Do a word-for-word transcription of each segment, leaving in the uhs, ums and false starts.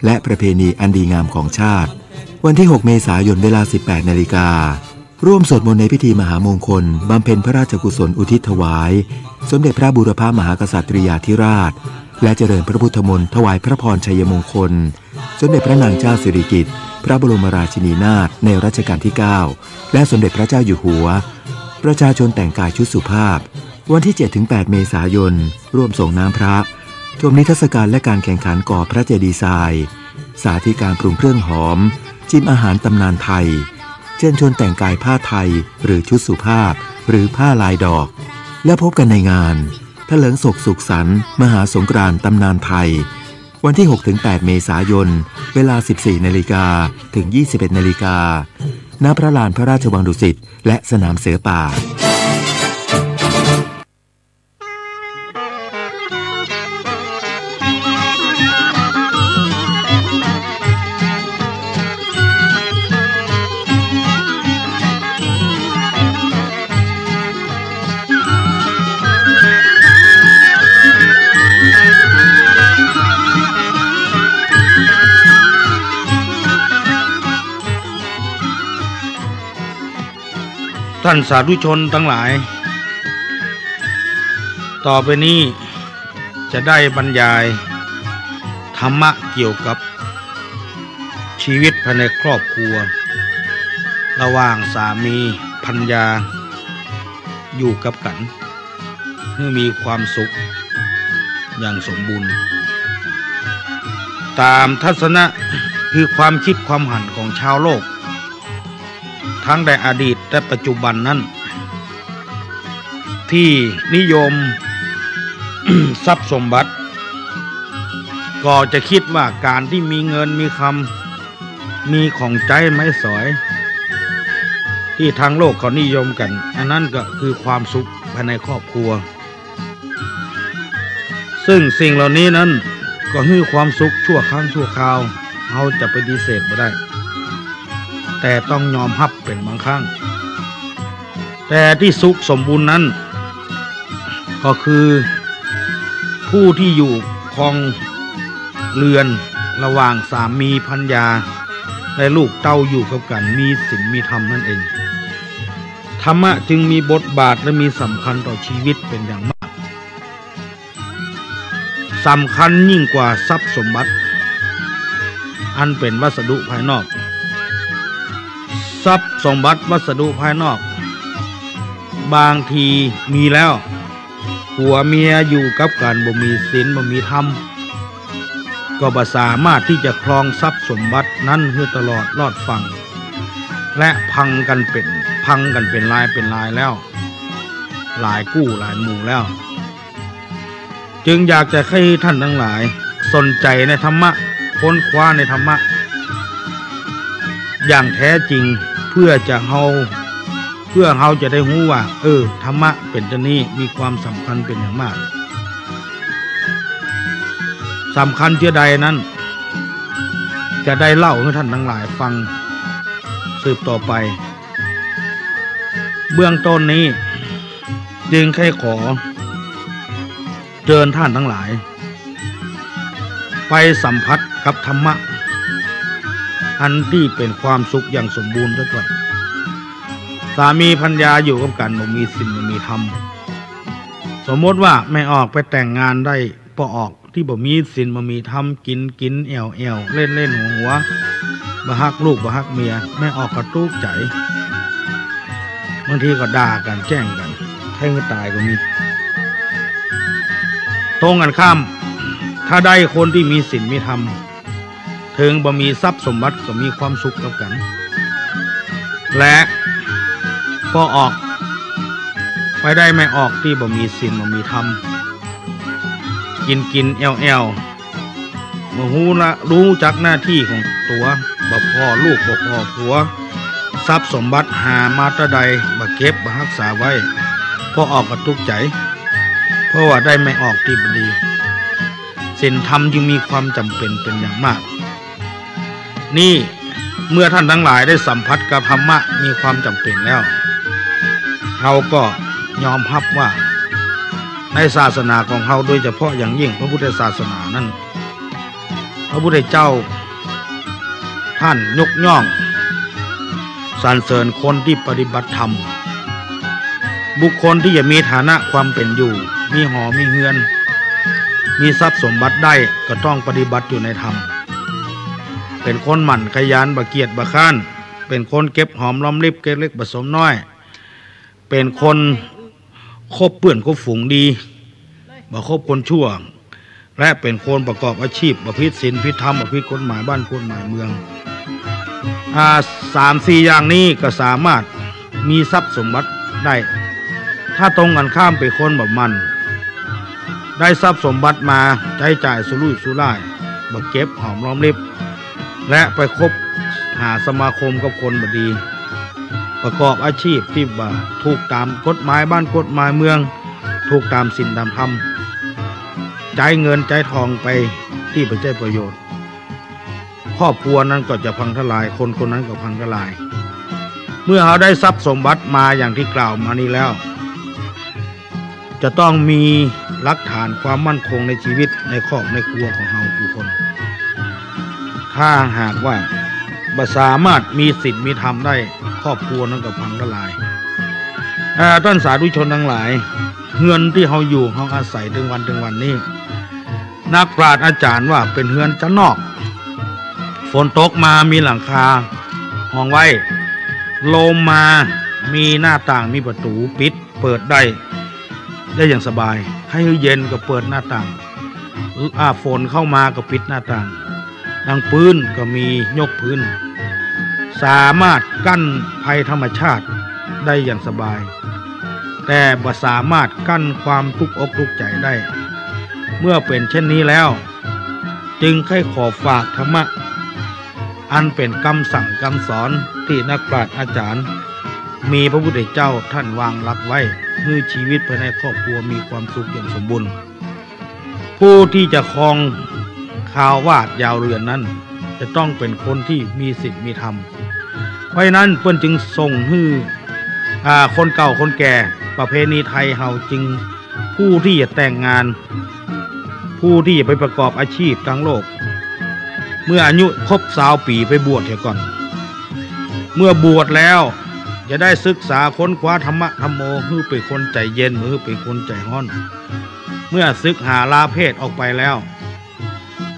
และประเพณีอันดีงามของชาติ วันที่หกเมษายน เวลาสิบแปดนาฬิกา ร่วมสวดมนต์ในพิธีมหามงคล บำเพ็ญพระราชกุศลอุทิศถวาย สมเด็จพระบูรพมหากษัตริยาธิราช และเจริญพระพุทธมนต์ถวายพระพรชัยมงคล สมเด็จพระนางเจ้าสิริกิติ์ พระบรมราชินีนาถในรัชกาลที่เก้า และสมเด็จพระเจ้าอยู่หัว ประชาชนแต่งกายชุดสุภาพ วันที่เจ็ดถึงแปดเมษายน ร่วมสรงน้ำพระ ชมนิทรรศการและการแข่งขันก่อพระเจดีย์ทราย สาธิตการปรุงเครื่องหอม ชิมอาหารตำนานไทย เชิญชวนแต่งกายผ้าไทยหรือชุดสุภาพ หรือผ้าลายดอก และพบกันในงาน ถลิงศกสุขสันต์มหาสงกรานต์ตำนานไทย วันที่หกถึงแปดเมษายน เวลาสิบสี่นาฬิกา ถึงยี่สิบเอ็ดนาฬิกา ณ พระลานพระราชวังดุสิต และสนามเสือป่า ท่านสาธุชนทั้งหลาย ต่อไปนี้จะได้บรรยายธรรมะเกี่ยวกับชีวิตภายในครอบครัว ระหว่างสามีภรรยาอยู่กับกั๋น หื้อมีความสุขอย่างสมบูรณ์ ต๋ามทัศนะคือความกึ๊ดความหันของชาวโลก ทั้งแต่อดีตและปัจจุบันนั้น ตี้นิยม ทรัพย์สมบัติ ก็จะกึ๊ดว่าก๋านตี้มีเงินมีคำ มีของใจ๊ไม้สอย ตี้ทางโลกเขานิยมกั๋น อันนั้นก็คือความสุขภายในครอบครัว ซึ่งสิ่งเหล่านี้นั้นก็หื้อความสุขชั่วครั้งชั่วคราว เฮาจะปฏิเสธบ่ได้ แต่ต้องยอมฮับเป๋นบางครั้ง แต่ตี้สุขสมบูรณ์นั้น ก็คือผู้ตี้อยู่ครองเรือนระหว่างสามีภรรยา และลูกเต้าอยู่กับกั๋น มีศีลมีธรรมนั่นเอง ธรรมะจึงมีบทบาทและมีสำคัญต่อชีวิตเป๋นอย่างมาก สำคัญยิ่งกว่าทรัพย์สมบัติ อันเป๋นวัสดุภายนอก ทรัพย์สมบัติวัสดุภายนอก บางทีมีแล้ว ผัวเมียอยู่กับกั๋นบ่มีศีลบ่มีธรรม ก็บ่สามารถตี้จะครองทรัพย์สมบัตินั้นหื้อตลอดรอดฝั่ง และพังกั๋นเป๋น พังกั๋นเป๋นรายเป๋นรายแล้ว หลายกู้หลายหมู่แล้ว จึงอยากจะหื้อท่านทั้งหลายสนใจ๋ในธรรมะ ค้นคว้าในธรรมะ อย่างแท้จริง เพื่อจะเฮา เพื่อเฮาจะได้ฮู้ว่า เออ ธรรมะเป๋นจานี้ มีความสำคัญเป๋นอย่างมาก สำคัญเจื้อใดนั้น จะได้เล่าหื้อท่านทั้งหลายฟังสืบต่อไป เบื้องต้นนี้ จึงใค่ขอเจิญท่านทั้งหลาย ไปสัมผัสกับธรรมะ อันตี้เป๋นความสุขอย่างสมบูรณ์เสียก่อน สามีภรรยาอยู่กับกั๋นบ่มีศีลบ่มีธรรม สมมติว่าแม่ออกไปแต่งงานได้ป้อออกตี้บ่มีศีลบ่มีธรรม กิ๋นกิ๋นแอ่วแอ่ว เล่นเล่นหัวหัว บ่ฮักลูกบ่ฮักเมีย แม่ออกก็ตุ๊กใจ๋ บางทีก็ด่ากั๋นแจ้งกั๋น ใค่หื้อต๋ายก็มี ตรงกั๋นข้าม ถ้าได้คนตี้มีศีลมีธรรม เถิงบ่มีทรัพย์สมบัติก็มีความสุขกับกั๋น และป้อออกไปได้แม่ออกตี้บ่มีศีลบ่มีธรรม กิ๋นกิ๋นแอ่วแอ่ว บ่ฮู้ละ ฮู้จักหน้าตี้ของตั๋ว บ่ผ่อลูกบ่ผ่อผัว ทรัพย์สมบัติหามาตาใด บ่เก็บบ่ฮักษาไว้ ป้อออกก็ตุ๊กใจ๋ เพราะว่าได้แม่ออกตี้บ่ดี ศีลธรรมจึงมีความจ๋ำเป๋นเป๋นอย่างมาก นี่เมื่อท่านทั้งหลายได้สัมผัสกับธรรมะมีความจ๋ำเป๋นแล้ว เฮาก็ยอมฮับว่าในศาสนาของเฮา โดยเฉพาะอย่างยิ่งพระพุทธศาสนานั้น พระพุทธเจ้าท่านยกย่องสรรเสริญคนตี้ปฏิบัติธรรม บุคคลตี้จะมีฐานะความเป๋นอยู่ มีหอมีเฮือน มีทรัพย์สมบัติได้ ก็ต้องปฏิบัติอยู่ในธรรม เป๋นคนหมั่นขยัน บ่เกียจบ่คร้าน เป๋นคนเก็บหอมรอมริบ เก็บเล็กผสมน้อย เป๋นคนคบเปื้อนคบฝูงดี บ่คบคนชั่ว และเป๋นคนประกอบอาชีพ บ่ผิดศีลผิดธรรม บ่ผิดกฎหมายบ้านกฎหมายเมือง อ่า สามสี่อย่างนี้ก็สามารถมีทรัพย์สมบัติได้ ถ้าตรงกันข้ามเป๋นคนบ่หมั่น ได้ทรัพย์สมบัติมาใจ๊จ่ายสุรุ่ยสุร่าย บ่เก็บหอมรอมริบ และไปคบหาสมาคมกับคนบ่ดี ประกอบอาชีพตี้บ่ถูกต๋ามกฎหมายบ้านกฎหมายเมือง ถูกต๋ามศีลต๋ามธรรม ใจ๊เงินใจ๊ทองไปตี้บ่ใจ้ประโยชน์ ครอบครัวนั้นก็จะพังทลาย คนคนนั้นก็พังทลาย เมื่อเฮาได้ทรัพย์สมบัติมาอย่างตี้กล่าวมานี้แล้ว จะต้องมีหลักฐานความมั่นคงในชีวิต ในครอบในครัวของเฮากู้คน ถ้าหากว่าบ่สามารถมีศีลมีธรรมได้ ครอบครัวนั้นก็พังทลาย อ่า ต้านสาธุชนตังหลาย เฮือนตี้เฮาอยู่เฮาอาศัยเถิงวันเถิงวันนี้ นักปราชญ์อาจ๋ารย์ว่าเป๋นเฮือนจ๊านนอก ฝนตกมามีหลังคาฮองไว้ ลมมามีหน้าต่างมีประตู๋ปิดเปิดได้ ได้อย่างสบาย ใค่หื้อเย็นก็เปิดหน้าต่าง อ่า ฝนเข้ามาก็ปิดหน้าต่าง ดังปื๊นก็มียกพื้น สามารถกั้นภัยธรรมชาติได้อย่างสบาย แต่บ่สามารถกั้นความตุ๊กอกตุ๊กใจ๋ได้ เมื่อเป๋นเช่นนี้แล้ว จึงใค่ขอฝากธรรมะ อันเป๋นกำสั่งกำสอนตี้นักปราชญ์อาจ๋ารย์ มีพระพุทธเจ้าท่านวางหลักไว้ หื้อชีวิตภายในครอบครัวมีความสุขอย่างสมบูรณ์ ผู้ตี้จะครองคาวาสยาวเรือนนั้น จะต้องเป๋นคนตี้มีศีลมีธรรม เพราะฉะนั้นเปิ้นจึงส่งหื้อ อ่า คนเก่าคนแก่ ประเพณีไทยเฮาจึง ผู้ตี้จะแต่งงาน ผู้ตี้จะไปประกอบอาชีพตางโลก เมื่ออายุครบซาวปี๋ไปบวชเสียก่อน เมื่อบวชแล้วจะได้ศึกษาค้นคว้าธรรมะธัมโม หื้อเป๋นคนใจ๋เย็น หื้อเป๋นคนใจ๋ฮ้อน เมื่อสึกหาลาเพศออกไปแล้ว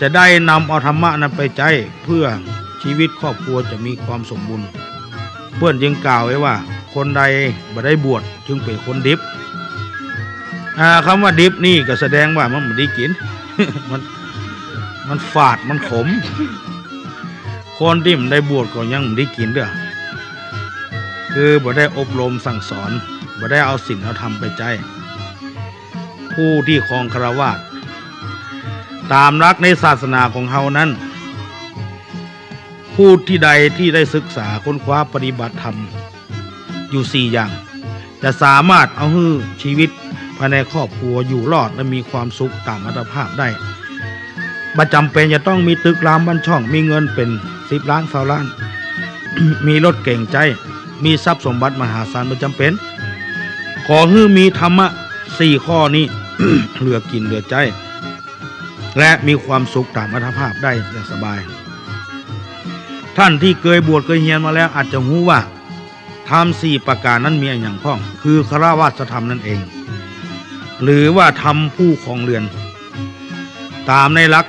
จะได้นำเอาธรรมะนั้นไปใจ๊ เพื่อชีวิตครอบครัวจะมีความสมบูรณ์ เปิ้นจึงกล่าวไว้ว่า คนใดบ่ได้บวชจึงเป๋นคนดิบ อ่า กำว่าดิบนี่ก็แสดงว่ามันบ่ดีกิ๋น มัน มันฝาดมันขม คนตี้บ่ได้บวชก็ยังบ่ดีกิ๋นเตื้อ คือบ่ได้อบรมสั่งสอน บ่ได้เอาศีลเอาธรรมไปใจ๊ ผู้ตี้ครองฆราวาส ต๋ามหลักในศาสนาของเฮานั้น ผู้ตี้ใดตี้ได้ศึกษาค้นคว้าปฏิบัติธรรมอยู่สี่อย่าง จะสามารถเอาหื้อชีวิตภายในครอบครัวอยู่รอดและมีความสุขต๋ามอัตภาพได้ บ่จ๋ำเป๋นจะต้องมีตึกรามบ้านช่อง มีเงินเป๋นสิบล้านซาวล้าน มีรถเก๋งใจ๊ มีทรัพย์สมบัติมหาศาล บ่จ๋ำเป๋น ขอหื้อมีธรรมะสี่ข้อนี้ เหลือกิ๋นเหลือใจ๊ และมีความสุขต๋ามอัตภาพได้อย่างสบาย ต้านตี้เกยบวชเกยเฮียนมาแล้วอาจจะฮู้ว่า ธรรมสี่ประก๋านนั้นมีอะหยังพ่อง คือฆราวาสธรรมนั่นเอง หรือว่าธรรมผู้ครองเรือน ต๋ามในหลัก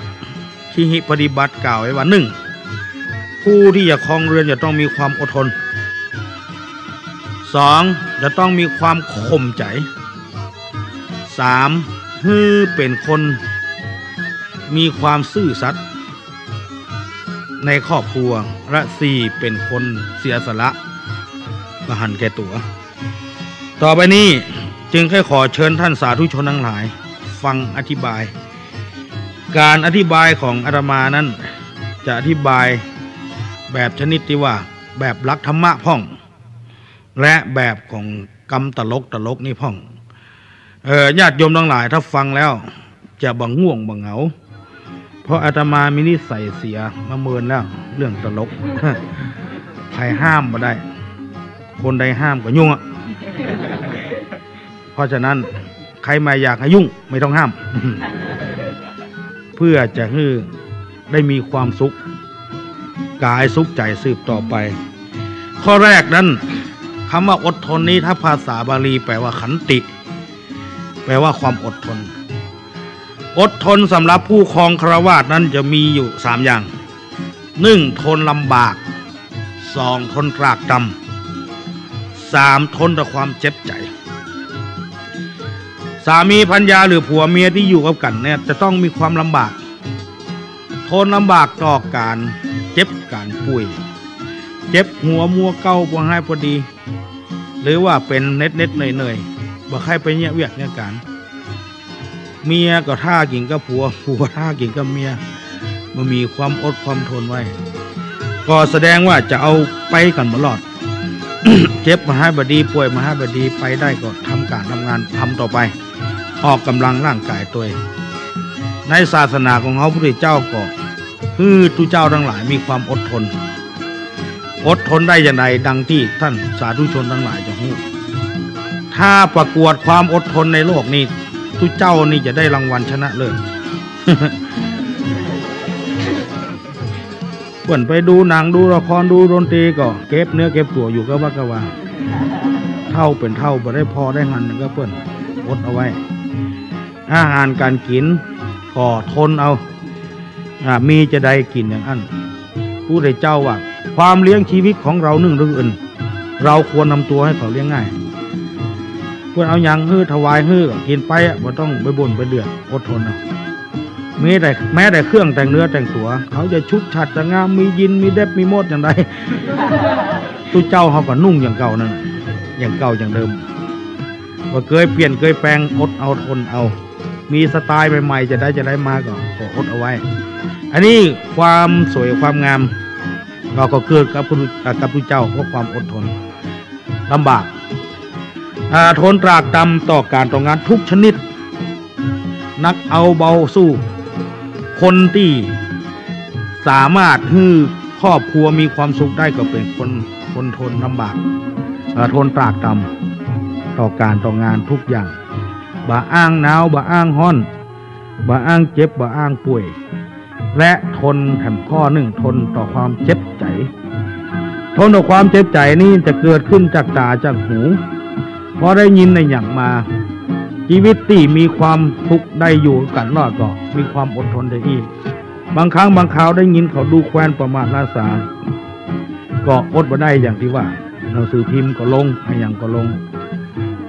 คิหิปฏิบัติกล่าวไว้ว่า หนึ่ง ผู้ตี้จะครองเรือนจะต้องมีความอดทน สอง จะต้องมีความข่มใจ๋ สาม หื้อเป๋นคนมีความซื่อสัตย์ในครอบครัว และสี่ เป๋นคนเสียสละ บ่หันแก่ตั๋ว ต่อไปนี้จึงใค่ขอเชิญต้านสาธุชนตังหลายฟังอธิบาย ก๋านอธิบายของอาตมานั้นจะอธิบายแบบชนิดตี้ว่าแบบหลักธรรมะพ่อง และแบบของกำตลกตลกนี่พ่อง เอ่อ ญาติโยมตังหลายถ้าฟังแล้วจะบ่ง่วงบ่เหงา เพราะอาตมามีนิสัยเสียมาเมินแล้ว เรื่องตลก ใผห้ามบ่ได้ คนใดห้ามก็ยุ่งอะ เพราะฉะนั้นใผบ่อยากหื้อยุ่งไม่ต้องห้าม เพื่อจะหื้อ ได้มีความสุขกายสุขใจ๋สืบต่อไป ข้อแรกนั้น กำว่าอดทนนี้ ถ้าภาษาบาลีแปลว่าขันติ แปลว่าความอดทน อดทนสำหรับผู้ครองฆราวาสนั้นจะมีอยู่สามอย่าง นึ่ง ทนลำบาก สอง ทนตรากตรำ สาม ทนต่อความเจ็บใจ๋ สามีภรรยาหรือผัวเมียตี้อยู่กับกั๋นเนี่ยจะต้องมีความลำบาก ทนลำบากต่อก๋านเจ็บก๋านป่วย เจ็บหัวมัวเก๊าบ่หายบ่ดี หรือว่าเป๋นเหน็ดๆ เหนื่อยๆ บ่ใค่ไปเยียะเวียกเยียะก๋าน เมียก็ถ้ากิ๋นกับผัว ผัวถ้ากิ๋นกับเมีย บ่มีความอดความทนไว้ ก็แสดงว่าจะเอาไปกั๋นบ่รอด เจ็บบ่หายบ่ดี ป่วยบ่หายบ่ดี ไปได้ก็ทำก๋านทำงาน ทำต่อไป ออกก๋ำลังร่างก๋ายตวย ในศาสนาของเฮา พระพุทธเจ้าก็หื้อตุ๊เจ้าตังหลายมีความอดทน อดทนได้อย่างใด ดังตี้ต้านสาธุชนตังหลายจะฮู้ ถ้าประกวดความอดทนในโลกนี้ ตุ๊เจ้านี่จะได้รางวัลชนะเลิศ เปิ้นไปดูหนัง ดูละคร ดูดนตรีก็เก็บเนื้อเก็บตั๋วอยู่กะวัดกะวา เฒ่าเป๋นเฒ่า บ่ได้ผ่อได้หันก็เปิ้นอดเอาไว้ อาหารก๋านกิ๋นก็ทนเอา อ่า มีจาใดกิ๋นอย่างอั้น พระพุทธเจ้าว่า ความเลี้ยงชีวิตของเรานึ่งหรืออื่น เราควรทำตัวให้เขาเลี้ยงง่าย เปิ้นเอาหยังหื้อถวายหื้อก็กิ๋นไปอะ บ่ต้องไปบ่นไปเดือด อดทนเอา แม้แต่ แม้แต่เครื่องแต่งเนื้อแต่งตั๋ว เขาจะชุดฉัดจะงาม มียิน มีเด็บ มีมดอย่างใด ตุ๊เจ้าเขาก็นุ่งอย่างเก่านั่น อย่างเก่าอย่างเดิม บ่เกยเปลี่ยนเกยแปลง อดเอาทนเอา มีสไตล์ใหม่ๆ จาใดจาใดมาก็ ก็อดเอาไว้ อันนี้ความสวยความงาม ก็ ก็เกิดกับพุทธ อ่า กับตุ๊เจ้า เพราะความอดทน ลำบาก อ่า ทนตรากตรำต่อก๋านต่องานทุกชนิด หนักเอาเบาสู้ คนตี้สามารถหื้อครอบครัวมีความสุขได้ก็เป๋นคน คนทนลำบาก อ่า ทนตรากตรำต่อก๋านต่องานทุกอย่าง บ่อ้างหนาว บ่อ้างฮ้อน บ่อ้างเจ็บ บ่อ้างป่วย และทนแถมข้อนึ่ง ทนต่อความเจ็บใจ๋ ทนต่อความเจ็บใจ๋นี้จะเกิดขึ้นจากต๋าจากหู เพราะได้ยินในอย่างมา ชีวิตตี้มีความทุกข์ได้อยู่กั๋นรอดก็มีความอดทนได้อี้ บางครั้งบางคราวได้ยินเขาดูแควนประมาทหน้าสา ก็อดบ่ได้อย่างตี้ว่า หนังสือพิมพ์ก็ลง อะหยังก็ลง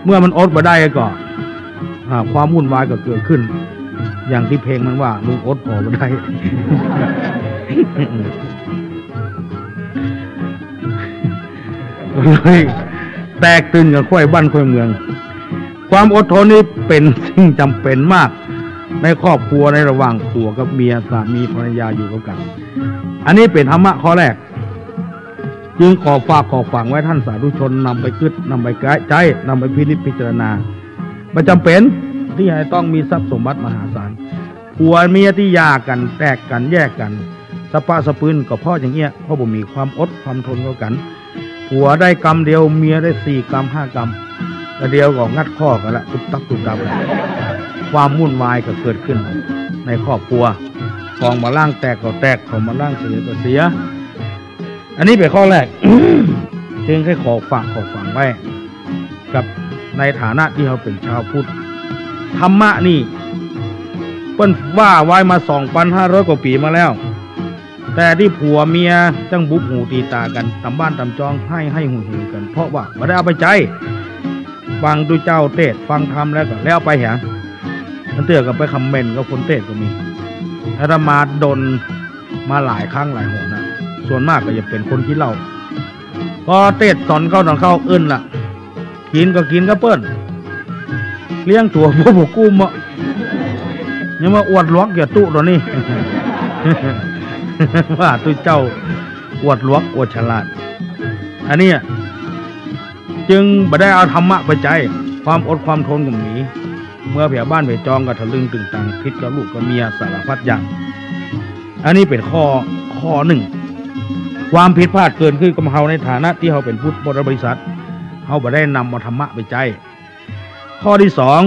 เมื่อมันอดบ่ได้ก็ อ่า ความวุ่นวายก็เกิดขึ้น อย่างตี้เพลงมันว่า ลุงอดผ่อบ่ได้ เลยแตกตื่นกั๋นค่อยบ้านค่อยเมือง ความอดทนนี้เป๋นสิ่งจ๋ำเป๋นมาก ในครอบครัว ในระหว่างผัวกับเมีย สามีภรรยาอยู่ร่วมกั๋น อันนี้เป๋นธรรมะข้อแรก จึงขอฝากขอฝังไว้ต้านสาธุชนนำไปกึ๊ด นำไปใจ๊ นำไปพินิจพิจารณา บ่จ๋ำเป๋นตี้จะต้องมีทรัพย์สมบัติมหาศาล ผัวเมียตี้หย่ากั๋น แตกกั๋น แยกกั๋น สะปะสะปืนก็เพราะอย่างเอี้ย เพราะบ่มีความอดความทนเข้ากั๋น ผัวได้กำเดียว เมียได้สี่กำห้ากำ กะเดียวก็งัดข้อกั๋นละ ตุ๊บตับตุ๊บตับ ความวุ่นวายก็เกิดขึ้นในครอบครัว ของบ่าล่างแตกก็แตก ของบ่าล่างเสียก็เสีย อันนี้เป๋นข้อแรก จึงได้ขอฝากขอฝังไว้ กับในฐานะตี้เฮาเป๋นชาวพุทธ ธรรมะนี่เปิ้นว่าไว้มาสองปันห้าร้อยกว่าปี๋มาแล้ว แต่ตี้ผัวเมียจั้งบุบหูตีต๋ากั๋น ต๋ามบ้านต๋ามจอง ไห้ไห้หูหูกั๋น เพราะว่าบ่ได้เอาไปใจ๊ ฟังตุ๊เจ้าเตสน์ ฟังธรรมแล้วก็แล้วไปแหม บางเตื้อก็ไปคอมเมนต์กับคนเตสน์ก็มี อาตมาโดนมาหลายครั้งหลายหนนะ ส่วนมากก็จะเป๋นคนขี้เหล้า พอเตสน์สอนเข้าสอนเข้า เอิ้นละ กิ๋นก็กิ๋นกับเปิ้น เลี้ยงตั๋วบ่ บ่กุ้มอะ ยังมาอวดหลวกอย่าตุ๊ต๋อนนี้ ว่าตุ๊เจ้าอวดหลวกอวดฉลาด อันเนี้ย จึงบ่ได้เอาธรรมะไปใจ๊ ความอดความทนก็มี เมื่อแผวบ้านแผวจองก็ทะลึ่งตึงตัง ผิดกับลูกกับเมียสารพัดอย่าง อันนี้เป๋นข้อ ข้อนึ่ง ความผิดพลาดเกิดขึ้นกับเฮาในฐานะตี้เฮาเป๋นพุทธบริษัท เฮาบ่ได้นำเอาธรรมะไปใจ๊ ข้อตี้สอง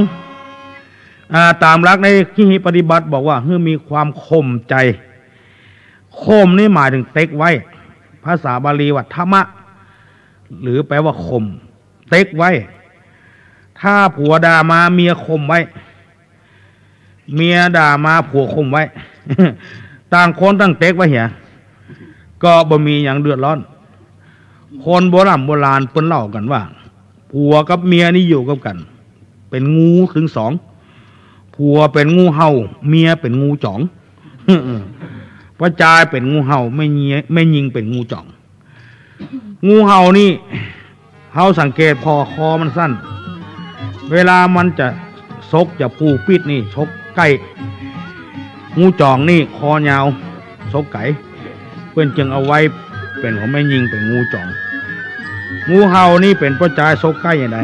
อ่า ต๋ามหลักในคิริปฏิบัติบอกว่า หื้อมีความข่มใจ๋ ข่มนี่หมายเถิงเต็กไว้ ภาษาบาลีว่าทะมะ หรือแปลว่าข่ม เต็กไว้ ถ้าผัวด่ามาเมียข่มไว้ เมียด่ามาผัวข่มไว้ ต่างคนต่างเต็กไว้เหีย ก็บ่มีหยังเดือดร้อน คนโบร่ำโบราณเปิ้นเล่ากั๋นว่า ผัวกับเมียนี่อยู่กับกั๋น เป๋นงูตึงสอง ผัวเป๋นงูเห่า เมียเป๋นงูจ๋อง ป้อจายเป๋นงูเห่า แม่ญิง แม่ญิงเป๋นงูจ๋อง งูเห่านี่ เฮาสังเกตผ่อคอมันสั้น เวลามันจะซกจะปูปิดนี่ซกใก้ งูจ๋องนี่คอยาว ซกไก๋ เปิ้นจึงเอาไว้เป๋นของแม่ญิงเป๋นงูจ๋อง งูเห่านี่เป๋นป้อจายซกใก้อย่างใด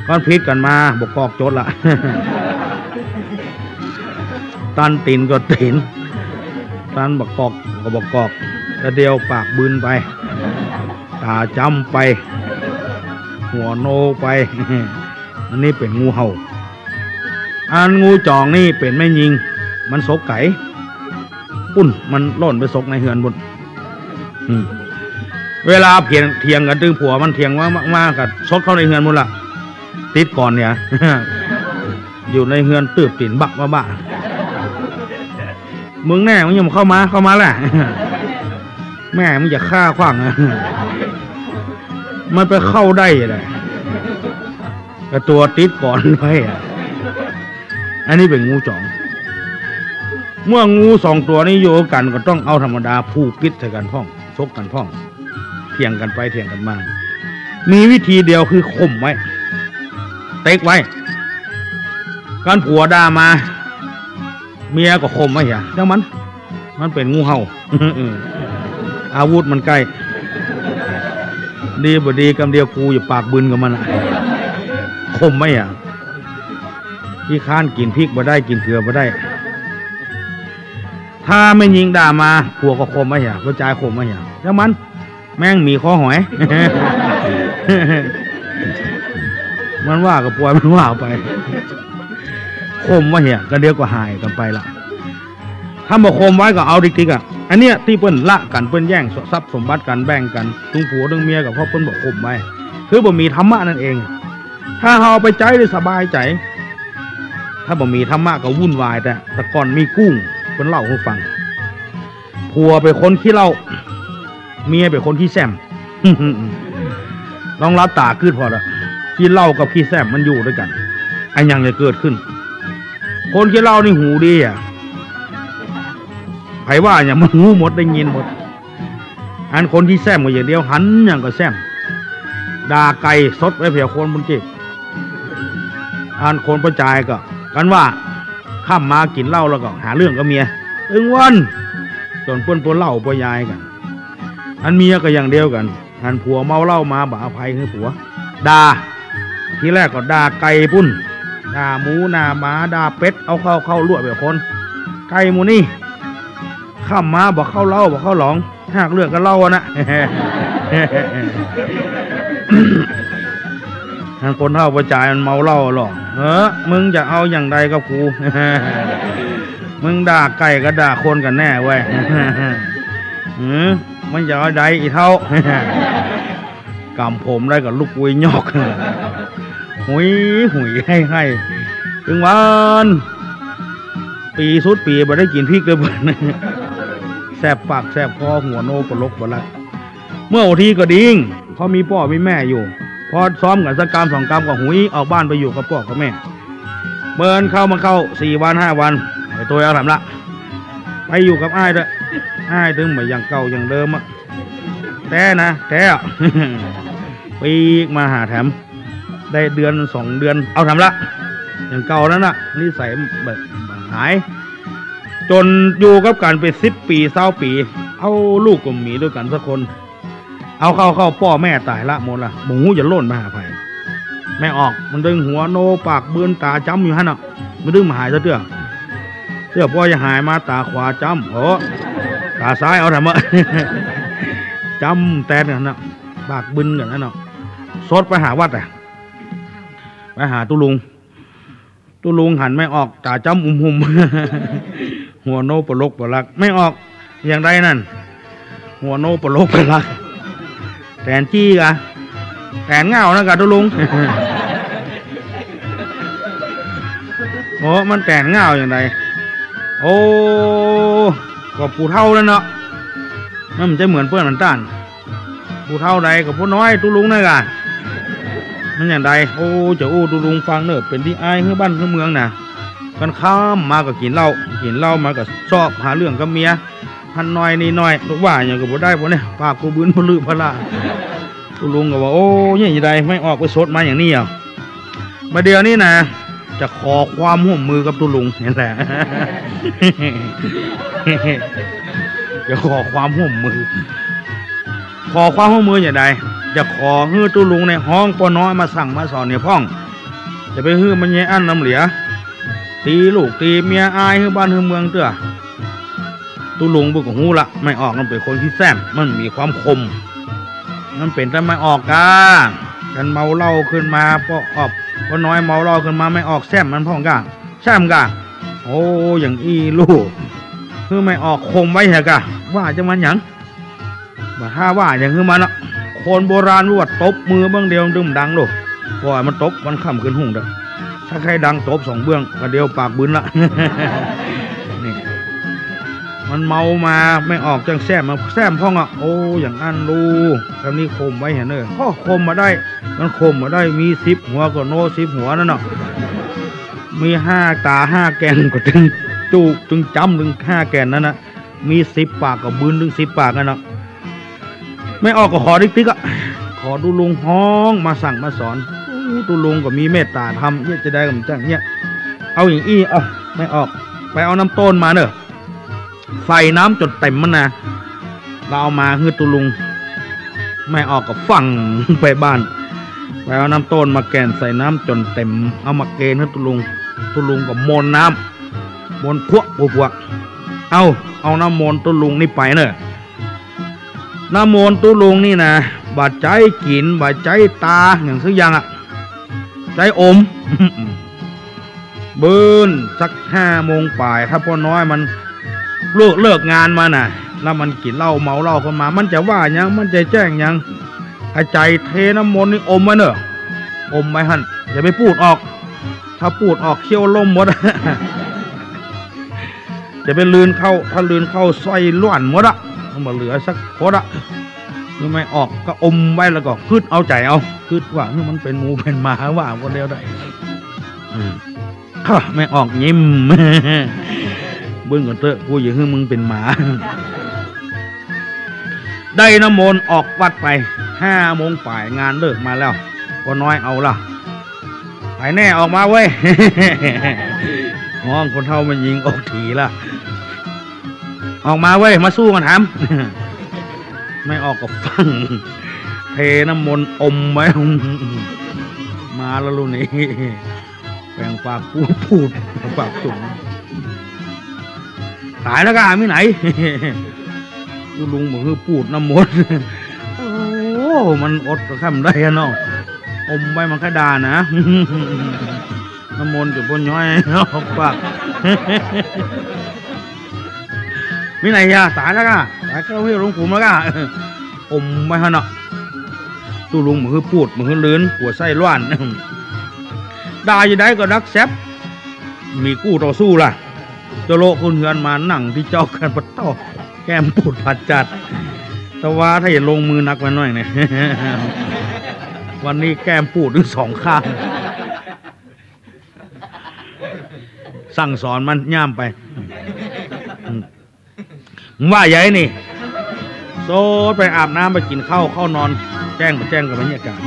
ก้อนผิดกั๋นมา บ่ากอกจดละ ตันตี๋นก็ตี๋น ตันบ่ากอกก็บ่ากอก ตะเดียวปากบึนไป ต๋าจ้ำไป หัวโนไป อันนี้เป๋นงูเห่า อันงูจ๋องนี่เป๋นแม่ญิง มันซกไก๋ ปุ้น มันล่นไปซกในเฮือนปุ้น อืม เวลาเถียง เถียงกั๋นตึงผัวมันเถียงว่ามา มาก็ซกเข้าในเฮือนปุ้นละ ติดก่อนเนี่ย อยู่ในเฮือนตืบตี๋นบักบ้าๆ มึงแน่ มึงยังเข้ามา เข้ามาแหละ แม่มึงจะฆ่าขว้างนะ มันไปเข้าได้เลย ก็ตั๋วติดก่อนไว้อะ อันนี้เป๋นงูจ๋อง เมื่องูสองตั๋วนี้อยู่กั๋นก็ต้องเอาธรรมดาผูกปิดใส่กั๋นพ่อง ซกกั๋นพ่อง เถียงกั๋นไปเถียงกั๋นมา มีวิธีเดียวคือข่มไว้ เต็กไว้ ก้านผัวด่ามา เมียก็ข่มไว้เหีย จั่งมัน มันเป๋นงูเห่า อาวุธมันใก้ ดีบ่ดีกำเดียวกูอย่าปากบึนกับมันอะ ข่มไว้เหีย ขี้ค้านกิ๋นพริกบ่ได้ กิ๋นเกลือบ่ได้ ถ้าแม่ญิงด่ามา ผัวก็ข่มไว้เหีย ป้อจายข่มไว้เหีย จั่งมัน แม่งหมีคอหอย มันว่าก็ปล่อยมันว่าไป ข่มไว้เหีย ก็เดี๋ยวก็หายกั๋นไปละ ถ้าบ่ข่มไว้ก็เอาติ๊กๆ อะ อันเนี้ยตี้เปิ้นละกั๋น เปิ้นแย่งทรัพย์สมบัติกั๋น แบ่งกั๋น ตึงผัวตึงเมียก็เพราะเปิ้นบ่ข่มไว้ คือบ่มีธรรมะนั่นเอง ถ้าเฮาเอาไปใจ๊ได้สบายใจ๋ ถ้าบ่มีธรรมะก็วุ่นวาย แต่ แต่ก่อนมีกู้ เปิ้นเล่าหื้อฟัง ผัวเป๋นคนขี้เหล้า เมียเป๋นคนขี้แส้ม ลองหลับต๋ากึ๊ดผ่อเถอะ ขี้เหล้ากับขี้แส้มมันอยู่ตวยกั๋น อะหยังจะเกิดขึ้น คนขี้เหล้านี่หูดีอะ ใผว่าหยังมันฮู้หมด ได้ยินหมด อันคนขี้แส้มก็อย่างเดียว หันหยังก็แส้ม ด่าไก่สดไว้เผียคนบุญจิต อันคนป้อจายก็ กั๋นว่า ค่ำมากิ๋นเหล้าแล้วก็หาเรื่องกับเมีย ตึงวัน จ๋นเปิ้นปวนเหล้าปวนยายกั๋น อันเมียก็อย่างเดียวกั๋น หันผัวเมาเหล้ามาบ่อภัยหื้อผัว ด่า ทีแรกก็ด่าไก่ปุ้น ด่าหมูด่าหมา ด่าเป็ด เอาเข้าเข้าลวกแบบคน ไก่หมู่นี่ ค่ำมาบ่เข้าเหล้าบ่เข้าหลอง หากเลือกกับเหล้าอะนะ หันคนเฒ่าป้อจายมันเมาเหล้าหรอก เออ มึงจะเอาอย่างใดกับกู มึงด่าไก่กับด่าคนกั๋นแน่เว้ย หือ มึงจะเอาใดอีเฒ่า กำผมได้ก็ลุกอุ้ยยอก หุยหุยไห้ไห้ ตึงวัน ปี๋สุดปี๋บ่ได้กิ๋นพริกเลย แสบปากแสบคอ หัวโนปลกปลัก เมื่อวันทีก็ดี เพราะมีป้อมีแม่อยู่ พอซ้อมกั๋นสักกำสองกำก็หุยออกบ้านไปอยู่กับป้อกับแม่ เปิ้นเข้ามาเข้าสี่วันห้าวัน ไอ้ตัวเอาแถมละ ไปอยู่กับอ้ายเถอะ อ้ายตึงบ่อย่างเก่าอย่างเดิมอะ แต๊นะ แต๊อะ ปีกมาหาแถม ได้เดือนสองเดือน เอาแถมละ อย่างเก่านั้นน่ะ นิสัยบ่ บ่หาย จ๋นอยู่กับกั๋นเป๋นสิบปี๋ซาวปี๋ เอาลูกก็บ่มีตวยกั๋นสักคน เอาเข้าเข้าป้อแม่ต๋ายละหมดละ บ่ฮู้จะโล่นไปหาใผ แม่ออก มันตึงหัวโนปากเบือนต๋าจ้ำอยู่หั้นน่ะ มันตึงบ่หายสักเตื้อ เตื้อป้อจะหายมาต๋าขวาจ้ำ โอ้ ต๋าซ้ายเอาแถมอะ จ้ำแต๊ดหั้นน่ะ ปากเบือนกั๋นหั้นน่ะ สดไปหาวัดอะ ไปหาตุ๊ลุง ตุ๊ลุงหันแม่ออก ต๋าจ้ำอุ้มหุ่ม หัวโนปลกปลัก แม่ออก อย่างใดนั่น หัวโนปะโลกปะลัก แต๋นจี้กะ แต๋นเหง้านะกะตุ๊ลุง โอ้ มันแต๋นเหง้าอย่างใด โอ้ ก็ผู้เฒ่านั่นเนาะ มันบ่ใจ้เหมือนเปิ้นมันต้าน ผู้เฒ่าใดก็ผู้น้อยตุ๊ลุงนั่นกะ มันอย่างใด โอ้ จะอู้ตุ๊ลุงฟังเน่อ เป๋นตี้อายหื้อบ้านหื้อเมืองน่ะ กลางค่ำมาก็กิ๋นเหล้า กิ๋นเหล้ามาก็ซอบหาเรื่องกับเมีย หั้นหน้อยนี่หน้อย ลูกว่าหยังก็บ่ได้ ปะเนี่ย ปากก็บึ้นพะลือพะล่า ตุ๊ลุงก็ว่า โอ้ เยียะจะใด แม่ออกไปสดมาอย่างนี้อ่ะ บ่าเดี่ยวนี้นะ จะขอความฮ่วมมือกับตุ๊ลุงนี่แหละ จะขอความฮ่วมมือ ขอความฮ่วมมืออย่างใด จะขอหื้อตุ๊ลุงเนี่ยฮ้องป้อน้อยมาสั่งมาสอนเนี่ยพ่อง จะไปหื้อมันเยียะอั้นนำเหลือ ตี๋ลูกตี๋เมียอายหื้อบ้านหื้อเมืองเตื้อ ตุ๊ลุงเปิ้นก็ฮู้ละ แม่ออกมันเป๋นคนขี้แส้ม มันมีความคม มันเป๋นตาแม่ออกกา คันเมาเหล้าขึ้นมา ป้อออบ ป้อน้อยเมาเหล้าขึ้นมา แม่ออกแส้มมันพ่องกา แส้มกา โอ้ อย่างอี้ลูก คือแม่ออกคมไว้เหียกา ว่าจะมันหยัง บ่าถ้าว่าอย่างหื้อมันเนาะ คนโบราณว่าตบมือเบื้องเดียวตึงดังโลด ปล่อยมันตบวันค่ำคืนฮุ่งเต๊อะ ถ้าใค่ดังตบสองเบื้องก็เดียวปากบึ้นละ นี่ มันเมามาแม่ออกจั่งแส้ม มันแส้มพ่องอ่ะ โอ้ อย่างอั้นลูก คำนี้คมไว้เหียเน่อ โอ้ คมบ่าได้ มันคมบ่าได้ มีสิบหัวก็โนสิบหัวนั่นเนาะ มีห้าต๋าห้าแก่นก็ตึงจุกตึงจ้ำตึงห้าแก่นนั่นนะ มีสิบปากก็บึ้นตึงสิบปากนั่นเนาะ แม่ออกก็ขอติ๊กติ๊กอะ ขอตุ๊ลุงฮ้องมาสั่งมาสอน อู้ ตุ๊ลุงก็มีเมตต๋าธรรม เยียะจะใดก็บ่จักเยียะ เอาอย่างอี้ เอา แม่ออก ไปเอาน้ำต้นมาเน่อ ใส่น้ำจ๋นเต๋มมันนะ แล้วเอามาหื้อตุ๊ลุง แม่ออกก็ฟั่งไปบ้าน ไปเอาน้ำต้นมาแก่นใส่น้ำจ๋นเต๋ม เอามาเกณฑ์หื้อตุ๊ลุง ตุ๊ลุงก็มนต์น้ำ มนต์พวกพวก เอา เอาน้ำมนต์ตุ๊ลุงนี่ไปเน่อ น้ำมนต์ตุ๊ลุงนี่นะ บ่าใจ๊กิ๋น บ่าใจ๊ตา อย่างสักอย่างอะ ใจ๊อม บึ้นสักห้าโมงป๋าย ถ้าป้อน้อยมันเลิก เลิกงานมาน่ะ แล้วมันกิ๋นเหล้าเมาเหล้าขึ้นมา มันจะว่าหยัง มันจะแจ้งหยัง เอาใจ๋เทน้ำมนต์นี่อมไว้เน่อ อมไว้หั้น อย่าไปปูดออก ถ้าปูดออกเขี้ยวล่มหมด จะไปลืนเข้า ถ้าลืนเข้าไส้ล้วนหมดอะ มันบ่เหลือสักคนอะ คือแม่ออกก็อมไว้แล้วก็กึ๊ดเอาใจ๋เอา กึ๊ดว่า เฮ้ย มันเป๋นหมูเป๋นหมาว่าคนเดียวได้ อืม แม่ออกยิ้ม บึ้นก่อนเต๊อะ กูอย่าหื้อมึงเป๋นหมา ได้น้ำมนต์ออกวัดไป ห้าโมงป๋ายงานเลิกมาแล้ว ป้อน้อยเอาละ ไปแน่ ออกมาเว้ย ฮ้องคนเฒ่าแม่ญิงออกถีละ ออกมาเว้ย มาสู้กั๋นถาม แม่ออกก็ฟั่ง เทน้ำมนต์อมไว้ มาแล้วลูกนี้ แปลงปากปูดปูด ปากจุ๋ม ต๋ายแล้วกา มีไหน ตุ๊ลุงบ่หื้อปูดน้ำมนต์ โอ้ มันอดกำบ่ได้อะเนาะ อมไว้มันค่อยด่านะ น้ำมนต์จ๋นป้อน้อยออกปาก มีไหนยา ต๋ายแล้วกา ต๋ายก็เฮ้ยลงขุมแล้วกา อมไว้หั้นเนาะ ตุ๊ลุงบ่หื้อปูด บ่หื้อลืน กั๋วไส้ล้วน ด่าอยู่ใดก็ดักแซบ มีกู้ต่อสู้ล่ะ เจ้าโละขึ้นเฮือนมานั่งตี้เจ้ากันปะเต้า แก้มปูดผาดจาด แต่ว่าถ้าอย่าลงมือหนักไปหน่อยเนี่ย วันนี้แก้มปูดตึงสองข้าง สั่งสอนมันย่ามไป อืม มึงว่าใหญ่นี่ โซดไปอาบน้ำไปกิ๋นข้าว เข้านอน แจ้งบ่แจ้งก็บ่มีอาก๋าน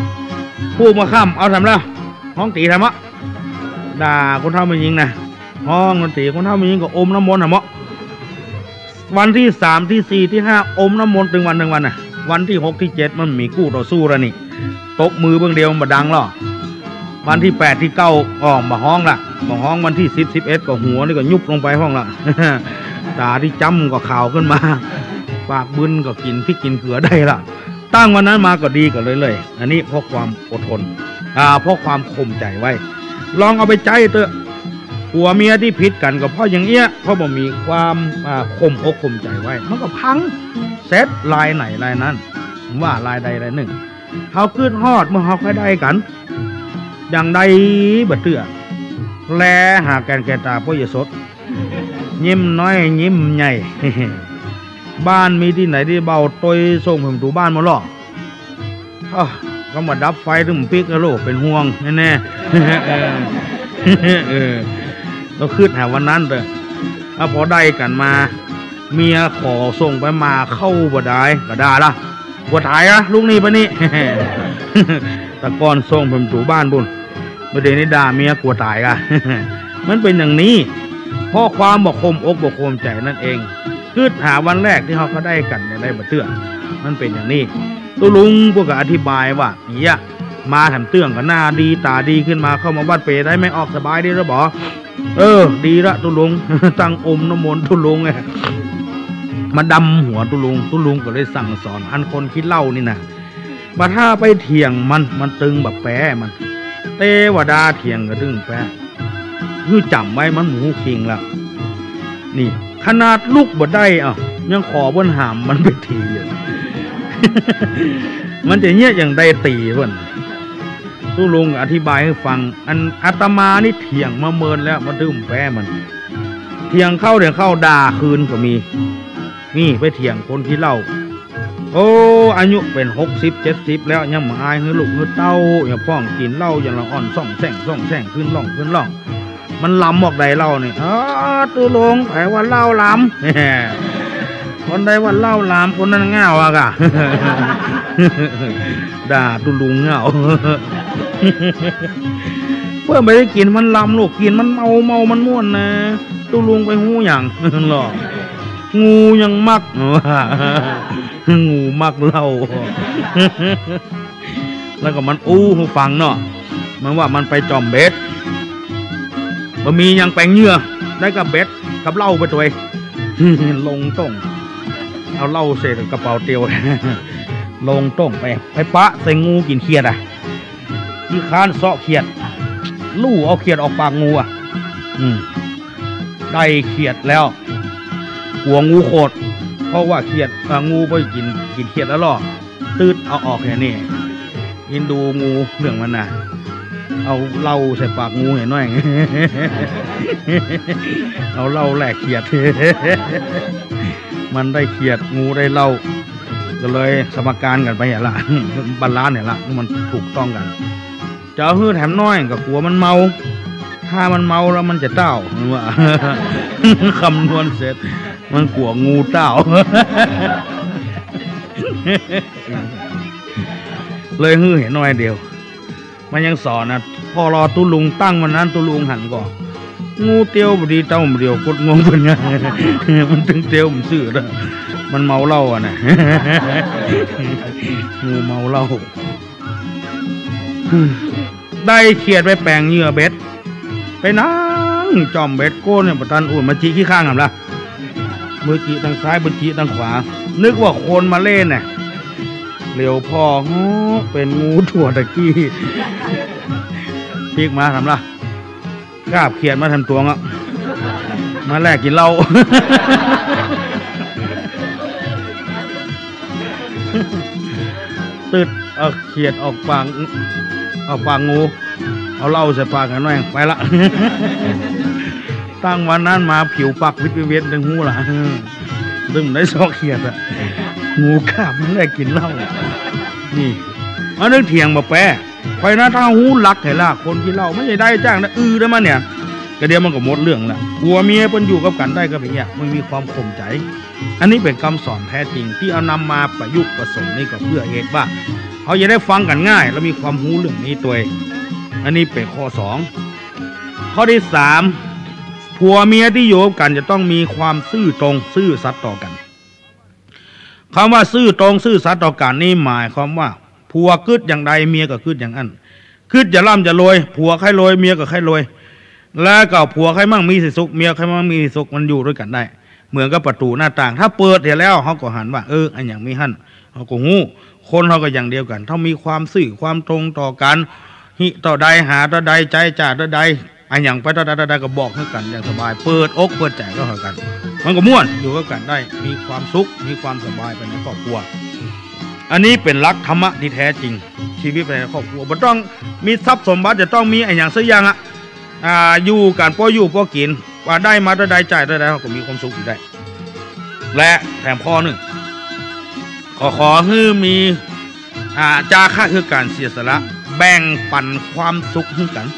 พูดมาค่ำ เอาทำแล้ว ฮ้องตี๋ทำอะ ด่าคนเฒ่าแม่ญิงนะ ฮ้องมันตี๋ คนเฒ่าแม่ญิงก็อมน้ำมนต์น่ะเมาะ วันตี้สาม ตี้สี่ ตี้ห้า อมน้ำมนต์ตึงวันตึงวันน่ะ วันตี้หก ตี้เจ็ด มันมีกู้ต่อสู้แล้วนี่ ตบมือเบื้องเดียวมันบ่ดังหรอก วันตี้แปด ตี้เก้า อ้อ บ่ฮ้องละ บ่ฮ้องวันตี้สิบ สิบเอ็ด ก็หัวนี่ก็ยุบลงไปพ่องละ ต๋าตี้จ้ำก็ขาวขึ้นมา ปากบึ้นก็กิ๋นพริกกิ๋นเขือได้ละ ตั้งวันนั้นมาก็ดีกั๋นเรื่อยๆ อันนี้เพราะความอดทน อ่า เพราะความข่มใจ๋ไว้ ลองเอาไปใจ๊เต๊อะ ผัวเมียตี้ผิดกั๋นก็เพราะอย่างเอี้ย เพราะบ่มีความ อ่า ข่มอกข่มใจ๋ไว้ มันก็พัง เสร็จ รายไหนรายนั้น ว่า รายใดรายนึ่ง เฮากึ๊ดฮอดเมื่อเฮาค่อยได้กั๋น อย่างใดบ่เตื้อ แลหากั๋นแก่ต๋าป้อยสด ยิ้มน้อยยิ้มใหญ่ บ้านมีตี้ไหนตี้เบาตวยส่งไปหมดตู้บ้านหมดลอ อ้อ ก็มาดับไฟตึงปิ๊กนะลูก เป๋นห่วงแน่ๆ เออ เออ ก็กึ๊ดหาวันนั้นเต๊อะ อ่ะ พอได้กั๋นมา เมียขอส่งไปมาเข้าบ่ได้ ก็ด่าละ กั๋วต๋ายอะ ลูกหนี้ปะนี่ แต่ก่อนส่งไปหมดตู้บ้านปู๊น บ่าเดี่ยวนี้ด่าเมียกั๋วต๋ายกะ มันเป๋นอย่างนี้ เพราะความบ่ข่มอกบ่ข่มใจ๋นั่นเอง กึ๊ดหาวันแรกตี้เฮาก็ได้กั๋นเนี่ยได้บ่เตื้อ มันเป๋นอย่างนี้ ตุ๊ลุงเปิ้นก็อธิบายว่า เหีย มาแถมเตื้องก็หน้าดีต๋าดีขึ้นมา เข้ามาวัดเป๋นได้แม่ ออกสบายดีแล้วบ่ เออ ดีละตุ๊ลุง ตั้งอมน้ำมนต์ตุ๊ลุงไง มาดำหัวตุ๊ลุง ตุ๊ลุงก็เลยสั่งสอน อันคนขี้เหล้านี่นะ บ่าถ้าไปเถียงมัน มันตึงบ่าแป๊มัน เตวดาเถียงก็ตึงแป๊ หื้อจ๋ำไว้ มันบ่ฮู้คิงละ นี่ ขนาดลุกบ่ได้ อ้าว ยังขอเปิ้นหามมันไปตี๋อยู่ มันจะเยียะอย่างใดตี๋เปิ้น ตุ๊ลุงอธิบายหื้อฟัง อันอาตมานี่เถียงมาเมินแล้ว บ่าตึงแป๊มัน เถียงเข้าเถียงเข้าด่าคืนก็มี นี่ไปเถียงคนขี้เหล้า โอ้ อายุเป๋นหกสิบเจ็ดสิบแล้ว ยังบ่อายหื้อลูกหื้อเต้า ยังพ่องกิ๋นเหล้า ยังละอ่อนส่องแส่งส่องแส่ง ขึ้นล่องขึ้นล่อง มันลำออกใดเหล้านี่ อ้า ตุ๊ลุง ใผว่าเหล้าลำ คนใดว่าเหล้าลำ คนนั้นง่าวอะกะ ด่าตุ๊ลุงง่าว เปิ้นบ่ได้กิ๋นมันลำลูก กิ๋นมันเมา เมามันม่วนนะ ตุ๊ลุงไปฮู้หยัง ลอ งูยังมัก งูมักเหล้า แล้วก็มันอู้หื้อฟังเนาะ มันว่ามันไปจ่อมเบ็ด บ่มีหยังแป๋งเหยื่อ ได้ก้าเบ็ดกับเหล้าไปตวย ลงต้ง เอาเหล้าใส่กระเป๋าเตียว ลงต้งไป ไปปะใส่งูกิ๋นเขียดอะ ขี้ค้านเซาะเขียด ลู่เอาเขียดออกปากงูอะ อืม ได้เขียดแล้ว กั๋วงูโขด เพราะว่าเขียด อ่า งูไปกิ๋น กิ๋นเขียดแล้วลอ ตึ๊ดเอาออกแหนี่ อินดูงูเรื่องมันน่ะ เอาเหล้าใส่ปากงูแหน้อย เอาเหล้าแลกเขียด มันได้เขียด งูได้เหล้า ก็เลยสมการกั๋นไปแหละ บาลานซ์แหละ มันถูกต้องกั๋น จะเอาหื้อแถมน้อยก็กั๋วมันเมา ถ้ามันเมาแล้วมันจะเต้า มันว่า คำนวณเสร็จ มันกั๋วงูเต้า เลยหื้อแหน้อยเดียว มันยังสอนนะ ปอลอตุ๊ลุงตั้งวันนั้น ตุ๊ลุงหันก่อ งูเตียวบ่ดีเต้าบ่เดียว กดงวงเปิ้นไง มันตึงเตียวมันซื่อนะ มันเมาเหล้าอะนะ งูเมาเหล้า ได้เขียดไปแป๋งเหยื่อเบ็ด ไปนั่งจ่อมเบ็ดโก้นเนี่ย บ่ตันอุ่น มาจิขี้ข้างหำละ มือจิตางซ้าย มือจิตางขวา นึกว่าคนมาเล่นน่ะ เหลียวผ่อ โอ้ เป๋นงูตั๋วตะกี้ ปิ๊กมาหำละ กาบเขียดมาแถมตวงอะ มาแลกกิ๋นเหล้า ตึ๊ดเอาเขียดออกปาก ออกปากงู เอาเหล้าใส่ปากแหน้อย ไปละ ตั้งวันนั้นมาผิวปากวิดวิเวด ตึงฮู้ละ ตึงได้เซาะเขียดอะ งูกาบมาแลกกิ๋นเหล้า นี่ อันนึงเถียงบ่แป๊ ใผนะ ถ้าฮู้หลักแท้ละ คนขี้เหล้า มันจะได้จ้างนะ อือได้มาเนี่ย ก็เดี๋ยวมันก็หมดเรื่องละ ผัวเมียเปิ้นอยู่กับกั๋นได้ก็เป๋นอย่างเงี้ย มันมีความข่มใจ๋ อันนี้เป๋นกำสอนแต๊จริง ตี้เอานำมาประยุกต์ผสมนี่ก็เปื้อเหตุว่า เฮาจะได้ฟังกั๋นง่าย แล้วมีความฮู้เรื่องนี้ตวย อันนี้เป๋นข้อสอง ข้อตี้สาม ผัวเมียตี้อยู่กับกั๋นจะต้องมีความซื่อตรง ซื่อสัตย์ต่อกั๋น กำว่าซื่อตรงซื่อสัตย์ต่อกั๋นนี่หมายความว่า ผัวกึ๊ดอย่างใดเมียก็กึ๊ดอย่างอั้น กึ๊ดจะร่ำจะรวย ผัวใค่รวยเมียก็ใค่รวย แล้วก็ผัวใค่มั่งมีสีสุข เมียใค่มั่งมีสีสุข มันอยู่ตวยกั๋นได้ เหมือนกับประตู๋หน้าต่าง ถ้าเปิดเหียแล้วเฮาก็หันว่า เออ อันหยังมีหั้น เฮาก็ฮู้ คนเฮาก็อย่างเดียวกั๋น ต้องมีความซื่อความตรงต่อกั๋น ฮิเต้าใดหาเต้าใด ใจ๊จ่ายเต้าใด อะหยังไปเต้าใดเต้าใดก็บอกหื้อกั๋นอย่างสบาย เปิดอกเปิดใจ๋ก็หื้อกั๋น มันก็ม่วน อยู่ก็กั๋นได้ มีความสุข มีความสบายไปในครอบครัว อันนี้เป๋นหลักธรรมะตี้แท้จริง ชีวิตภายในครอบครัว บ่ต้องมีทรัพย์สมบัติ จะต้องมีอะหยังสักอย่างอะ อ่า อยู่กั๋นพออยู่พอกิ๋น ว่าได้มาเต้าใดจ่ายเต้าใด เฮาก็มีความสุขอยู่ได้ และแถมข้อนึ่ง ขอ ขอหื้อมี อ่า จาคะคือก๋านเสียสละ แบ่งปั๋นความสุขหื้อกั๋น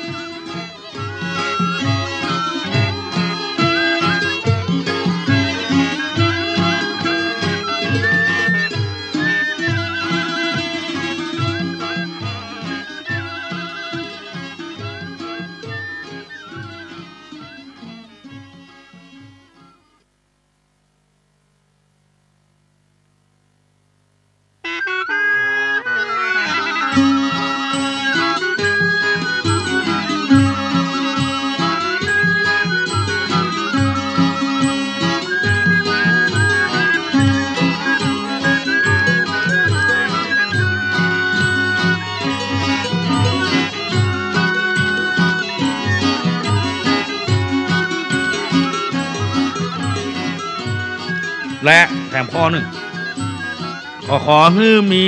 และแถมข้อนึ่ง ขอ ขอหื้อมี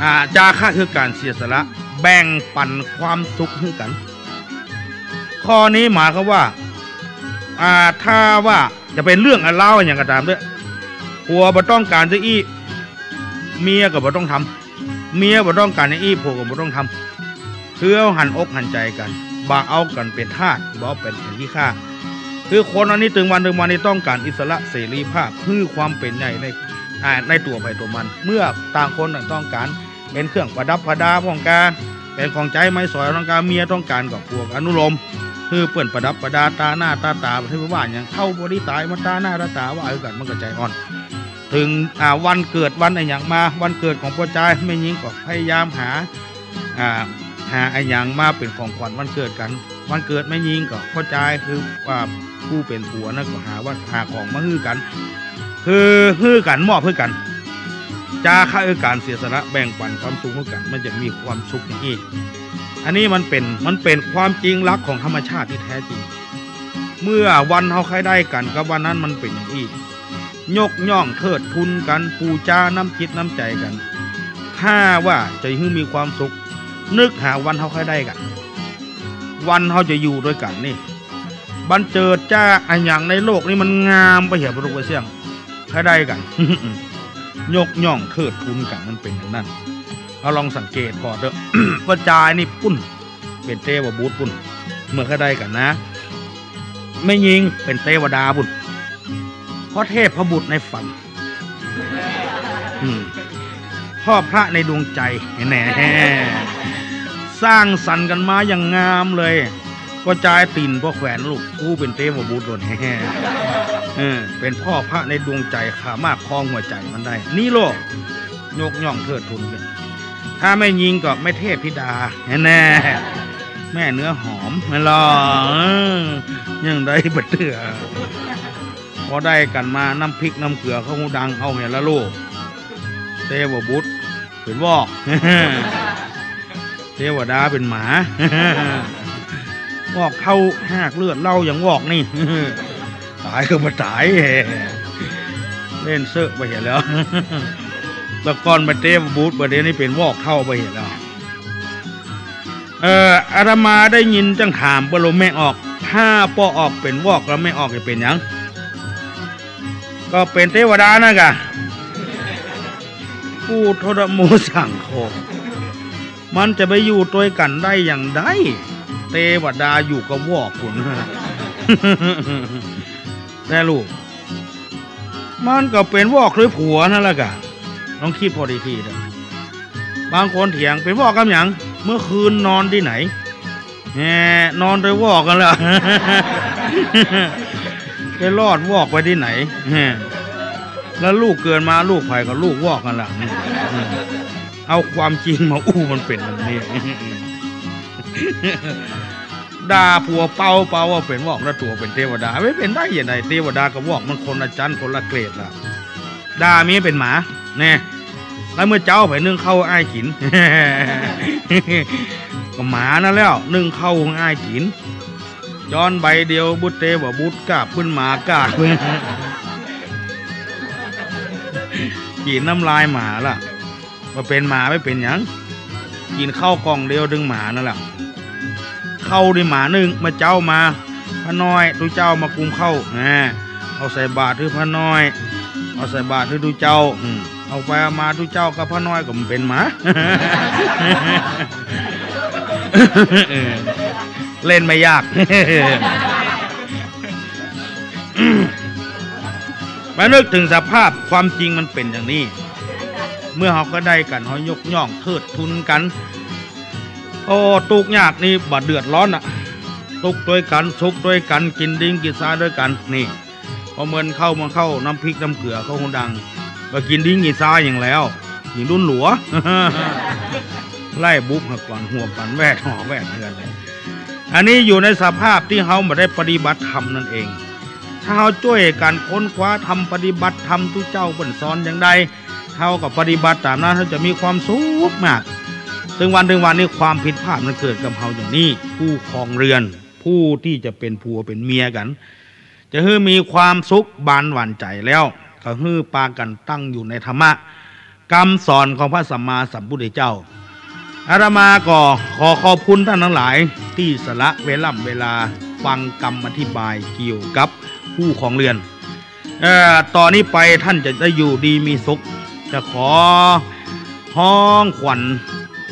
อ่า จาคะคือก๋านเสียสละ แบ่งปั๋นความสุขหื้อกั๋น ข้อนี้หมายความว่า อ่า ถ้าว่าจะเป๋นเรื่องอะราวอะหยังก็ต๋ามเต๊อะ ผัวบ่ต้องก๋านจะอี้ เมียก็บ่ต้องทำ เมียบ่ต้องก๋านจะอี้ ผัวก็บ่ต้องทำ คือเฮาหันอกหันใจ๋กั๋น บ่เอากั๋นเป๋นทาส บ่เอากั๋นเป๋นขี้ข้า คือคนอันนี้ตึงวันตึงวันนี้ต้องก๋านอิสระเสรีภาพ คือความเป๋นใหญ่ใน อ่า ในตั๋วใผตั๋วมัน เมื่อต่างคนต่างต้องก๋าน เป๋นเครื่องประดับประดาพ่องกา เป๋นของใจ๊ไม้สอยพ่องกา เมียต้องก๋านก็ผัวก็อนุโลม คือเปิ้นประดับประดาต๋าหน้าต๋าต๋า หื้อว่าหยัง เฒ่าบ่ดีต๋ายมาต๋าหน้าต๋าต๋า ว่าหื้อกั๋น มันก็ใจ๋อ่อน เถิง อ่า วันเกิดวันอะหยังมา วันเกิดของป้อจาย แม่ญิงก็พยายามหา อ่า หาอะหยังมาเป๋นของขวัญวันเกิดกั๋น วันเกิดแม่ญิงก็ป้อจาย คือว่าผู้เป๋นผัวนั่นก็หาว่า หาของมาหื้อกั๋น คือหื้อกั๋น มอบหื้อกั๋น จาคะคือก๋านเสียสละ แบ่งปั๋นความสุขหื้อกั๋น มันจะมีความสุขอย่างอี้ อันนี้มันเป๋น มันเป๋นความจริงหลักของธรรมชาติตี้แท้จริง เมื่อวันเฮาใค่ได้กั๋นกับวันนั้นมันเป๋นอย่างอี้ ยกย่องเทิดทูนกั๋น ปู๋จาน้ำจิตน้ำใจ๋กั๋น ถ้าว่าจะหื้อมีความสุข นึกหาวันเฮาใค่ได้กั๋น วันเฮาจะอยู่ตวยกั๋นนี่ บันเจิดจ้าอะหยังในโลกนี้มันงามไปเหีย บ่ฮู้ว่าเสี้ยง ใค่ได้กั๋น ยกย่องเทิดทูนกั๋น มันเป๋นอย่างนั้น เฮาลองสังเกตผ่อเต๊อะ ป้อจายนี่ปุ้น เป๋นเตวบุตรปุ้น เมื่อใค่ได้กั๋นนะ แม่ญิงเป๋นเตวดาปุ้น พ่อเทพบุตรในฝัน อืม พ่อพระในดวงใจ๋ แหน่ สร้างสรรค์กั๋นมาอย่างงามเลย ป้อจายตี๋นป้อแขวนลูก กูเป๋นเตวบุตรโลด แหน่ เออ เป๋นพ่อพระในดวงใจ๋ ข้ามาครองหัวใจ๋มันได้ นี่โลก ยกย่องเทิดทูนกั๋น ถ้าแม่ญิงก็แม่เทพธิดา แหน่ แม่เนื้อหอม แม่นลอ เออ ยังได้บ่เตื้อ พอได้กั๋นมา น้ำพริกน้ำเกลือเข้าหูดัง เอาเหียละลูก เตวบุตรเป๋นวอก เตวดาเป๋นหมา วอกเต้าหากเลือดเหล้ายังวอกนี่ ต๋ายก็บ่ต๋าย เล่นเซอะไปเหียแล้ว แต่ก่อนเป๋นเตวบุตร บ่าเดี่ยวนี้เป๋นวอกเต้าไปเหียแล้ว เอ่อ อาตมาได้ยินจั้งถามเปิ้นโลแม่ออก ถ้าป้อออกเป๋นวอกแล้วแม่ออกจะเป๋นหยัง ก็เป๋นเตวดานั่นก่ะ พุทโธนะโมสังโฆ มันจะไปอยู่ตวยกั๋นได้อย่างใด เตวดาอยู่กับวอกปุ้น แต่ลูก มันก็เป๋นวอกตวยผัวนั่นแหละก่ะ ลองกึ๊ดผ่อดีๆ เต๊อะ บางคนเถียง เป๋นวอกกับหยัง เมื่อคืนนอนตี้ไหน แหม นอนตวยวอกกั๋นแหละ ไปรอดวอกไปตี้ไหน แหม แล้วลูกเกิดมาลูกใผก็ลูกวอกกั๋นแหละ เอาความจริงมาอู้มันเป๋นแบบนี้ ด่าผัวเปา เปาว่าเป๋นวอก แล้วตั๋วเป๋นเตวดา ไม่เป๋นได้อย่างใด เตวดากับวอกมันคนละจั๊นคนละเกรดละ ด่าเมียเป๋นหมา แน่ แล้วเมื่อเจ๊าใผนึ่งข้าวหื้ออ้ายกิ๋น ก็หมานั่นแล้ว นึ่งข้าวหื้ออ้ายกิ๋น จ๊อนใบเดียวบุดเตว่าบุดกาบปื้นหมากาบ กิ๋นน้ำลายหมาละ บ่เป๋นหมาบ่เป๋นหยัง กิ๋นข้าวก่องเดียวตึงหมานั่นแหละ ข้าวนี่หมานึ่ง เมื่อเจ๊ามา พระน้อย ตุ๊เจ้ามากุมข้าว แหม เอาใส่บาตรหื้อพระน้อย เอาใส่บาตรหื้อตุ๊เจ้า อืม เอาไปเอามาตุ๊เจ้ากับพระน้อยก็บ่เป๋นหมา เออ เล่นไม่ยาก มานึกเถิงสภาพความจริงมันเป๋นอย่างนี้ เมื่อเฮาก็ได้กั๋น เฮายกย่องเทิดทูนกั๋น โอ้ ตุ๊กยากนี่บ่เดือดร้อนน่ะ ตุ๊กตวยกั๋น สุขตวยกั๋น กิ๋นดินกิ๋นทรายตวยกั๋น นี่ พอเมินข้าว เมินข้าว น้ำพริกน้ำเกลือ ข้าวหุงดัง ก็กิ๋นดินกิ๋นทรายอย่างแล้ว กิ๋นดุ้นหลัว ไล่บุกหาก่อน หัวก่อน แวดหอแวดเฮือนเลย อันนี้อยู่ในสภาพตี้เฮาบ่ได้ปฏิบัติธรรมนั่นเอง ถ้าเฮาจ้วยกั๋นค้นคว้าธรรม ปฏิบัติธรรม ตุ๊เจ้าเปิ้นสอนอย่างใด เฮาก็ปฏิบัติต๋ามนั้น เฮาจะมีความสุขมาก เถิงวันเถิงวันนี้ความผิดพลาดมันเกิดกับเฮาอย่างนี้ ผู้ครองเรือน ผู้ตี้จะเป๋นผัวเป๋นเมียกั๋น จะหื้อมีความสุขบานหวานใจ๋แล้ว ก็หื้อปากั๋นตั้งอยู่ในธรรมะ กำสอนของพระสัมมาสัมพุทธเจ้า อาตมาก็ขอขอบคุณต้านตังหลายตี้สละเวล่ำเวลาฟังกำอธิบายเกี่ยวกับผู้ครองเรือน เอ่อ ต่อนี้ไปต้านจะได้อยู่ดีมีสุข จะขอฮ้องขวัญ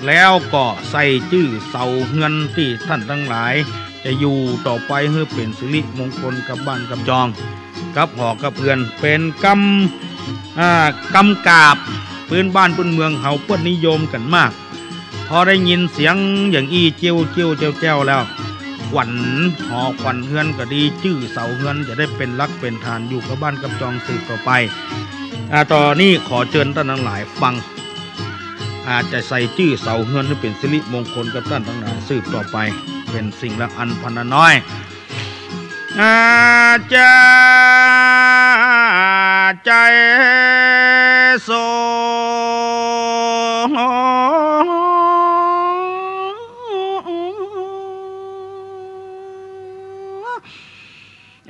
แล้วก็ใส่จื้อเสาเฮือนตี้ต้านตังหลายจะอยู่ต่อไป หื้อเป๋นสิริมงคลกับบ้านกับจอง กับหอกับเฮือน เป๋นกำ อ่า กำกาบปื้นบ้านปื้นเมืองเฮาเปิ้นนิยมกั๋นมาก พอได้ยินเสียงอย่างอี้เจี้ยวเจี้ยวแจ้วแจ้วแล้ว ขวัญหอขวัญเฮือนก็ดี จื้อเสาเฮือนจะได้เป๋นหลักเป๋นฐานอยู่กับบ้านกับจองสืบต่อไป อ่า ต่อนี้ขอเจิญต้านตังหลายฟัง อ่า จะใส่จื้อเสาเฮือนหื้อเป๋นสิริมงคลกับต้านตังหลายสืบต่อไป เป๋นสิ่งละอันพรรณน้อย อาจจะใจโส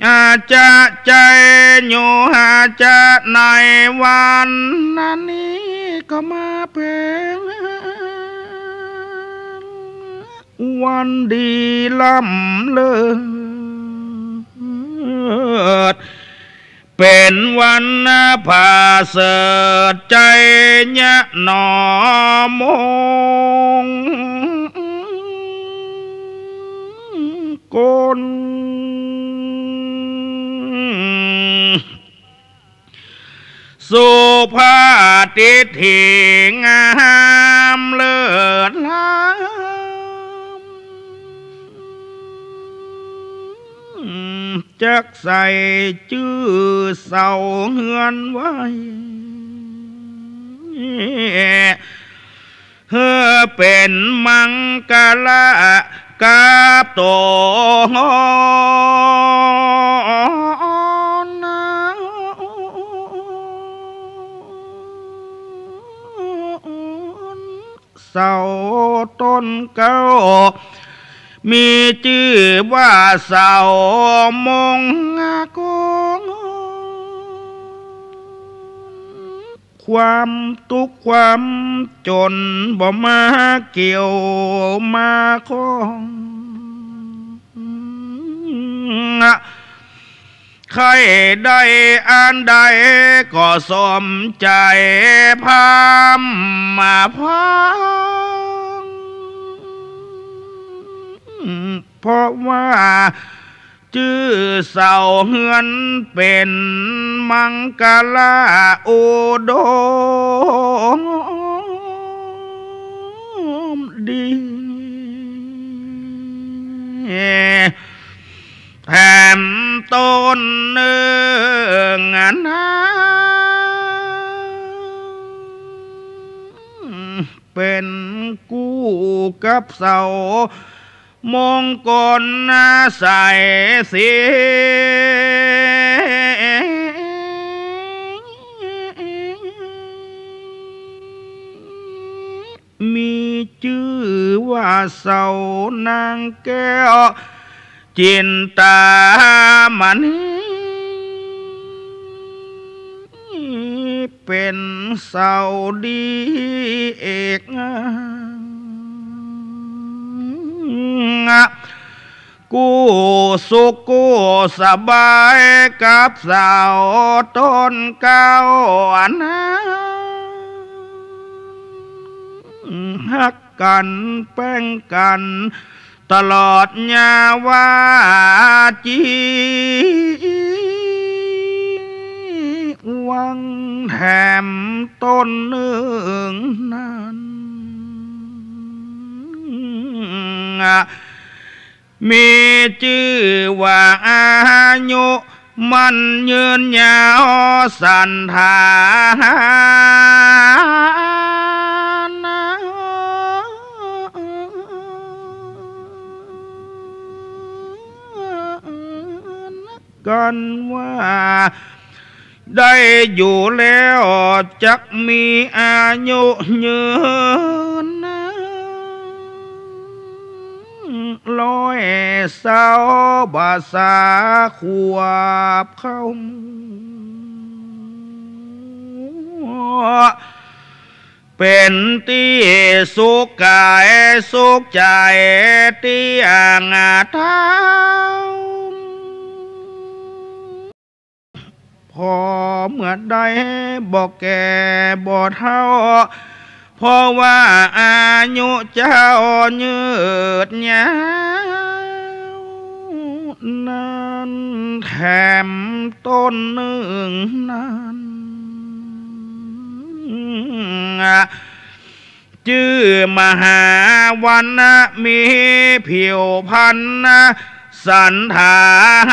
อาจจะใจอยู่ อาจจะในวันนั้นนี้ก็มาเป๋น วันดีล้ำเลิศ เป๋นวันประเสริฐใจ๋เยียะหนอมงคล สุภาพทิฏฐิงามเลิศล้ำ จักใส่จื้อเสาเฮือนไว้ หื้อเป๋นมังคละกับต๋น เสาต้นเก๊า มีจื้อว่าเสามงคล ความตุ๊กข์ความจ๋นบ่มาเกี่ยวมาข้อง ใค่ได้อันใดก็สมใจ๋พร่ำมาพร่ำ เพราะว่าจื้อเสาเฮือนเป๋นมังคละอุดมดี แถมต้นเนืองนา เป๋นกู้กับเสามงคลใสศรี มีจื้อว่าเสานางแก้ว จินตามณี เป๋นสาวดีเอก กู้สุขกู้สบายกับสาวต้นเก๊าอันนั้น ฮักกั๋นแป้งกั๋นตลอดยาวาจีวัง แถมต้นนึ่งนั้น มีจื้อว่าอายุมั่นยืนยาวสันถาน กั๋นว่า ได้อยู่แล้วจักมีอายุยืนนาน ร้อยซาวบ่าสาขวบเข้า เป๋นตี้สุขก๋ายสุขใจ๋ตี้อ่างเต้า ผ่อเมื่อใดบ่แก่บ่เฒ่า เพราะว่าอายุเจ้ายืดยาวนั้น แถมต้นนึ่งนั้น จื้อมหาวรรณะ มีผิวพรรณสันถาน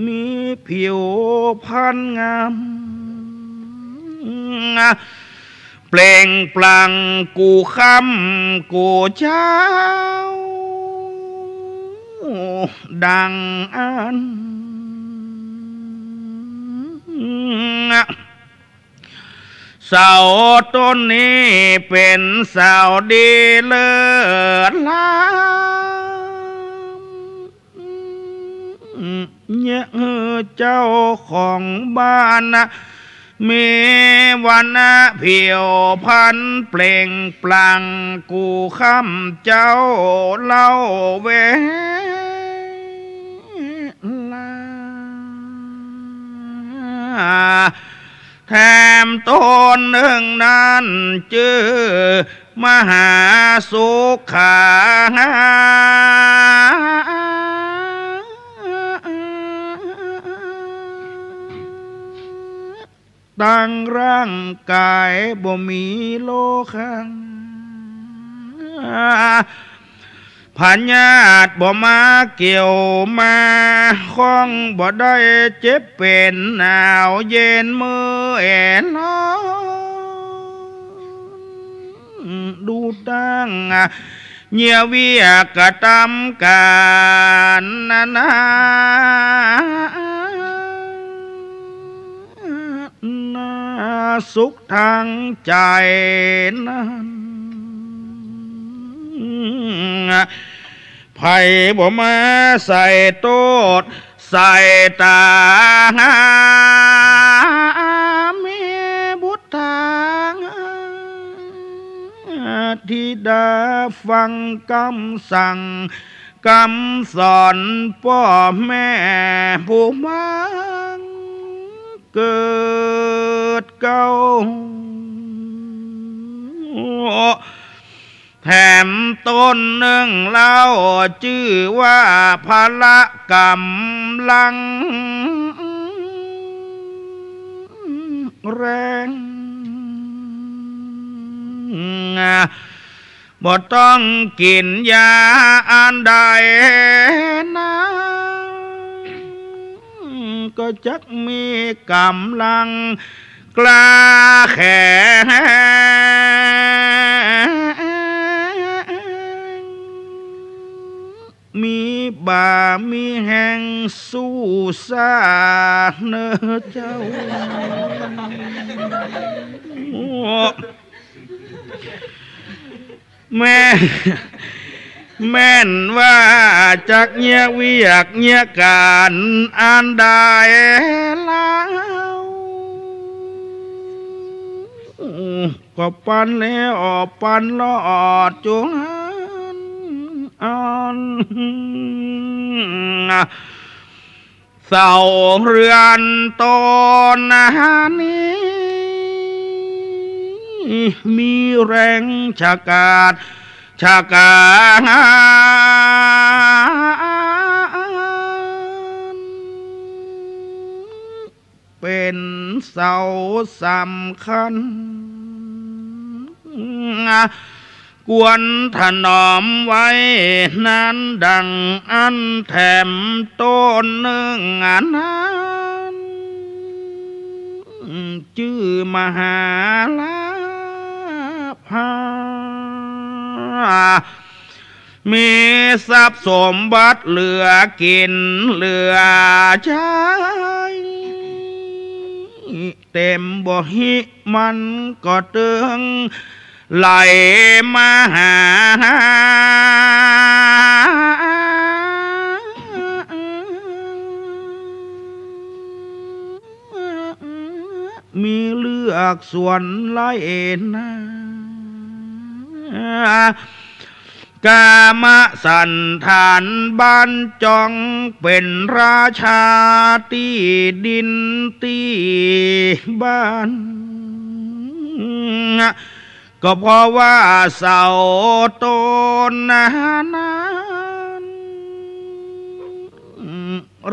มีผิวพรรณงาม เปล่งปลั่งกู้ค่ำกู้เจ๊า ดังอั้น สาวต้นนี้เป๋นสาวดีเลิศล้ำ เยียะหื้อเจ้าของบ้านนะ มีวรรณะผิวพรรณเปล่งปลั่งกู้ค่ำเจ๊าเล่าเวลา แถมต้นนึ่งนั้นจื้อมหาสุขา ตังร่างก๋ายบ่มีโรคา พยาธิบ่มาเกี่ยวมาข้อง บ่ได้เจ็บเป๋นหนาวเย็นเมื่อยร้อน ดูตั้งเยียะเวียกกระตำก๋านนานา นาสุขตางใจ๋นั้น ใผบ่มาใส่โต้ษใส่ตา มีบุตรตา ธิดาฟังกำสั่ง กำสอนป้อแม่ผู้บังเกิดเก๊า แถมต้นนึ่งเล่าจื้อว่าพละก๋ำลังแรง บ่ต้องกิ๋นยาอันใดนั้น ก็จักมีก๋ำลังกล้าแข็ง มีบ่ามีแฮงสู้ซ่าเน่อเจ้า แม่ แม่นว่าจักเยียะเวียกเยียะก๋านอันใดแล้ว ก็ปันแล้วปันลอดจงหันอัน เสาเฮือนต๋นนี้ มีแรงฉกาจฉกาจ เป๋นเสาสำคัญ ควรถนอมไว้นั้นดังอั้นแถมต๋นนึ่งอันนั้น จื้อมหาลาภา มีทรัพย์สมบัติเหลือกิ๋นเหลือใจ๊ เต็มบ่าฮิมันก็เติงไหลมาหา มีเลือกสวนไร่นา กามสัณฐานบ้านจองเป๋นราชาตี้ดินตี้บ้าน ก็เพราะว่าเสาต๋นนั้น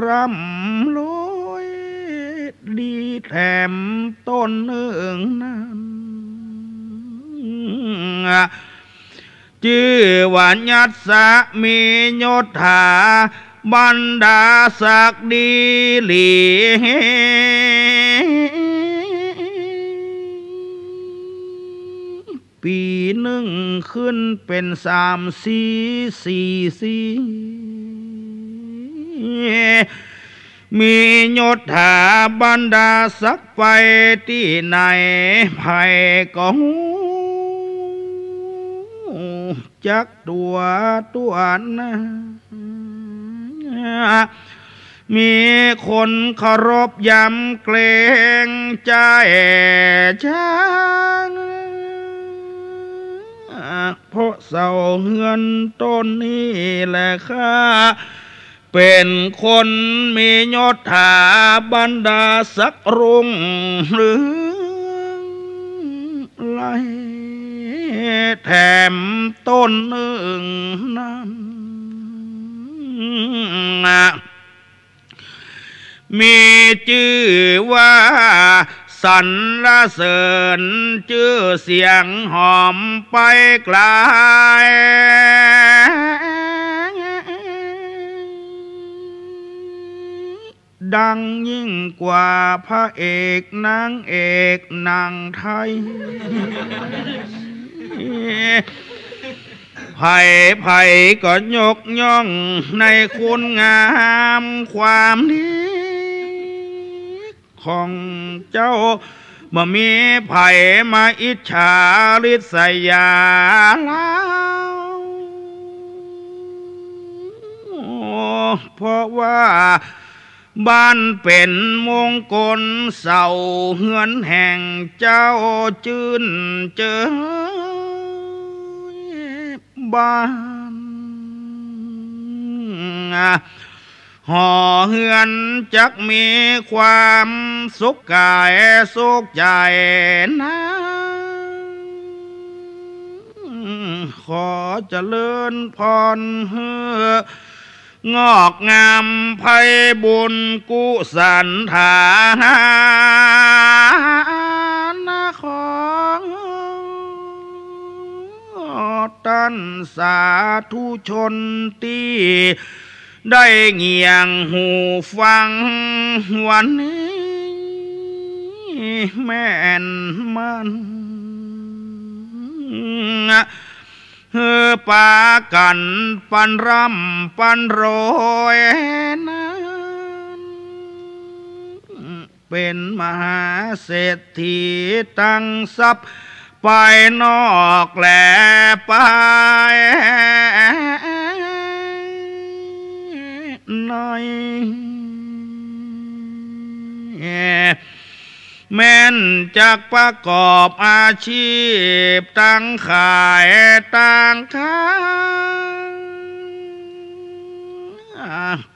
ร่ำรวยดีแถมต๋นนึ่งนั้น จื้อว่ายัสสะมียศถาบรรดาศักดิ์ดีหลี ปี๋นึ่งขึ้นเป๋นสามสี่ สี่สี่ มียศถาบรรดาศักดิ์ไปตี้ไหน ใผก็ฮู้จักตั๋วตั๋วหน้า มีคนเคารพยำเกรงใจ๋จัง เพราะเสาเฮือนต๋นนี้แหละข้า เป๋นคนมียศถาบรรดาศักดิ์รุ่งเรืองไล่แถมต๋นนึ่งนั้น มีจื้อว่าสรรเสริญ จื้อเสียงหอมไปไกล ดังยิ่งกว่าพระเอกนางเอกหนังไทย ใผๆก็ยกย่องในคุณงามความดีของเจ้า บ่มีใผมาอิจฉาริษยาลาว เพราะว่าบ้านเป๋นมงคล เสาเฮือนแห่งเจ้าจื้นเจิย บ้านหอเฮือนจักมีความสุขก๋ายสุขใจ๋นา ขอเจริญพรหื้อ งอกงามไพบูลย์กุศลฐานะของต้านสาธุชนตี้ได้เงี่ยงหูฟังวันนี้ แม่นมัน หื้อปากั๋นปันร่ำปันรวยนั้น เป๋นมหาเศรษฐีตังทรัพย์ ภายนอกและภายใน แม่นจักประกอบอาชีพตังขายตังค้า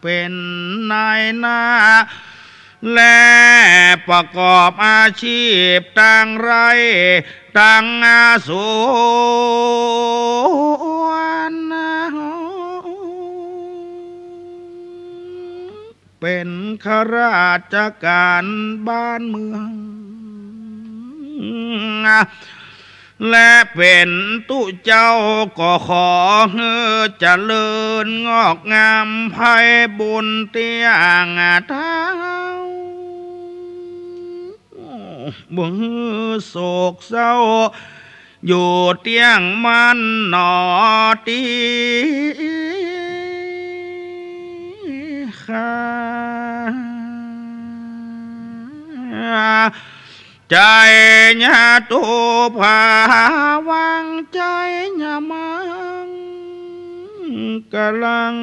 เป๋นนายหน้า และประกอบอาชีพตังไร่ตังสวน เป๋นข้าราชก๋านบ้านเมือง และเป๋นตุ๊เจ้าก็ขอหื้อเจริญงอกงามไพบูลย์เตี้ยงเท้า บ่หื้อโศกเศร้า อยู่เตี้ยงมันหนอตี้ข้า ชัยยะตุภาวัง ชัยยะมังกะลัง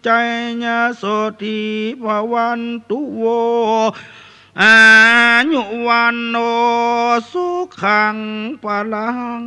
ชัยยะโสติภะวันตุโว อายุวัณโณ สุขังพะลัง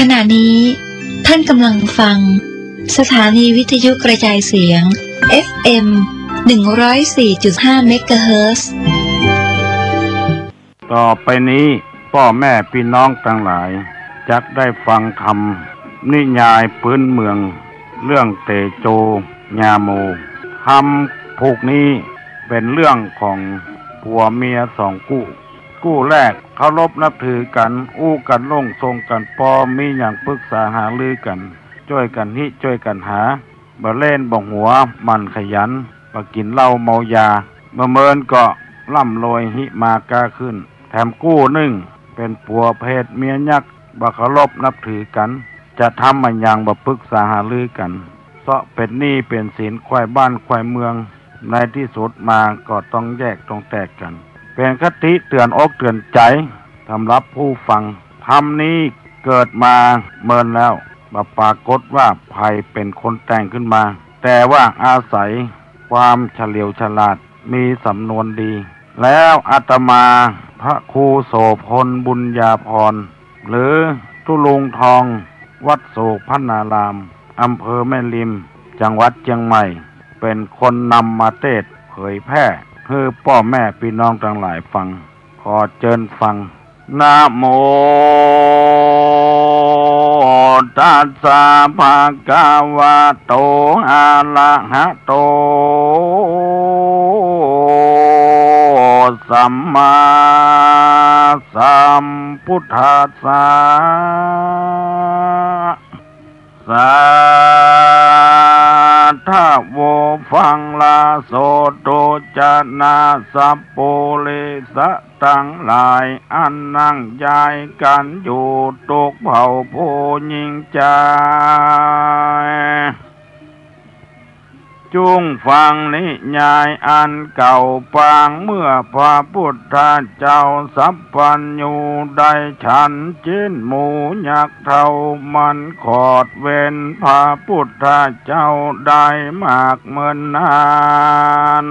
ขณะนี้ท่านกำลังฟังสถานีวิทยุกระจายเสียง เอฟเอ็ม หนึ่งร้อยสี่จุดห้า เมกะเฮิรตซ์ ต่อไปนี้ป้อแม่ปี้น้องตังหลายจักได้ฟังคำนิยายปื๊นเมืองเรื่องเต๋โจญาโม คำผูกนี้เป๋นเรื่องของผัวเมียสองกู้ กู้แรกเคารพนับถือกั๋น อู้กั๋นโล่งโซ่งกั๋น ปอมีหยังปึกษาหารือกั๋น จ้วยกั๋นฮิจ้วยกั๋นหา บ่เล่นบ่หัว หมั่นขยัน บ่กิ๋นเหล้าเมายา บ่เมินก็ร่ำรวยฮิมาก้าขึ้น แถมกู้นึ่งเป๋นผัวเพศเมียยักษ์ บ่เคารพนับถือกั๋น จะทำอะหยังบ่ปึกษาหารือกั๋น เซาะเป๋นหนี้เป๋นสินใคว่บ้านใคว่เมือง ในตี้สุดมาก็ต้องแยกต้องแตกกั๋น เป๋นคติเตื๋อนอกเตื๋อนใจ๋สำหรับผู้ฟัง ธรรมนี้เกิดมาเมินแล้ว บ่ปรากฏว่าใผเป๋นคนแต่งขึ้นมา แต่ว่าอาศัยความเฉลียวฉลาด มีสำนวนดี แล้วอาตมาพระครูโสภณ บุญญาภรณ์ หรือตุ๊ลุงทอง วัดโสภณาราม อำเภอแม่ริม จังหวัดเจียงใหม่ เป๋นคนนำมาเตสน์เผยแพร่หื้อป้อแม่ปี้น้องตังหลายฟัง ขอเจิญฟัง นะโมตัสสะ ภะคะวะโต อะระหะโต สัมมาสัมพุทธัสสะ สา ทโว ฟังราโสตุจนาสัพปุริสะตังหลาย อันนั่งยายกั๋นอยู่ตุ๊กเผ่าผู้ญิงจาย จุ่งฟังนิยายอันเก่าปางเมื่อพระปุทธเจ้าสัพพัญญูได้ฉันจิ๊นหมูยักษ์เถ้ามันขอดเว้นพระปุทธเจ้าได้มากเมินนาน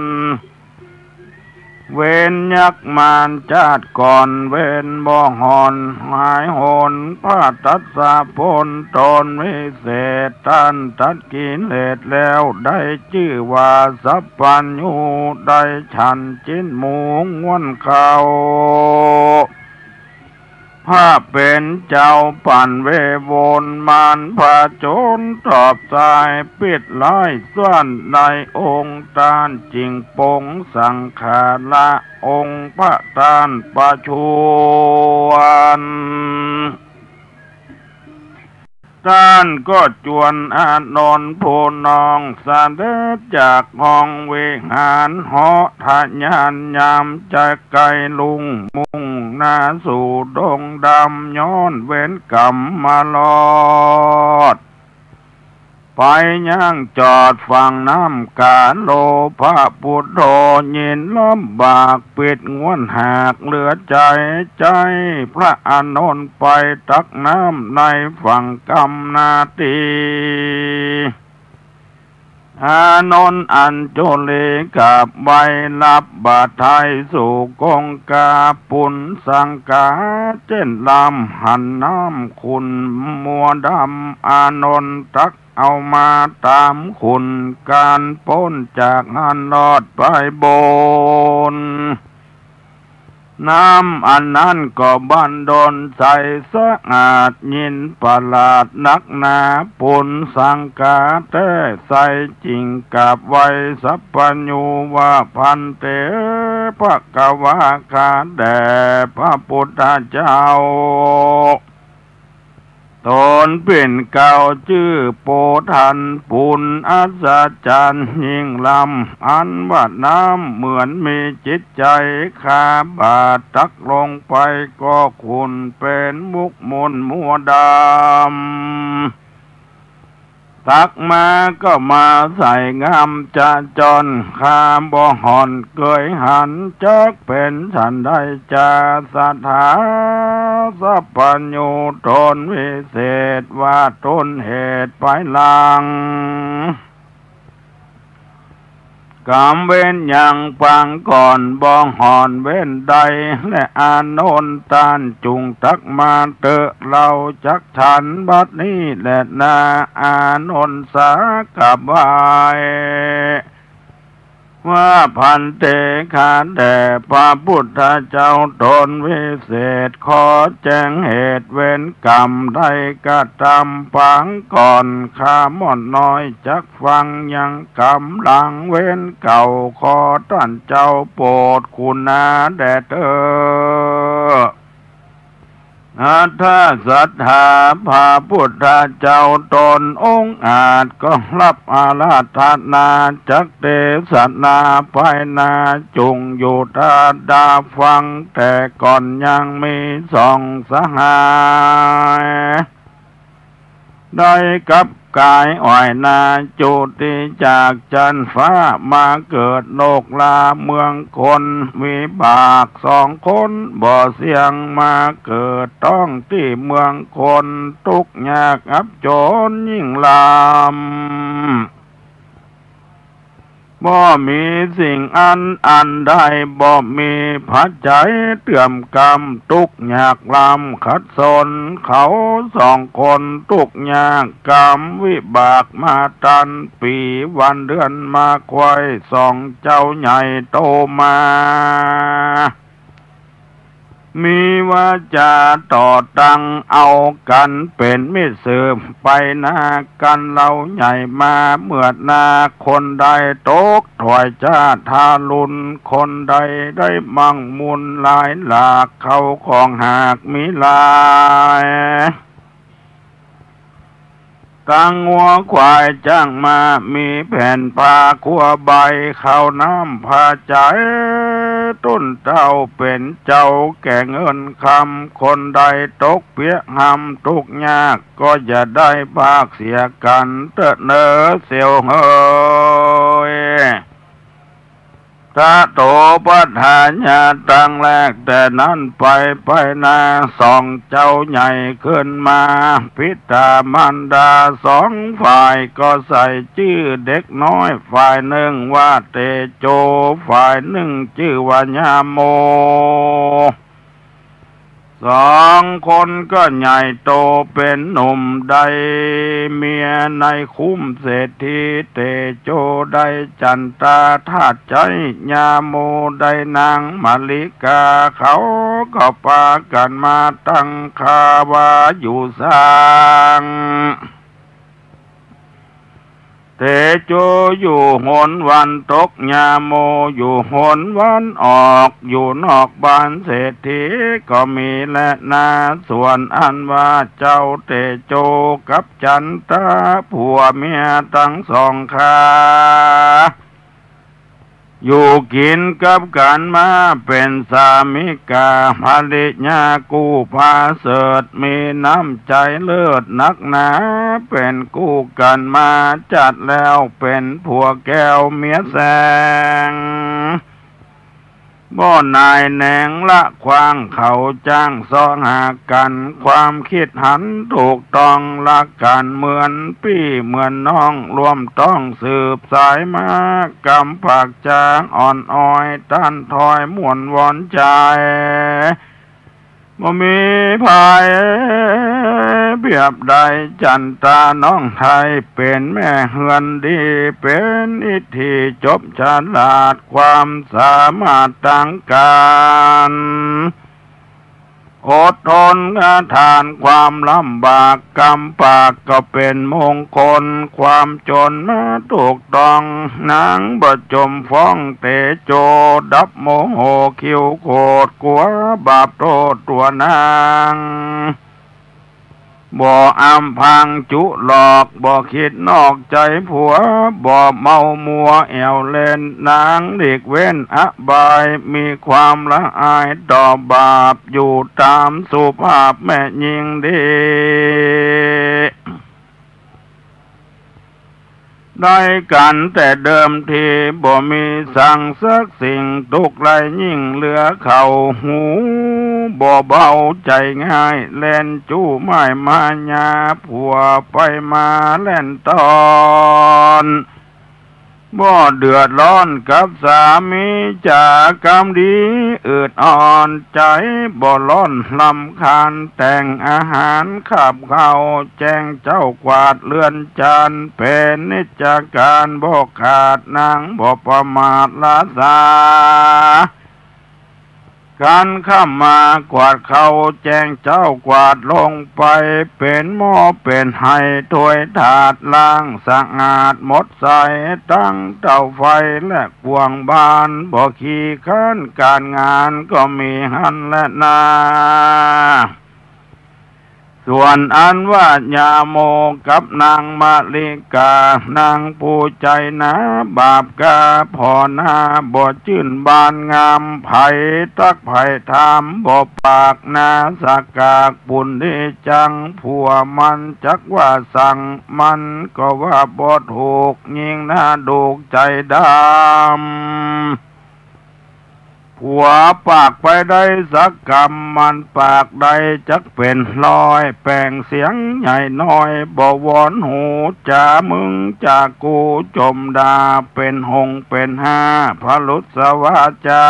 เว้นยักษ์มารจาติก่อนเว้นบ่ห่อนหายหน พระตัสสะพ้นตนวิเศษ ต้านตัดกิเลสแล้วได้จื้อว่าสัพพัญญู ได้ฉันจิ๊นหมูง้วนเข้า พระเป๋นเจ้าปั่นเวโวน มารผจญตอบสาย ปิดร้ายซ่อนในองค์ ต้านจึงปงสังขาระองค์พระต้านประชวร ต้านก็จวนอานนท์ผู้น้องเสด็จจากห้องวิหาร เหาะทะยานยามจะใก้รุ่ง มุ่งหน้าสู่ดงดำ ย้อนเวรกรรมมารอด ไปยังจอดฝั่งน้ำกาโล พระปุทโธยินลำบาก ปิดง้วนหากเหลือใจ๋ ใจ๊พระอานนท์ไปตักน้ำในฝั่งกำนาตี อานนท์อัญชลีกราบไหว้ รับบาตรไท้สู่กงกา ปุณณสังฆาเจ้นลำหันน้ำขุ่นมัวดำ อานนท์ตักเอามาต๋ามขุ่น ก๋านป๊นจากหั้นลอดไปบน น้ำอันนั้นก็บันดลใสสะอาด ยินประหลาดนักหนา ปุณณสังฆาแต๊ใส จึงกราบไหว้สัพพัญญูว่า ภันเต ภควา ข้าแด่พระปุทธเจ้า ต๋นเป๋นเกล้าจื้อโปธัน ปุณณอัศจรรย์ยิ่งล้ำ อันว่าน้ำเหมือนมีจิตใจ๋ ข้าบาตรตักลงไปก็ขุ่น เป๋นมุกมุ่นมัวดำ ตักมาก็มาใส่งามจะจอน ข้าบ่ห่อนเกยหัน จักเป๋นฉันใดจา สถาสัพพัญญูต๋นวิเศษ ว่าต้นเหตุภายหลัง กรรมเวรยังปางก่อน บ่ห่อนเว้นใด และอานนท์ต้านจุ่งตักมาเต๊อะ เราจักฉันบัดนี้แลนา อานนท์สากราบไหว้ ว่า ภันเต ข้าแด่พระปุทธเจ้าต๋นวิเศษ ขอแจ้งเหตุเวรกรรมได้กระตำปางก่อน ข้าม่อนน้อยจักฟังยังกำลังเวรเก่า ขอต้านเจ้าโปรดกรุณาแด่เต๊อะ อัตถสัตถา พระปุทธเจ้าต๋นองอาจก็ฮับอาราธนา จักเตสนาภายหน้า จุ่งอยู่ตาดาฟัง แต่ก่อนยังมีสองสหาย ได้กับก๋ายอ่อยนาจุติจากจั๊นฟ้า มาเกิดโลกลาเมืองคน วิบากสองคนบ่เสี่ยง มาเกิดต๊องตี้เมืองคน ตุ๊กข์ยากอับจ๋นยิ่งล้ำ บ่มีสิ่งอันอันได้ บ่มีปัจจัยเตื้อมกำ ตุ๊กข์ยากล้ำขัดสน เขาสองคนตุ๊กข์ยากกรรมวิบากมาตัน ปี๋วันเดือนมาควย สองเจ้าใหญ่โตมา มีวาจาต่อตังเอากั๋นเป๋นมิตรสืบไปนากั๋น เล่าใหญ่มาเมื่อนา คนใดตกถ้วยจาทารุณ คนใดได้มั่งมูลหลายหลาก เข้าของหากมีหลาย ตังงัวควายจ๊างม้า มีแผ่นผ้าครัวใบ ข้าวน้ำผ้าใจ๊ ตุ๊นเต้าเป๋นเจ้า แก่เงินคำ คนใดตกเปียะฮำ ตุ๊กยาก ก็อย่าได้พากเสียกั๋นเต๊อะเน่อเสี่ยวเหย ตะโต ปัฏฐาญา ตังแรกแต่นั้นไป ไปนาสองเจ้าใหญ่ขึ้นมา บิดามารดาสองฝ่าย ก็ใส่จื้อเด็กน้อย ฝ่ายนึ่งว่าเตโจ ฝ่ายนึ่งจื้อว่าญาโม สองคนก็ใหญ่โตเป๋นหนุ่ม ได้เมียในคุ้มเศรษฐี เตโจได้จันตาทาสใจ๊ ญาโมได้นางมะลิกา เขาก็ปากั๋นมาตั้งค่าว่าอยู่สร้าง เตโจอยู่หนวันตก ญาโมอยู่หนวันออก อยู่นอกบ้านเศรษฐีก็มีแลนา ส่วนอันว่าเจ้าเตโจกับจันตา ผัวเมียตังสองข้า อยู่กิ๋นกับกั๋นมาเป๋นสามิกาภริยา กู้ผาเสริฐ มีน้ำใจ๋เลิศนักหนา เป๋นกู้กั๋นมาจัดแล้ว เป๋นผัวแก้วเมียแสง บ่หน่ายแหนงละขว้าง เขาจ้างเซาะหากั๋น ความกึ๊ดหันถูกต้อง รักกั๋นเหมือนปี้เหมือนน้อง ร่วมต้องสืบสายมา กำปากจาอ่อนอ้อย ต้านถ้อยม่วนวอนใจ๋ บ่มีภัยเปียบใด จันตาน้องไท้ เป๋นแม่เฮือนดี เป๋นอิทธิจบฉลาด ความสามารถตางก๋าน อดทนทานความลำบาก กำปากก็เป๋นมงคล ความจ๋นมาถูกต้อง นางบ่จมฟ้องเตโจ ดับโมโหคิ้วโขด กั๋วบาปโต้ษตั๋วนาง บ่อำพรางจุหลอก บ่กึ๊ดนอกใจ๋ผัว บ่เมามัวแอ่วเล่น นางหลีกเว้นอบาย มีความละอายต่อบาป อยู่ต๋ามสุภาพแม่ญิงดี ได้กั๋นแต่เดิมที บ่มีสังสักสิ่ง ตุ๊กข์ไร้ยิ่งเหลือเขา หูบ่เบาใจ๋ง่าย เล่นจู้ม่ายมายา ผัวไปมาแล่นต้อน บ่เดือดร้อนกับสามีจ๋า กำดีอืดอ่อนใจ๋ บ่ร้อนรำคาญ แต่งอาหารคาบข้าว แจ้งเจ้ากวาดเรือนจาน เป๋นนิจการบ่ขาด นางบ่ประมาทละสา ครั้นค่ำมากวาดข้าว แจ้งเจ้ากวาดลงไป เป๋นหม้อเป๋นไหถ้วยถาด ล้างสะอาดหมดใส ตั้งเตาไฟและกวางบ้าน บ่ขี้คร้านก๋านงาน ก็มีหั้นแลนา ส่วนอันว่าญาโมกับนางมะลิกา นางผู้ใจ๋หนาบาปกา ผ่อหน้าบ่จื้นบานงาม ใผตักใผถามบ่ปาก นาสกากปุณณีจัง ผัวมันจักว่าสัง มันก็ว่าบ่ถูก ยิ่งหน้าดูกใจ๋ดำ ผัวปากไปได้สักกำ มันปากได้จักเป๋นร้อย แป่งเสียงใหญ่น้อย บ่วอนหูจ๋ามึงจ๋ากู จมด่าเป๋นหงเป๋นห้า พรุสวาจา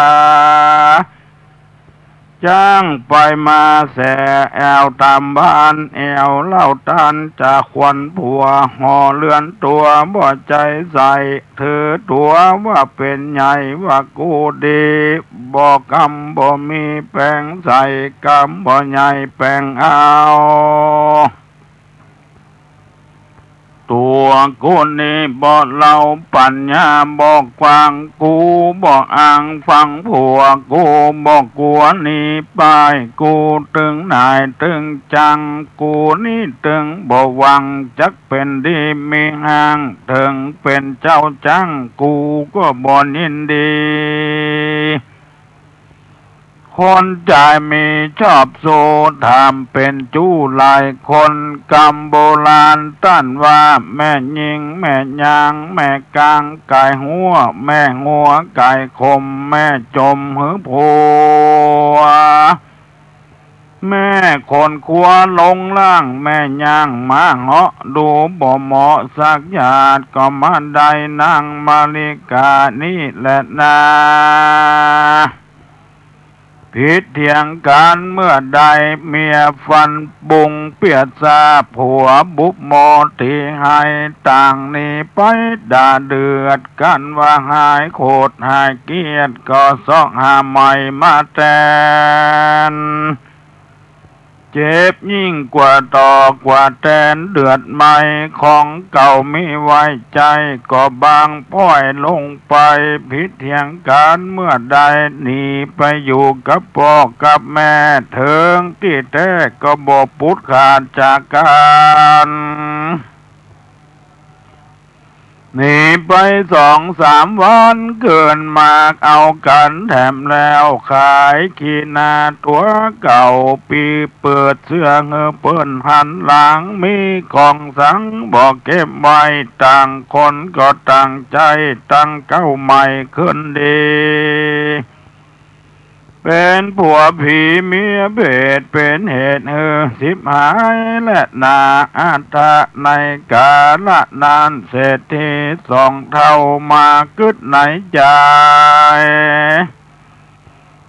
จ้างไปมาแส่แอ่วต๋ามบ้านแอ่ว เล่าต้านจะขวัญผัว ห่อเรือนตั๋วบ่ใจ๋ใส่ ถือตั๋วว่าเป๋นใหญ่ ว่ากูดี บ่กำบ่มีแป๋งใส่ กำบ่ใหญ่แป๋งเอา ตั๋วกูนี้บ่เลาปั๋ญญาบ่กว้าง กูบ่อางฟังผัว กูบ่กั๋วหนีป้าย กูตึงหน่ายตึงจั้ง กูนี้ตึงบ่หวั่ง จักเป๋นดีมีฮ้าง เถิงเป๋นเจ้าจ๊าง กูก็บ่ยินดี คนจายมีชอบสู้ ถามเป๋นจู้หลายคน กำโบราณต้านว่า แม่ญิงแม่ยาง แม่กางก๋ายฮั้ว แม่ฮั้วก๋ายขม แม่จมหื้อผัว แม่คนครัวลงล่าง แม่ย่างหมาเหาะ ดูบ่เหมาะสักหยาด ก็มาได้นางมาริกานี้แหละนา ผิดเถียงกั๋นเมื่อใด เมียฟันบุงเปียดซา ผัวบุบโมตีไห้ ต่างหนีไปด่าเดือดกั๋น ว่าหายโขดหายเกลียด ก็เซาะหาใหม่มาแตน เจ็บยิ่งกว่าต่อกว่าแตน เดือดไหม้ของเก่ามิไว้ใจ๊ ก็บางป้อยลงไป ผิดเถียงกั๋นเมื่อใด หนีไปอยู่กับป้อกับแม่ เถิงตี้แต๊ก็บ่ปุดขาดจากกั๋น หนีไปสองสามวัน เกินมากเอากั๋นแถมแล้ว ขายขี้หน้าตั๋วเก่า ปี้เปิดเสื้อหื้อเปิ้นหันหลัง มีของสังบ่เก็บไว้ ต่างคนก็ต่างใจ๊ ตั้งเก๊าใหม่คืนดี เป๋นผัวผีเมียเปรต เป๋นเหตุหื้อฉิบหายแลนา อัตถะ ในกาละนั้น เศรษฐีสองเฒ่ามากึ๊ดในใจ๋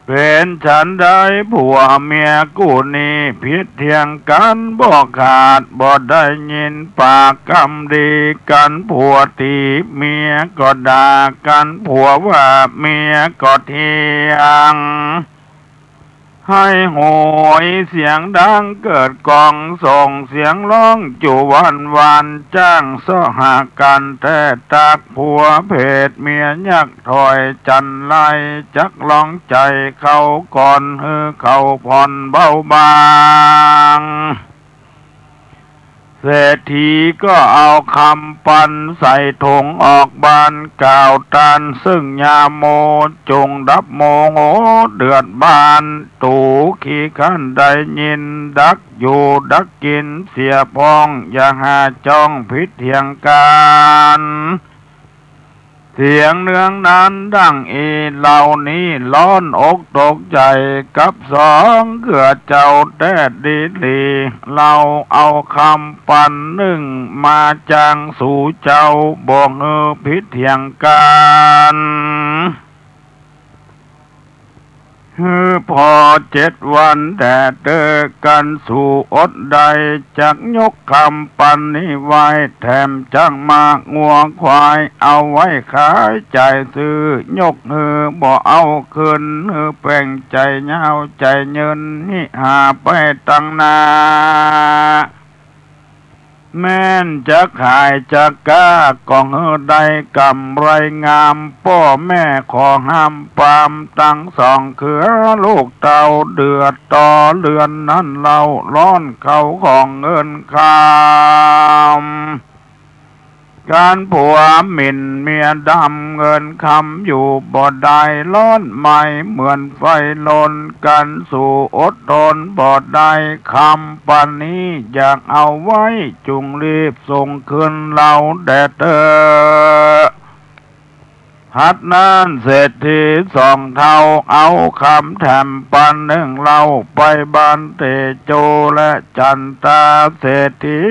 เป๋นฉันใดผัวเมียกู้นี้ ผิดเถียงกั๋นบ่ขาด บ่ได้ยินปากกำดีกั๋น ผัวติเมียก็ด่ากั๋น ผัวว่าเมียก็เถียง ไห้โหยเสียงดังเกิดก้อง ส่งเสียงฮ้องจู่หวั่นหวั่น จ้างเซาะหากั๋นแต๊ตั๊ก ผัวเผดเมียยัก ถ้อยจันไร จักลองใจ๋เขาก่อน หื้อเขาผ่อนเบาบาง เศรษฐีก็เอาคำปันใส่ถุงออกบ้าน กล่าวต้านซึ่งยาโม จงดับโมโหเดือดบ้าน ตูขี้คร้านได้ยิน ดักอยู่ดักกิ๋นเสียพ่อง อย่าหาจ้องผิดเถียงกั๋น เสียงเนืองนั้นดังอี้ เหล่านี้ร้อนอกตกใจ๋ กับสองเกือเจ้าแต๊ดีหลี เฮาเอาคำปันนึ่งมาจ้างสูเจ้า บ่หื้อผิดเถียงกั๋น หื้อผ่อเจ็ดวันแต๊เต๊อะ กันสูอดได้ จักยกคำปันนี้ไว้ แถมจักม้างัวควาย เอาไว้ขายจ่ายซื้อ ยกหื้อบ่เอาคืน หื้อแป้งใจ๋ยาวใจ๋เยิน หิหาไปตังหน้า แม่นจะขายจะก๊า ก็หื้อได้กำไรงาม ป้อแม่ขอห้ามปราม ตังสองเกือลูกเต้า เดือดต่อเรือนนั้นเล่า ร้อนเข้าของเงินคำ กั๋นผัวหมิ่นเมียดำ เงินคำอยู่บ่ได้ ร้อนไหม้เหมือนไฟลน กั๋นสูอดทนบ่ได้ คำปันนี้อยากเอาไว้ จุ่งรีบส่งคืนเฮาแต๊เต๊อะ หัดนั้นเศรษฐีสองเฒ่า เอาคำแถมปันนึ่งเล่า ไปบ้านเตโจและจันตา เศรษฐี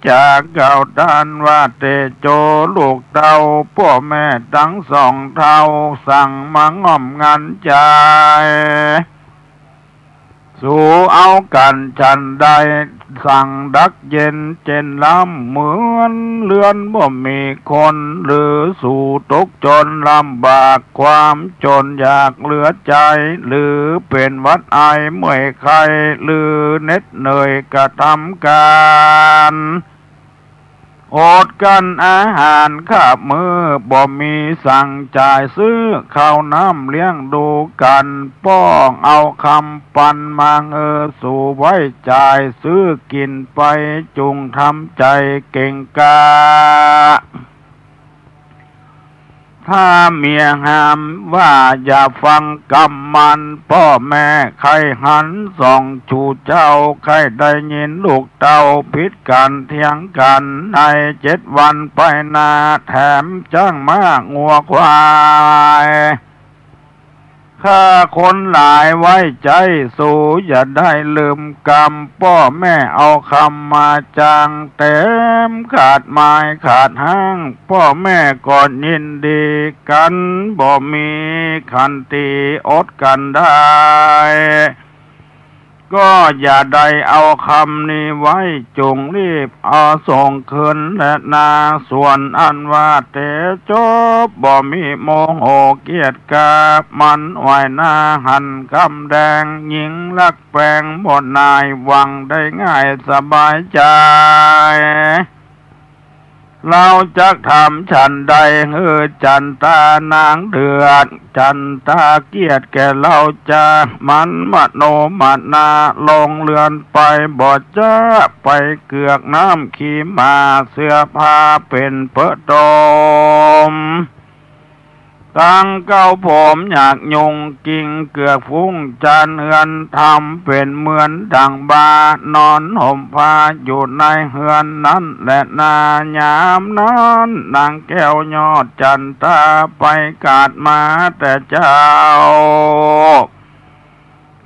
จ๋า กล่าวต้านว่า เตโจลูกเต้า ป้อแม่ตังสองเฒ่า สั่งมาง่อมงันใจ๋ สูเอากั๋นฉันใด สั่งดักเย็นเจ๊นล้ำ เหมือนเฮือนบ่มีคน หรือสูตกจนลำบาก ความจนอยากเหลือใจ๋ หรือเป๋นหวัดไอเมื่อยไข้ หรือเหน็ดเหนื่อยกระทำก๋าน อดกลั้นอาหารคาบมื้อ บ่มีสังจ่ายซื้อข้าวน้ำเลี้ยงดูกั๋น ป้อเอาคำปันมาหื้อ สูไว้จ่ายซื้อกิ๋นไป จุ่งทำใจ๋เก่งกล้า ถ้าเมียห้ามว่าอย่าฟังกำมัน ป้อแม่ใค่หันสองชู้เจ้า ใค่ได้ยินลูกเต้าผิดกั๋นเถียงกั๋น ในเจ็ดวันไปหน้า แถมจ๊างม้างัวควาย ข้าคนหลายไว้ใจ๊ สูอย่าได้ลืมกำ ป้อแม่เอาคำมาจ๋าง แถมขาดไม้ขาดฮ้าง ป้อแม่ก็ยินดีกั๋น บ่มีขันติอดกลั้นได้ ก็อย่าได้เอาคำนี้ไว้ จุ่งรีบเอาส่งคืนแลนา ส่วนอันว่าเตโจบ บ่มีโมโหเกียจกล้า มันไหว้หน้าหันกำแดง หญิงรักแปงบ่หน่าย หวังได้ง่ายสบายใจ๋ เฮาจักทำฉันใด หื้อจั๋นตานางเดือด จั๋นตาเกียจแก่เฮาจา มันมโนมนาลงเฮือนไป บ่จ๊ะไปเกือกน้ำขี้หมา เสื้อผ้าเป๋นเปอะตม ตังเก๊าผมหยากยุง กิ่งเกือกฟุ้งจานเฮือน ทำเป๋นเหมือนดั่งบ่านอนห่มผ้าอยู่ในเฮือนนั้นแลนา ยามนั้นนางแก้วยอดจั๋นตาไปกาดมาแต่เจ๊า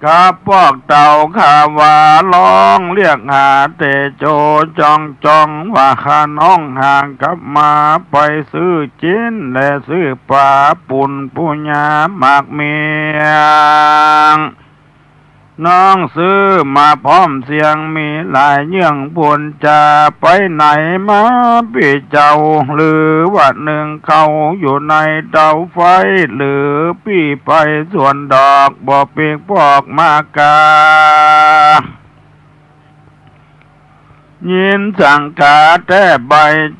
กับปอกเต้าข้าว่า ฮ้องเรียกหาเตโจ จ้องจ้องว่าข้าน้องหากลับมา ไปซื้อจิ๊นและซื้อป๋า ปู๋นปู๋ยามากเมี่ยง น้องซื้อมาพร้อมเสียง มีหลายเยื่องปูนจา ไปไหนมาปี้เจ้า หรือว่านึ่งข้าวอยู่ในเตาไฟ หรือปี้ไปสวนดอก บ่ปิ๊กปอกมากา ยินสังขาแต๊ใบ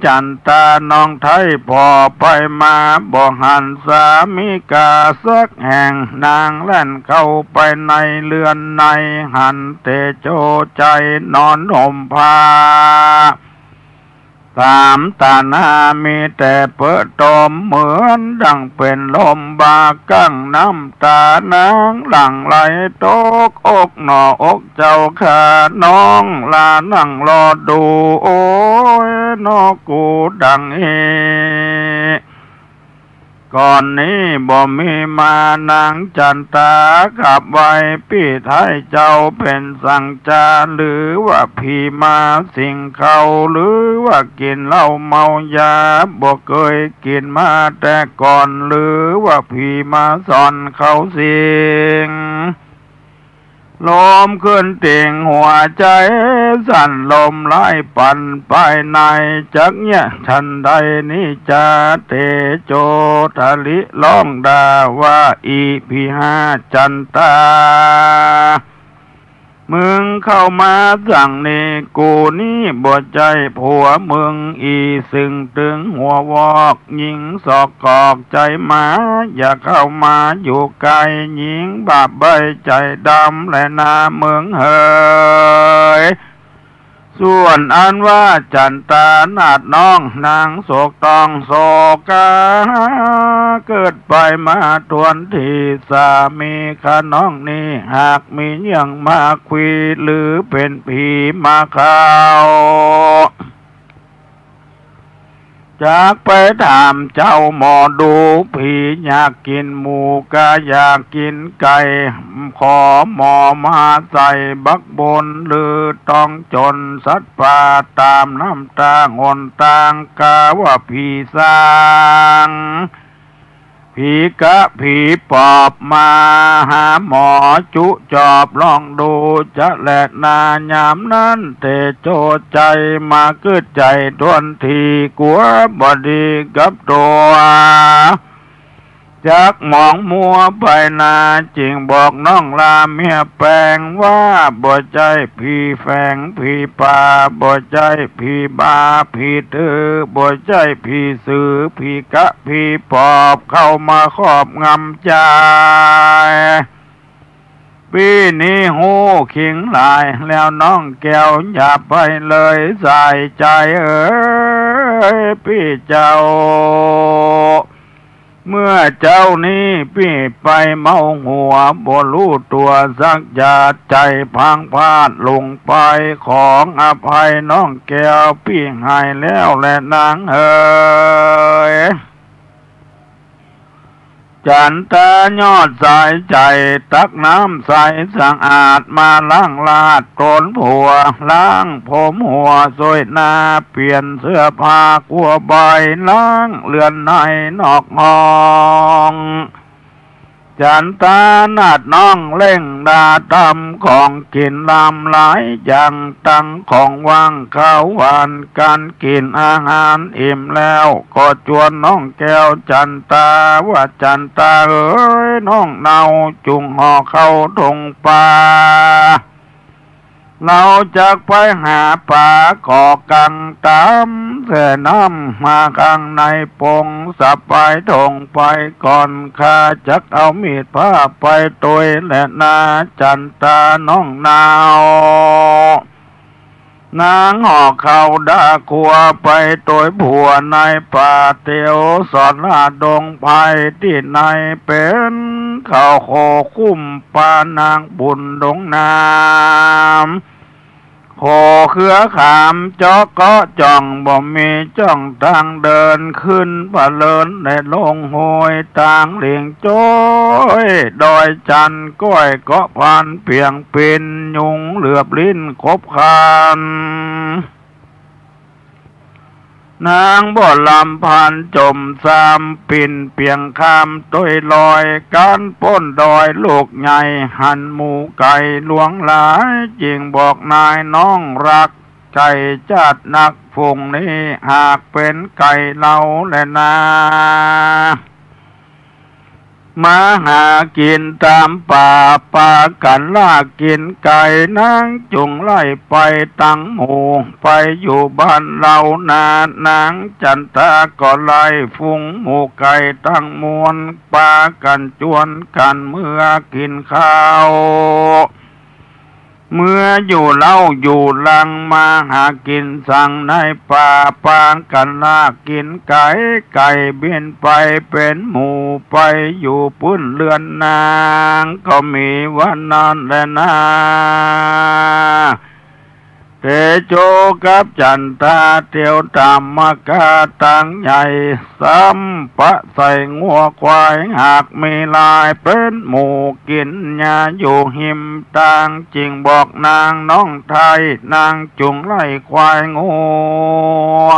จั๋นตาน้องไท้ผ่อไปมา บ่หันสามิกาสักแห่ง นางแล่นเข้าไปในเฮือนใน หันเตโจใจ๋นอนห่มผ้า สามต๋าหน้ามีแต่เปอะตม เหมือนดั่งเป๋นลมบากั้ง น้ำต๋านางหลั่งไหลตกอกหน่ออกเจ้าข้า น้องลานั่งรอดู โอ๊ย นอกูดั่งอี้ ก่อนนี้บ่มีมา นางจั๋นตาขับไหว้ปี้ไท้เจ้าเป๋นสังจา หรือว่าผีมาสิงเข้า หรือว่ากิ๋นเหล้าเมายา บ่เกยกิ๋นมาแต่ก่อน หรือว่าผีมาสอนเข้าสิง ลมขึ้นติ่งหัวใจ๋ สั่นลมไหลปันภายใน จักเยียะฉันใดนี้จา เตโจทะลิฮ้องด่าว่า อิผีห้าจั๋นตา มึงเข้ามาสังนี้ กูนี้บ่ใจ้ผัวมึง อี่เซิ่งตึงหัววอก หญิงสอกกอกใจ๋หมา อย่าเข้ามาอยู่ใก้ หญิงบาปใบ้ใจ๋ดำแลนามึงเหย ส่วนอันว่าจั๋นตานาดน้องนางโศกต้องโศกา เกิดไปมาทวนที สามีข้าน้องนี้ หากมีเยื่องมาคุย หรือเป๋นผีมาเข้า จักไปถามเจ้าหมอดู ผีอยากกิ๋นหมูกาอยากกิ๋นไก่ ขอหมอมาใส่บักบน หรือต้องจนสัตว์ป่า ต๋ามน้ำตางหนตาง กาว่าผีสาง ผีกะผีปอบ มาหาหมอจุจอบลองดู จะแลนายามนั้นเตโจใจ๋ มากึ๊ดใจ๋ทวนที กั๋วบ่ดีกับตั๋ว จักหมองมัวไปนา จึงบอกน้องลาเมียแปงว่า บ่ใจ้ผีแฝงผีป่า บ่ใจ้ผีบ้าผีตื้อ บ่ใจ้ผีสือผีกะผีปอบ เข้ามาครอบงำจาย ปี้นี้ฮู้คิงหลายแล้วน้องแก้ว อย่าไปเลยสายใจ๋เอ๋ยปี้เจ้า เมื่อเจ๊านี้ปี้ไปเมาหัว บ่ฮู้ตั๋วสักอย่าง ใจ๋พลั้งพลาดลงไป ขออภัยน้องแก้ว ปี้หายแล้วแลนางเอ๋ย จั๋นตายอดสายใจ๋ ตักน้ำใสสะอาด มาล้างลาดตนผัว ล้างผมหัวโสยหน้า เปลี่ยนเสื้อผ้ากั๋วใบ ล้างเรือนในนอกห้อง จั๋นตานาดน้องเล่งดาตำของกิ๋นลำหลายอย่าง ตังของหว่างคาวหวาน ก๋านกิ๋นอาหารอิ่มแล้ว ก็จวนน้องแก้วจั๋นตาว่า จั๋นตาเอ๋ย น้องเนาจุ่งห่อข้าวถงปา เฮาจักไปหาป๋า ก่อกังต๋ามแส่น้ำ มากังในปง สะปายถงไปก่อน ข้าจักเอามีดพร้าไปตวยแลนา จั๋นตาน้องเนา นางห่อข้าวดาครัว ไปตวยผัวในป่าเตียว สอนราดงไพรตี้ใน เป๋นข้าวโคคุ้มปานางบุญดงนาม โคเครือขามเจาะเกาะจ่อง บ่มีจ้องตางเดิน ขึ้นผะเนินในลงห้วย ตางเหลียงโจ๊ยดอยจันทน์ ก้อยเกาะพานเปียงปิ่น ยุงเหลือบลิ้นขบคาน นางบ่ลำพานจมซาม ปิ่นเปียงข้ามตวยลอย ก๋านป๊นดอยลูกใหญ่ หันหมูไก่หลวงหลาย จึงบอกนายน้องฮัก ไก่จ๊าดนักฝูงนี้ หากเป๋นไก่เฮาแลนา มาหากิ๋นต๋ามป่า ปากั๋นลากกิ๋นไก่ นางจุ่งไล่ไปตังหมู่ ไปอยู่บ้านเฮานา นางจั๋นตาก็ไล่ฝูงหมู่ไก่ตังมวล ปากั๋นจวนกั๋นเมือกิ๋นข้าว เมืออยู่เล้าอยู่ฮัง มาหากิ๋นสังในป่า ปากั๋นลากกิ๋นไก่ ไก่บินไปเป๋นหมู่ ไปอยู่ปื้นเฮือนนาง ก็มีวันนั้นแลนา เตโจกับจั๋นตาเตียวต๋ามมากาตางใหญ่ ซ้ำปะใส่งัวควาย หากมีหลายเป๋นหมู่ กิ๋นหญ้าอยู่ฮิมตาง จึงบอกนางน้องไท้ นางจุ่งไล่ควายงัว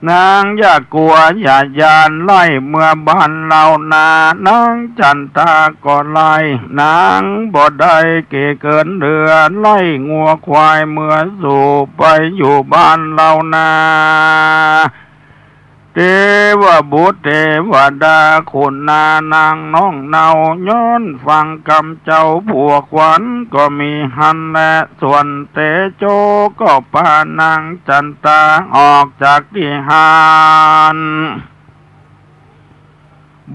นางอย่ากลัวอย่าย้าน ไล่เมือบ้านเฮานา นางจั๋นตาก็ไล่ นางบ่ได้เก๋เกินเฮือ ไล่งัวควายเมือสู่ ไปอยู่บ้านเฮานา เตวบุตรเตวดาคุณนานางน้องเนา ย้อนฟังกำเจ้าผัวขวัญ ก็มีหั้นแล ส่วนเตโจก็ปานางจั๋นตาออกจากตี้หั้น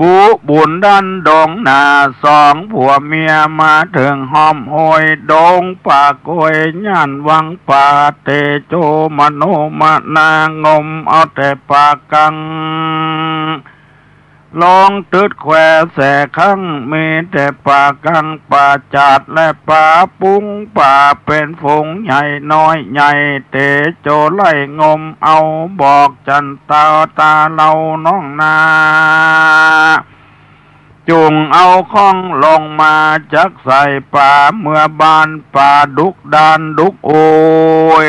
บุบุญดันดงนา สองผัวเมียมาเถิงฮ่อมห้วย ดงป่าโกยย่านวังป่า เตโจมโนมนางมเอาแต่ป่ากัง ลองตึดแควแสข้าง มีแต่ป่ากังป่าจาดและป่าปุ้ง ป่าเป๋นฝูงใหญ่น้อยใหญ่ เตโจไล่งมเอา บอกจั๋นตาตาเฮาน้องนา จุ่งเอาข้องลงมาจักใส่ป่า เมือบ้านป่าดุกดานดุกโอย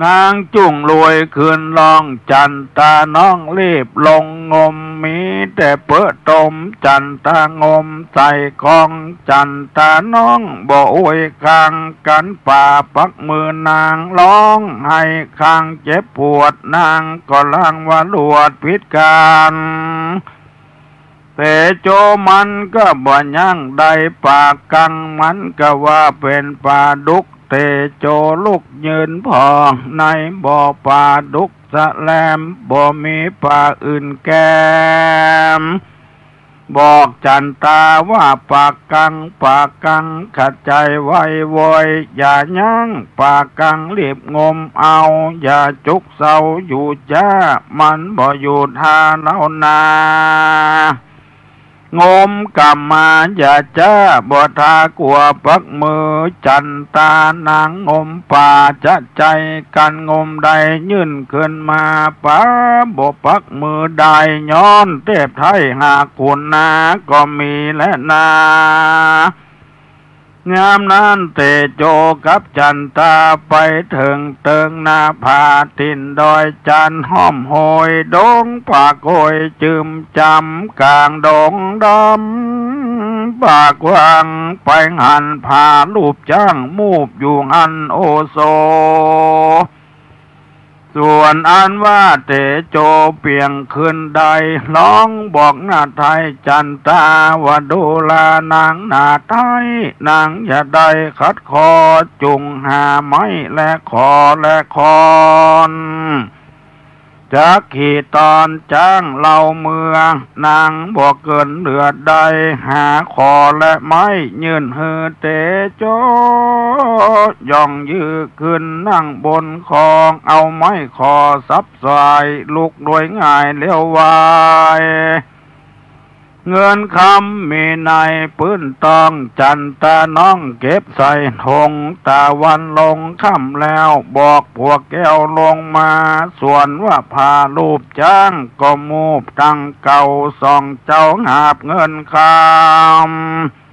นางจุ่งลวยคืนร้อง จั๋นตาน้องรีบลงงม มี แต่เป๋อต๋ม จั๋นตางมใส่กอง จั๋นตาน้องบ่อวยคาง กั๋นป่าปักมือนาง ฮ้องไห้คางเจ็บปวด นางก็ลางว่าลวดผิดกั๋น เตโจมันก็บ่ยั้ง ได้ปากกังมันก็ว่าเป๋นป๋าดุก เตโจลุกยืนผ่อง ในบ่อป๋าดุกสะแลม บ่มีป๋าอื่นแกม บอกจั๋นตาว่าป๋ากัง ป๋ากังขะใจ๋ไวโวย อย่ายั้งป๋ากังรีบงมเอา อย่าจุกเซาอยู่จ๊า มันบ่อยู่ท่าเล่านา งมกำมาอย่าจ๊า บ่ท่ากั๋วปักมือ จั๋นตานางงมป๋าจะใจ๋กั๋น งมได้ยื่นขึ้นมา ป๋าบ่ปักมือได้ ย้อนเตบไท้หากขุนนาก็มีแลนา ยามนั้นเตโจกับจั๋นตาไปเถิงเติงหน้าผา ถิ่นดอยจานห้อมโหย ดงป่าโกยจืมจำ ก๋างดงดำป่ากว้าง ไปหันผาลูบจ๊าง มูบอยู่หั้นโอโส ส่วนอันว่าเตโจเปียงขึ้นได้ ฮ้องบอกหน้าไท้จั๋นตาว่า ดูลานางหน้าไท้ นางอย่าได้ขัดข้อ จุ่งหาไม้และขอและคอน จักขี่ตอนจ๊างเล่าเมือ นางบ่เกินเหลือได้ หาขอและไม้ยื่นหื้อเตโจ ย่องยื้อขึ้นนั่งบนคอง เอาไม้ขอสับสาย ลุกโดยง่ายเลี้ยวไว เงินคำมีในปื้นต้อง จั๋นตาน้องเก็บใส่ถง ตะวันลงค่ำแล้ว บอกผัวแก้วลงมา ส่วนว่าผาลูบจ๊าง ก็มูบตังเก่า สองเจ้าหาบเงินคำ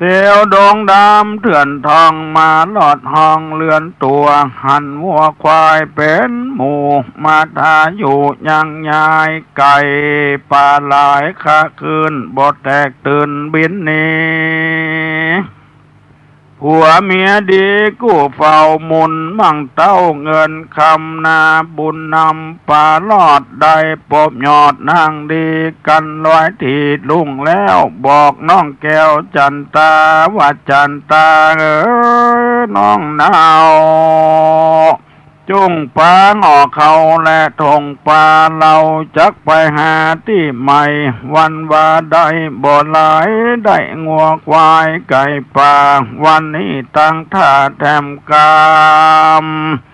เตียวดงดำเถื่อนทอง มาลอดห้องเรือนตั๋ว หันวัวควายเป๋นหมู่ มาทาอยู่ยังยาย ไก่ป่าหลายคะคืน บ่แตกตื่นบินหนี ผัวเมียดีกู้เฝ้า หมุนมั่งเต้าเงินคำ นาบุญนำปาลอด ได้ปบยอดนางดี กั๋นลอยถีรุ่งแล้ว บอกน้องแก้วจั๋นตาว่า จั๋นตาเอ๋ย น้องนาว จุ่งปางออกเขาและถงปา เฮาจักไปหาตี้ใหม่ วันวาได้บ่หลาย ได้งัวควายไก่ป่า วันนี้ตั้งท่าแถมกำ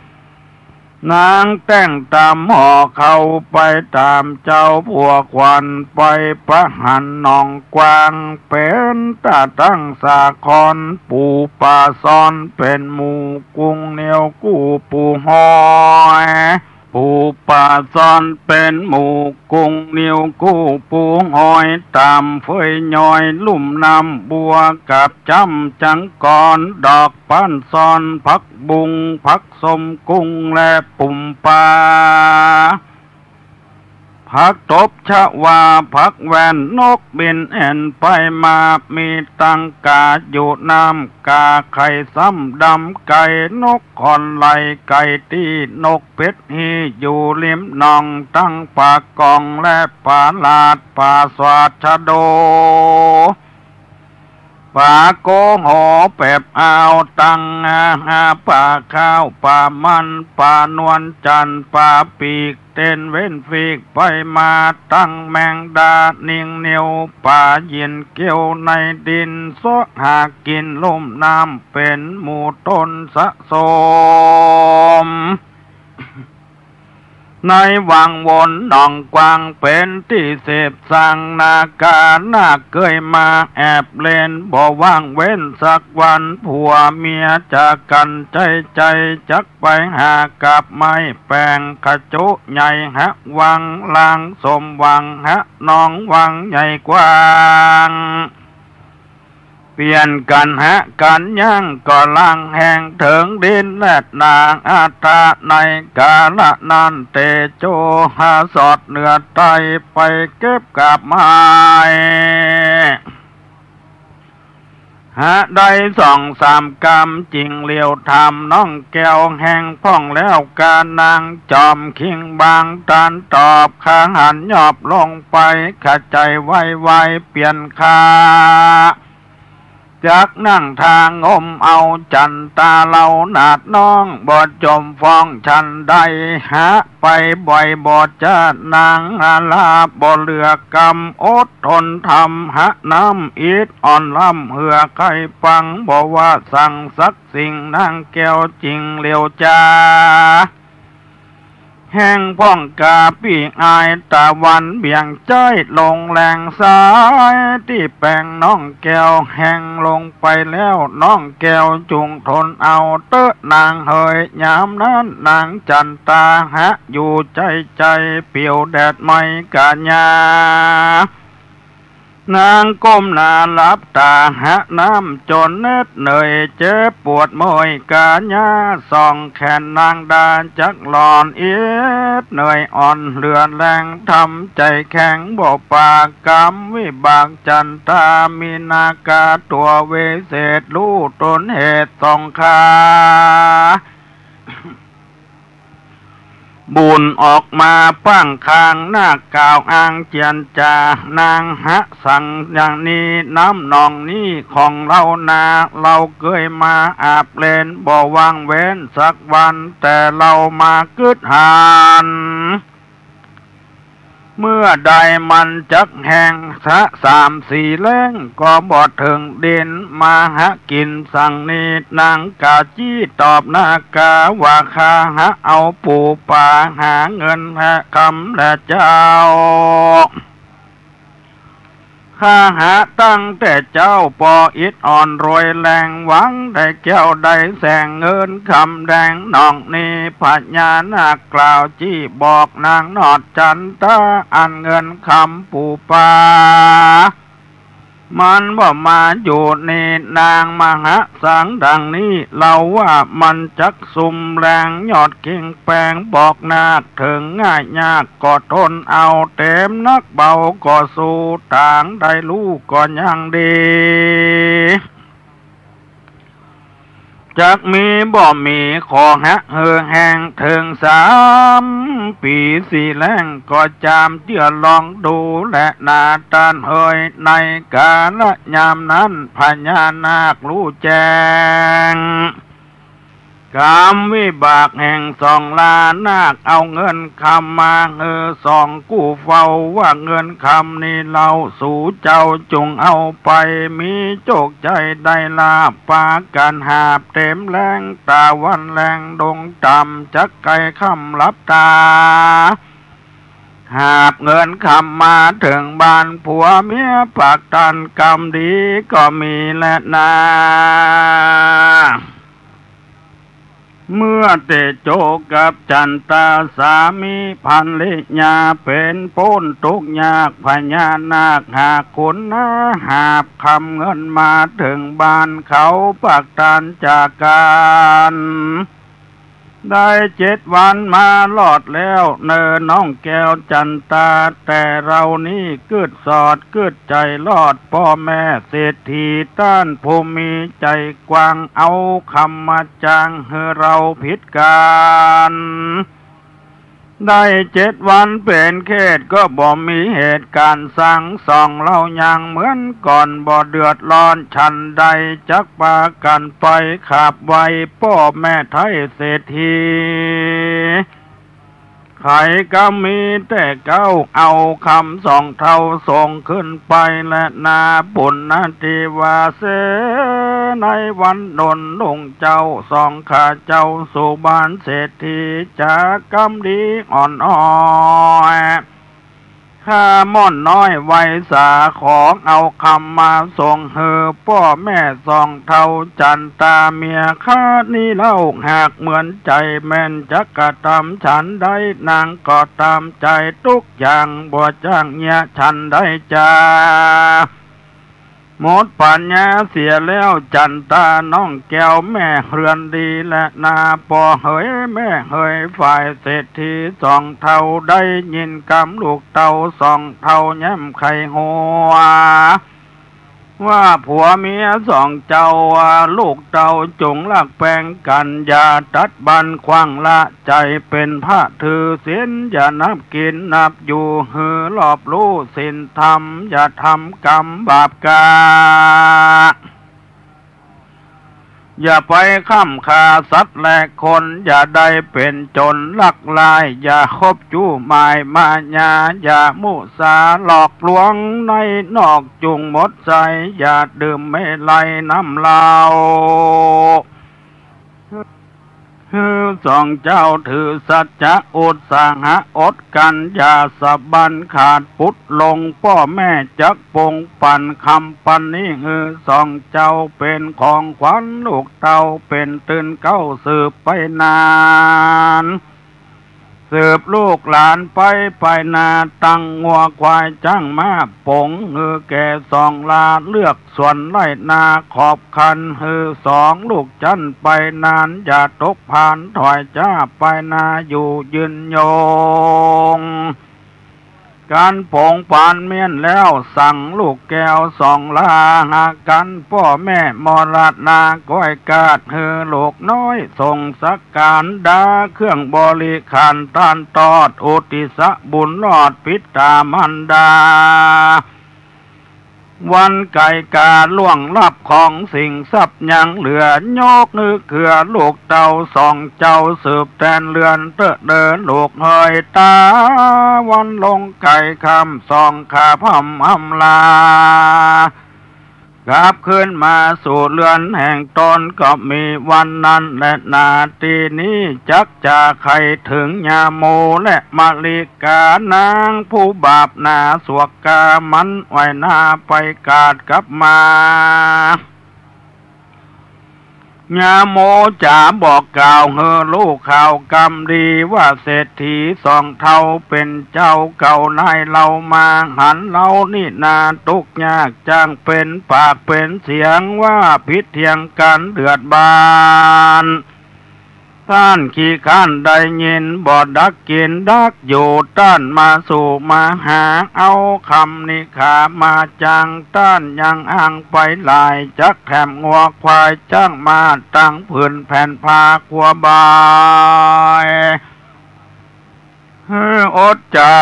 นางแต่งต๋ามห่อเขา ไปต๋ามเจ้าผัวขวัญ ไปปะหันหนองกว้าง เป๋นต๋าตั้งสาคอน ปู๋ป่าซ้อนเป๋นหมู่ กุ้งเหนียวกู้ปู๋หอย ปู๋ป่าซ้อนเป๋นหมู่ กุ้งเหนียวกู้ปู๋หอย ต๋ามเฟยยอยลุ่มน้ำบัว กับจ้ำจังกอน ดอกป้านซ้อน ผักบุ้ง ผักส้ม กุ้งและปุ่มปลา ผักตบชวา ผักแว่น นกบินแอ่นไปมา มีตังก๋าอยู่น้ำ ก๋าไข่ซ้ำดำไก่ นกขอนไหลไก่ตี้ นกเป็ดฮี่อยู่ริมหนอง ตังปลากองและปลาหลาด ปลาสวาดชะโด ปลาโกโห แปบอาว ตังอาหาปลาข้าว ปลามัน ปลานวลจันทร์ ปลาปีก เต้นเว้นฟีกไปมา ตังแมงดา นิงเหนียว ปลาหยินเกี้ยวในดิน เซาะหากิ๋นลุ่มน้ำ เป๋นหมู่ต้นสะสม ในวังวนหนองกว้าง เป๋นตี้เสพสัง นาคานาคเกยมาแอบเล่น บ่ว่างเว้นสักวัน ผัวเมียจากกั๋นใจ๊ใจ๋ จักไปหากาบไม้ แป๋งขะจุใหญ่หะวัง ลางสมหวังหะนองวังใหญ่กว้าง เปลี่ยนกั๋นหากั๋นยั้ง ก็ลางแหงเถิงดินแลดหนา อัฏฐะในกาละนั้น เตโจหาสอดเหนือใต้ ไปเก็บกาบไม้ หาได้สองสามกำ จึงเหลียวถามน้องแก้วแหงพ่องแล้วกา นางจอมคิงบาง ต้านตอบ ข้าหันยอบลงไป ข้าใจ๋ไวๆ เปลี่ยนข้า จักนั่งทางมเอา จั๋นตาเล่านาดน้อง บ่จมฟ้องฉันใด หาไปบ่อยบ่จ๊ะ นางอาลาบ่เหลือกำ อดทนทำหาน้ำอิดอ่อนล้ำ เหื่อใค่ฟังบ่ว่าสังสักสิ่ง นางแก้วจึงเหลียวจา แหงพ่องกาปี้อาย ตะวันเบี่ยงใจ๊ลงแลงซ้าย ตี้แป๋งน้องแก้วแหงลงไปแล้ว น้องแก้วจุ่งทนเอาเต๊อะนางเหย ยามนั้นนางจั๋นตาหาอยู่ใจ๋ใจ๋ ปิวแดดไหม้ก๋าญา นางก้มหน้าหลับต๋าหาน้ำ จ๋นเหน็ดเหนื่อยเจ็บปวดเมื่อยก๋าญา สองแขนนางดาจักหล่อน อิดเหนื่อยอ่อนเหลือแฮง ทำใจ๋แข็งบ่ปาก กรรมวิบากจั๋นตา มีนาคาตั๋ววิเศษ ฮู้ตนเหตุสองข้า บุญออกมาป้างคาง นาคกล่าวอ้างเจียรจา นางหาสังอย่างนี้ น้ำหนองนี้ของเฮานา เฮาเกยมาอาบเล่น บ่ว่างเว้นสักวัน แต่เฮามากึ๊ดหัน เมื่อใดมันจักแห้ง สะสามสี่แล้งก็บ่เถิงดิน มาหากิ๋นสังนี้ นางกาจี้ตอบนาคาว่า ข้าหาเอาปู๋ป๋า หาเงินหาคำแลเจ้า ข้าหาตั้งแต่เจ๊า ปออิดอ่อนรวยแฮง หวังได้แก้วได้แสง เงินคำแดงหนองนี้ พญานาคกล่าวจี้บอกนางนอดจั๋นตา อันเงินคำปู๋ป๋า มันบ่มาอยู่นี่ นางมหาสังดังนี้ เฮาว่ามันจักซุ่มแฮง ยอดคิงแป๋งบอกนาค เถิงง่ายยากก็ทนเอา เต๋มหนักเบาก็สู้ ตางได้ฮู้ก็ยังดี จักมีบ่มี ขอหาหื้อแห้งเถิงสามปี๋สี่แล้ง ก็จามเจื้อลองดูแลนาต้านเหย ในกาละยามนั้น พญานาคฮู้แจ้ง กรรมวิบากแห่งสองลา นาคเอาเงินคำมาหื้อสองกู้เฝ้า ว่าเงินคำนี้เล่า สูเจ้าจุ่งเอาไป มีโจคใจ๋ได้ลาภ ปากั๋นหาบเต๋มแฮง ตาวันแฮงดงต่ำ จักใก้ค่ำหลับต๋า หาบเงินคำมาเถิงบ้าน ผัวเมียปากตัน กรรมดีก็มีแลนา เมื่อเตโจกับจั๋นตา สามีภรรยา เป๋นป๊นตุ๊กข์ยาก พญานาคหากขุนนา หาบคำเงินมาเถิงบ้าน เขาปากตันจากกั๋น ได้เจ็ดวันมารอดแล้ว เน่อน้องแก้วจั๋นตา แต่เฮานี้กึ๊ดสอดกึ๊ดใจ๋รอด ป้อแม่เศรษฐีต้านผู้มีใจ๋กว้าง เอาคำมาจ้างหื้อเฮาผิดกั๋น ได้เจ็ดวันเป๋นเขต ก็บ่มีเหตุก๋ารณ์สัง สองเฮายังเหมือนก่อน บ่เดือดร้อนฉันใด จักปากั๋นไปขับไหว้ป้อแม่ไท้เศรษฐี ใผก็มีแต่เก๊า เอาคำสองเท่าส่งขึ้นไปแลนา ปุณณเทวาเส ในวันโน้นลุงเจ้า สองข้าเจ้าสู่บ้านเศรษฐี จากกรรมดีอ่อนอ้อย ข้าม่อนน้อยไวสา ขอเอาคำมาส่งหื้อป้อแม่สองเท่าจั๋นตาเมียข้านี้เล่า หากเหมือนใจ๋แม่นจักกระตำฉันใด นางก็ต๋ามใจ๋ตุ๊กอย่าง บ่จ้างเยียะฉันใดจา หมดปัญญาเสียแล้ว จั๋นตาน้องแก้วแม่เฮือนดีแลนา ป้อเหยแม่เหยฝ่ายเศรษฐีสองเฒ่า ได้ยินกำลูกเต้าสองเฒ่าแย้มใค่หัว ว่าผัวเมียสองเจ้า ลูกเต้าจงฮักแป้งกั๋น อย่าตัดบั้นขว้างละ ใจ๋เป๋นพระถือศีล อย่านับกิ๋นนับอยู่ หื้อรอบฮู้ศีลธรรม อย่าทำกรรมบาปก๊า อย่าไปฆ่าฆ่าสัตว์และคน อย่าได้เป๋นโจรลักลาย อย่าคบจู้หมายมายา อย่ามุสาหลอกลวงในนอก จุ่งหมดใจ๋ อย่าดื่มเมรัยน้ำเหล้า หื้อสองเจ้าถือสัจจะอุตสาหะอดกลั้น อย่าสะบั้นขาดปุดลง ป้อแม่จักปงปั๋นคำปันนี้ หื้อสองเจ้าเป๋นของขวัญลูกเต้า เป๋นตื่นเก๊าสืบไปนาน สืบลูกหลานไปไปนา ตั้งงัวควายจ๊างม้า ป๋งหื้อแก่สองลา เลือกสวนไฮ่นาขอบคัน หื้อสองลูกจั้นไปนาน อย่าตกผานถอยจ๊า ไปนาอยู่ยืนยง กั๋นป๋งปานเมี้ยนแล้ว สั่งลูกแก้วสองลาหากั๋น ป้อแม่มรณาก้อยกาด หื้อลูกน้อยส่งสักการดา เครื่องบริขารต้านตอด อุทิศบุญรอดปิดตามารดา วันไก๋กาล่วงลับของสิ่งทรัพย์ยังเหลือ ยกหื้อเกื้อลูกเต้าสองเจ้า สืบแตนเรือนเต๊อะเน่อลูกเหย ต๋าวันลงไก๋ค่ำสองขาพร่ำอำลา กลับคืนมาสู่เฮือนแห่งต๋น ก็มีวันนั้นแลนา ตี้นี้จักจะใค่เถิงญาโมและมะลิกา นางผู้บาปหนาสวกกา มันไหวหน้าไปกาดกลับมา ญาโมจ๋าบอกกล่าวหื้อฮู้ข่าวกำดี ว่าเศรษฐีสองเฒ่าเป๋นเจ้าเก่านายเฮามา หันเฮานี้นาตุ๊กยาก จ้างเป๋นปากเป๋นเสียง ว่าผิดเถียงกั๋นเดือดบาน ต้านขี้คร้านได้ยิน บ่ดักกิ๋นดักอยู่ ต้านมาสู่มาหา เอาคำนิขามาจ้าง ต้านยังอ้างไปหลาย จักแถมงัวควายจ๊างม้า ตังผืนแผ่นผ้ากั๋วบาย หื้ออดใจ๋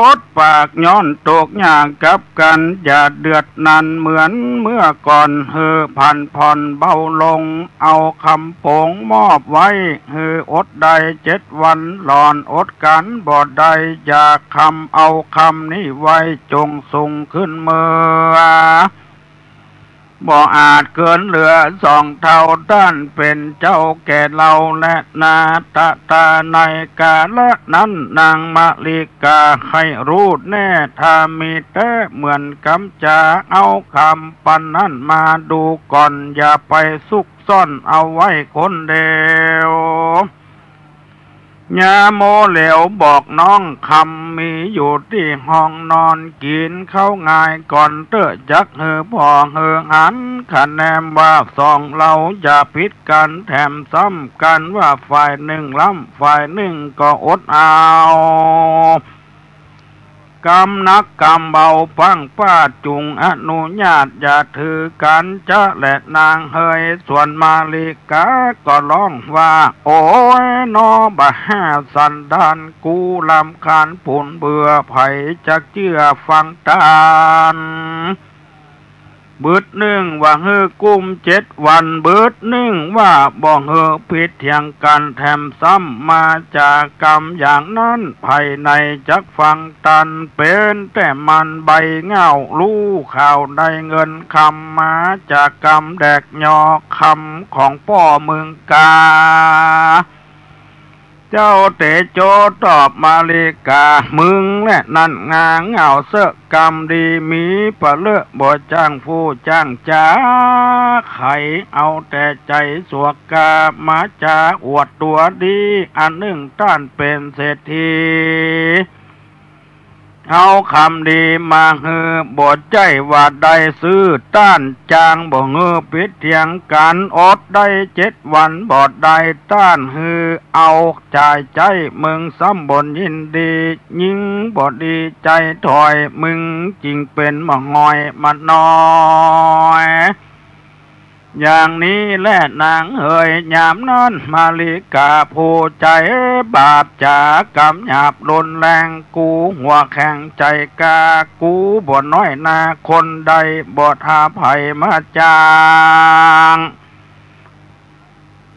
อดปาก ย้อนตุ๊กยากกับกั๋น อย่าเดือดนันเหมือนเมื่อก่อน หื้อผันผ่อนเบาลง เอาคำป๋งมอบไว้ หื้ออดได้เจ็ดวัน หล่อนอดกั๋นบ่ได้ อย่าคำเอาคำนี้ไว้ จงส่งขึ้นเมือ บ่อาจเกินเหลือสองเฒ่า ต้านเป๋นเจ้าแก่เฮาแลนา ตะตาในกาละนั้น นางมะลิกาใค่ฮู้แน่ ถ้ามีแต๊เหมือนกำจ๋า เอาคำปันนั้นมาดูก่อน อย่าไปซุกซ่อนเอาไว้คนเดียว ญาโมเหลียวบอกน้อง คำมีอยู่ตี้ห้องนอน กิ๋นข้าวงายก่อนเต๊อะ จักหื้อผ่อหื้อหัน คะแนมว่าสองเฮาอย่าผิดกั๋น แถมซ้ำกั๋นว่าฝ่ายนึ่งล้ำ ฝ่ายนึ่งก็อดเอา กำหนักกำเบา ปังป้าจุ่งอนุญาต อย่าถือกั๋นจ๊ะแลนางเหย ส่วนมะลิกาก็ฮ้องว่า โอ๊ยน้อ บ่าฮ่าสันดานกู รำคาญปูนเบื่อ ใผจักเจื้อฟังตาน บึดนึ่งว่าหื้อกุ้มเจ็ดวัน บึดนึ่งว่าบ่หื้อผิดเถียงกั๋น แถมซ้ำมาจ๋ากำอย่างนั้น ใผไหนจักฟังตาน เป๋นแต่มันใบเหง้า ฮู้ข่าวได้เงินคำมาจ๋ากำ แดกยอคำของป้อเมืองกา เจ้าเตโจตอบมะลิกา มึงแลนั้นงาเหง้าเซอะ กำดีมีปะเลอะ บ่จ้างฟู่จ้างจ๋า ใค่เอาแต่ใจ๋สวกกา มาจ๋าอวดตั๋วดี อันนึ่งต้านเป๋นเศรษฐี เอากำดีมาหื้อ บ่ใจ้ว่าได้ซื้อ ต้านจางบ่หื้อผิดเถียงกั๋น อดได้เจ็ดวันบ่ได้ ต้านหื้อเอาจ่ายใจ๊ มึงซ้ำบ่ยินดี ยิ่งบ่ดีใจ๋ถ้อย มึงจึงเป๋นบ่าหอยบ่าน้อย อย่างนี้แลนางเหย ยามนั้นมาริกาผู้ใจ๋บาปจ๋ากำหยาบรุนแรง กูหัวแข็งใจ๋กล้า กูบ่น้อยหน้าคนใด บ่ท้าใผมาจ้าง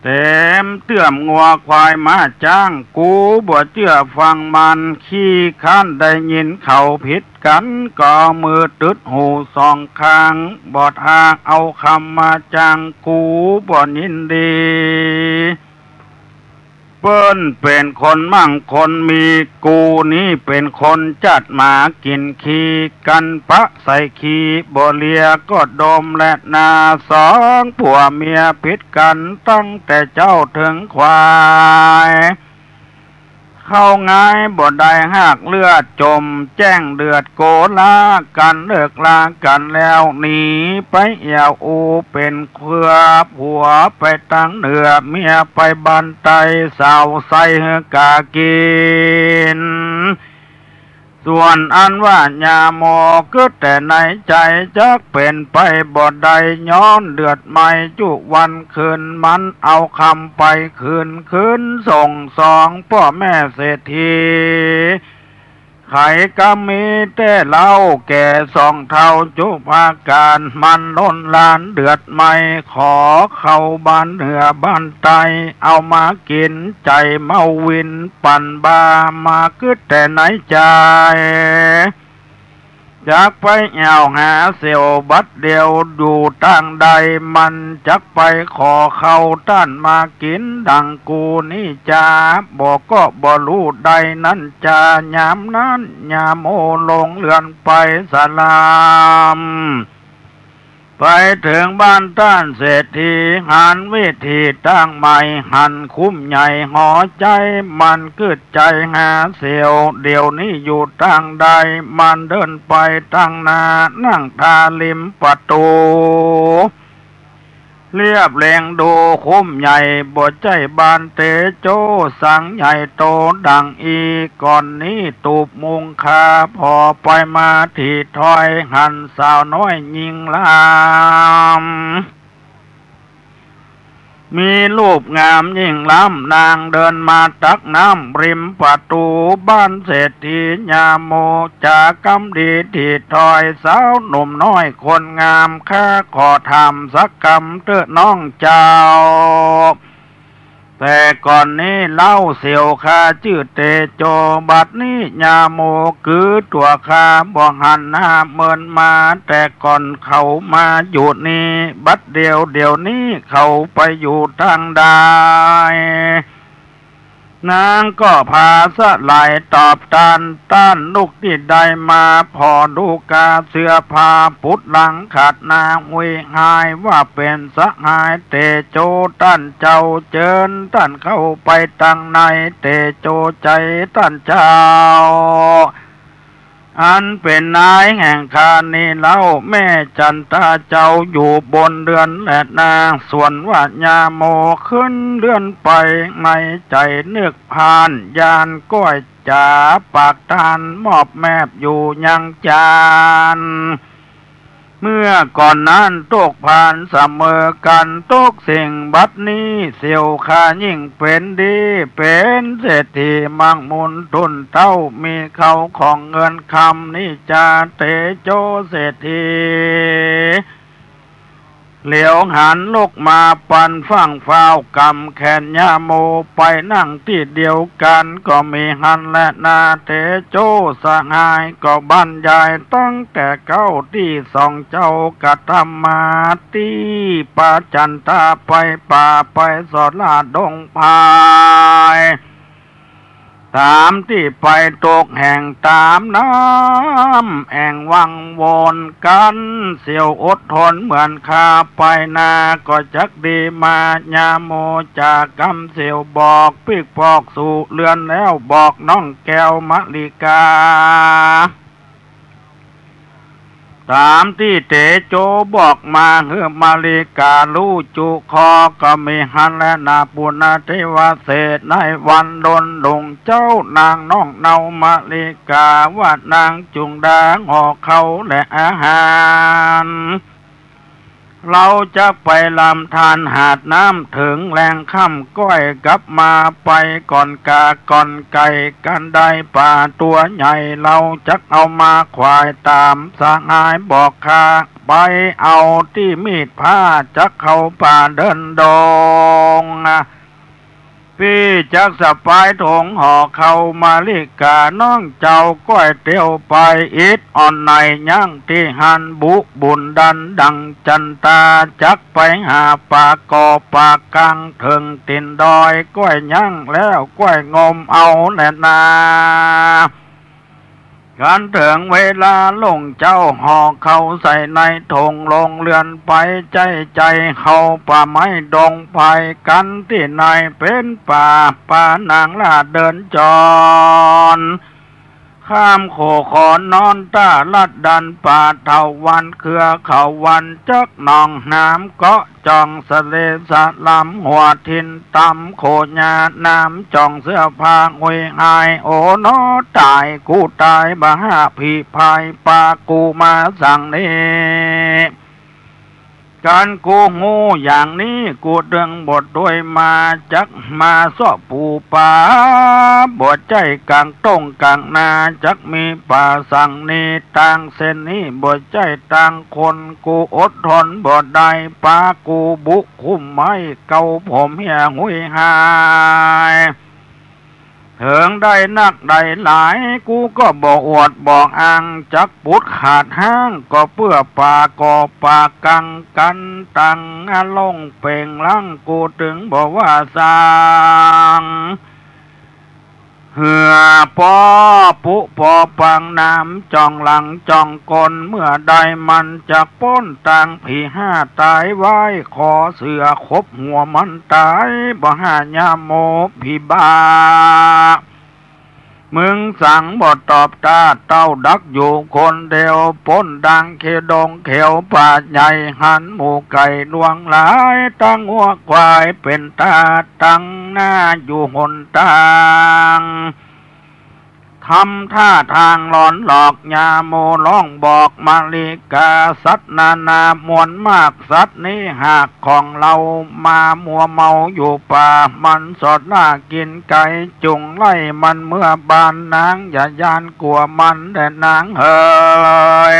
แถมเตื้อมงัวควายมาจ้าง กูบ่เจื้อฟังมัน ขี้คร้านได้ยินเขาผิดกั๋น ก็เอามือตึดหูสองข้าง บ่ท้าเอากำมาจ้าง กูบ่ยินดี เปิ้นเป๋นคนมั่งคนมี กูนี้เป๋นคนจัดหมากิ๋นขี้ กั๋นปะใส่ขี้บ่เหลือก็ดมแลนา สองผัวเมียผิดกั๋น ตั้งแต่เจ๊าเถิงควาย เข้าง่ายบ่ได้หากเลือดจม แจ้งเดือดโกลากั๋น เลิกลากั๋นแล้วหนีไปแอ่ว อูเป๋นเครือผัวไปตางเหนือ เมียไปบ้านใต้ สาวใส่หื้อกากิ๋น ส่วนอันว่ายาโมกึ๊ดแต่ในใจ๋ จักเป๋นไปบ่ได้ ย้อนเดือดไหม้จุวันคืน มันเอากำไปคืน คืนส่งสองป้อแม่เศรษฐี ใผกำมีแต่เหล้า แก่สองเฒ่าจุปาก๋าน มันล้นลานเดือดไหม้ ขอเข้าบ้านเหนือบ้านใต้ เอามากิ๋นใจ๋เมาวินปั่นบ้า มากึ๊ดแต่ในใจ๋ จักไปแอ่วหาเสี่ยวบัดเดี่ยวอยู่ตางใด มันจักไปขอเข้าต้านมากิ๋นดังกูนี้จา บ่ก็บ่ฮู้ได้นั้นจา ยามนั้นยาโมลงเฮือนไปสลาม ไปเถิงบ้านต้านเศรษฐี หันวิธีตางใหม่ หันคุ้มใหญ่หอใจ๋ มันกึ๊ดใจ๋หาเสี่ยว เดี๋ยวนี้อยู่ตางใด มันเดินไปตางหน้า นั่งท่าริมประตู๋ เลียบแลงดูคุ้มใหญ่ บ่ใจ้บ้านเตโจสังใหญ่โตดังอี้ ก่อนนี้ตูบมุงคา ผ่อไปมาถี่ถ้อย หันสาวน้อยญิงลำ มีรูปงามยิ่งล้ำ นางเดินมาตักน้ำริมประตู๋บ้านเศรษฐี ยาโมจ๋ากำดีถี่ถ้อย สาวหนุ่มน้อยคนงาม ข้าขอถามสักกำเต๊อะน้องเจ้า แต่ก่อนนี้เล่าเสี่ยวข้าจื้อเตโจ บัดนี้ยาโมกือตั๋วข้าบ่หันหน้าเมินมา แต่ก่อนเขามาอยู่นี่ บัดเดี่ยวเดี๋ยวนี้เขาไปอยู่ตางใด นางก็ผาสะไหลตอบต้าน ต้านลูกตี้ได้มา ผ่อดูกาเสื้อผ้า ปุดหลังขาดหน้าหุยหาย ว่าเป๋นสหายเตโจต้านเจ้า เจิญต้านเข้าไปตางใน เตโจใจ๋ต้านเจ้า อันเป๋นนายแห่งข้านี้เล่า แม่จันตาเจ้าอยู่บนเฮือนแลนา ส่วนว่ายาโมขึ้นเฮือนไป ในใจ๋นึกผ่านยานก้อยจ๋า ปากต้านมอบแมบอยู่ยังจาน เมื่อก่อนนั้นตกผ่านเสมอกั๋น ตกสิ่งบัดนี้เสี่ยวข้ายิ่งเป๋นดี เป๋นเศรษฐีมั่งมูลทุนเต้า มีเข้าของเงินคำนี้จา เตโจเศรษฐี เหลียวหันลุกมาปันฟั่งฟ้าว ก๋ำแขนยาโมไปนั่งตี้เดียวกั๋น ก็มีหั้นแลนา เตโจสหาย ก็บรรยายตั้งแต่เก๊าตี้สองเจ้ากระทำมา ตี้ปาจันตาไปป่าไปสอดล่าดงพาย ต๋ามตี้ไปตกแห่งต๋ามน้ำแอ่งวังวนกั๋น เสี้ยวอดทนเหมือนข้าไปนา ก็จักดีมา ญาโมจ๋ากำเสี้ยวบอก ปิ๊กปอกสู่เฮือนแล้ว บอกน้องแก้วมะลิกา ต๋ามตี้เต๋โจบอกมาหื้อมะลิกาฮู้จุคอ ก็มีหั้นแลนาปุณณเทวเสด ในวันดนหลวงเจ้านางน้องเนามาริกา ว่านางจุ่งดาห่อข้าวและอาหาร เฮาจักไปลำธารหาดน้ำ เถิงแลงค่ำก้อยกลับมา ไปก่อนก๋าก่อนไก่ กันได้ป๋าตั๋วใหญ่ เฮาจักเอามาขวายต๋ามสหายบอกข้า ไปเอาตี้มีดผ้า จักเข้าป่าเดินดง ปี้จักสะปายถงห่อข้าวมะลิกา น้องเจ้าก้อยเตียวไป อิดอ่อนไหนยังตี้หั้น บุบุญดันดังจันตา จักไปหาป๋าก่อป๋ากัง เถิงตี๋นดอยก้อยยังแล้ว ก้อยงมเอาแลนา กันเถิงเวลาหลวงเจ้าห่อข้าวใส่ในถงลงเฮือนไป ใจ๊ใจ๋เข้าป่าไม้ดงไพร กันตี้ในเป๋นป่า ป๋านางลาดเดินจร ข้ามโขงขอนนอนต้าลัดดันป่า เถ่าวันเครือเขาวัน จักหนองน้ำเกาะจ่อง สะเลสะลำหัวถิ่นต๋ำ โขหญ้าน้ำจ่องเสื้อผ้าหุยหาย โอ้หนอต๋ายกูต๋าย บ่าห้าผีพายปากูมาสังนี้ กันกูฮู้อย่างนี้ กูเถิงบ่ตวยมา จักมาเซาะปู๋ป๋า บ่ใจ้ก๋างต้งก๋างนา จักมีป๋าสังนี้ ตางเส้นนี้บ่ใจ้ตางคน กูอดทนบ่ได้ ปากูบุคุ้มไม้ เก่าผมเหี่ยหุยหาย เถิงได้นักได้หลาย กูก็บ่อวดบ่อ้าง จักปุดขาดฮ้าง ก็เปื้อป๋าก่อป๋ากัง กันตังอลงเป่งลัง กูเถิงบ่ว่าสัง เหื้อป้อปุ๊ป้อปังน้ำจ่องหลังจ่องก้น เมื่อใดมันจักป๊นตางผีห้าต๋ายไว้ ขอเสือขบหัวมันต๋าย บ่ห้ายาโมผีบ้า มึงสังบ่ตอบตา เต้าดักอยู่คนเดียว ป๊นดังเขียวดงเขียวป่าใหญ่ หันหมู่ไก่หลวงหลาย ตังงัวควายเป๋นตา ตังนาอยู่หนตาง ทำท่าตางหลอนหลอก ยาโมร้องบอกมาริกา สัตว์นานาหมวลมาก สัตว์นี้หากของเฮา มามัวเมาอยู่ป่า มันสอดล่ากิ๋นไก่ จุ่งไล่มันเมือบาน นางอย่าย้านกั๋วมันแด่นางเหย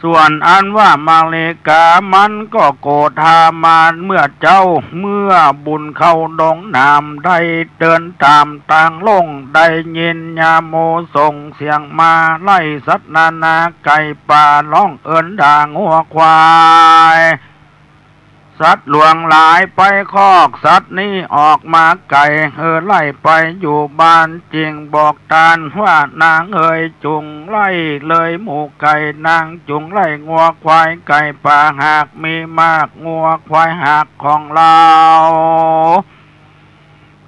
ส่วนอันว่ามาริกามันก็โกธามานเมื่อเจ๊า เมื่อบุญเข้าดงหนาม ได้เดินต๋ามตางลง ได้ยินยาโมส่งเสียงมา ไล่สัตว์นานาไก่ป่า ร้องเอิ้นด่างัวควาย สัตว์หลวงหลายไปคอก สัตว์นี้ออกมาไก่ เออ ไล่ไปอยู่บ้าน จึงบอกต้านว่านางเอย จุ่งไล่เลยหมู่ไก่ นางจุ่งไล่งัวควายไก่ป่า หากมีมากงัวควายหากของเฮา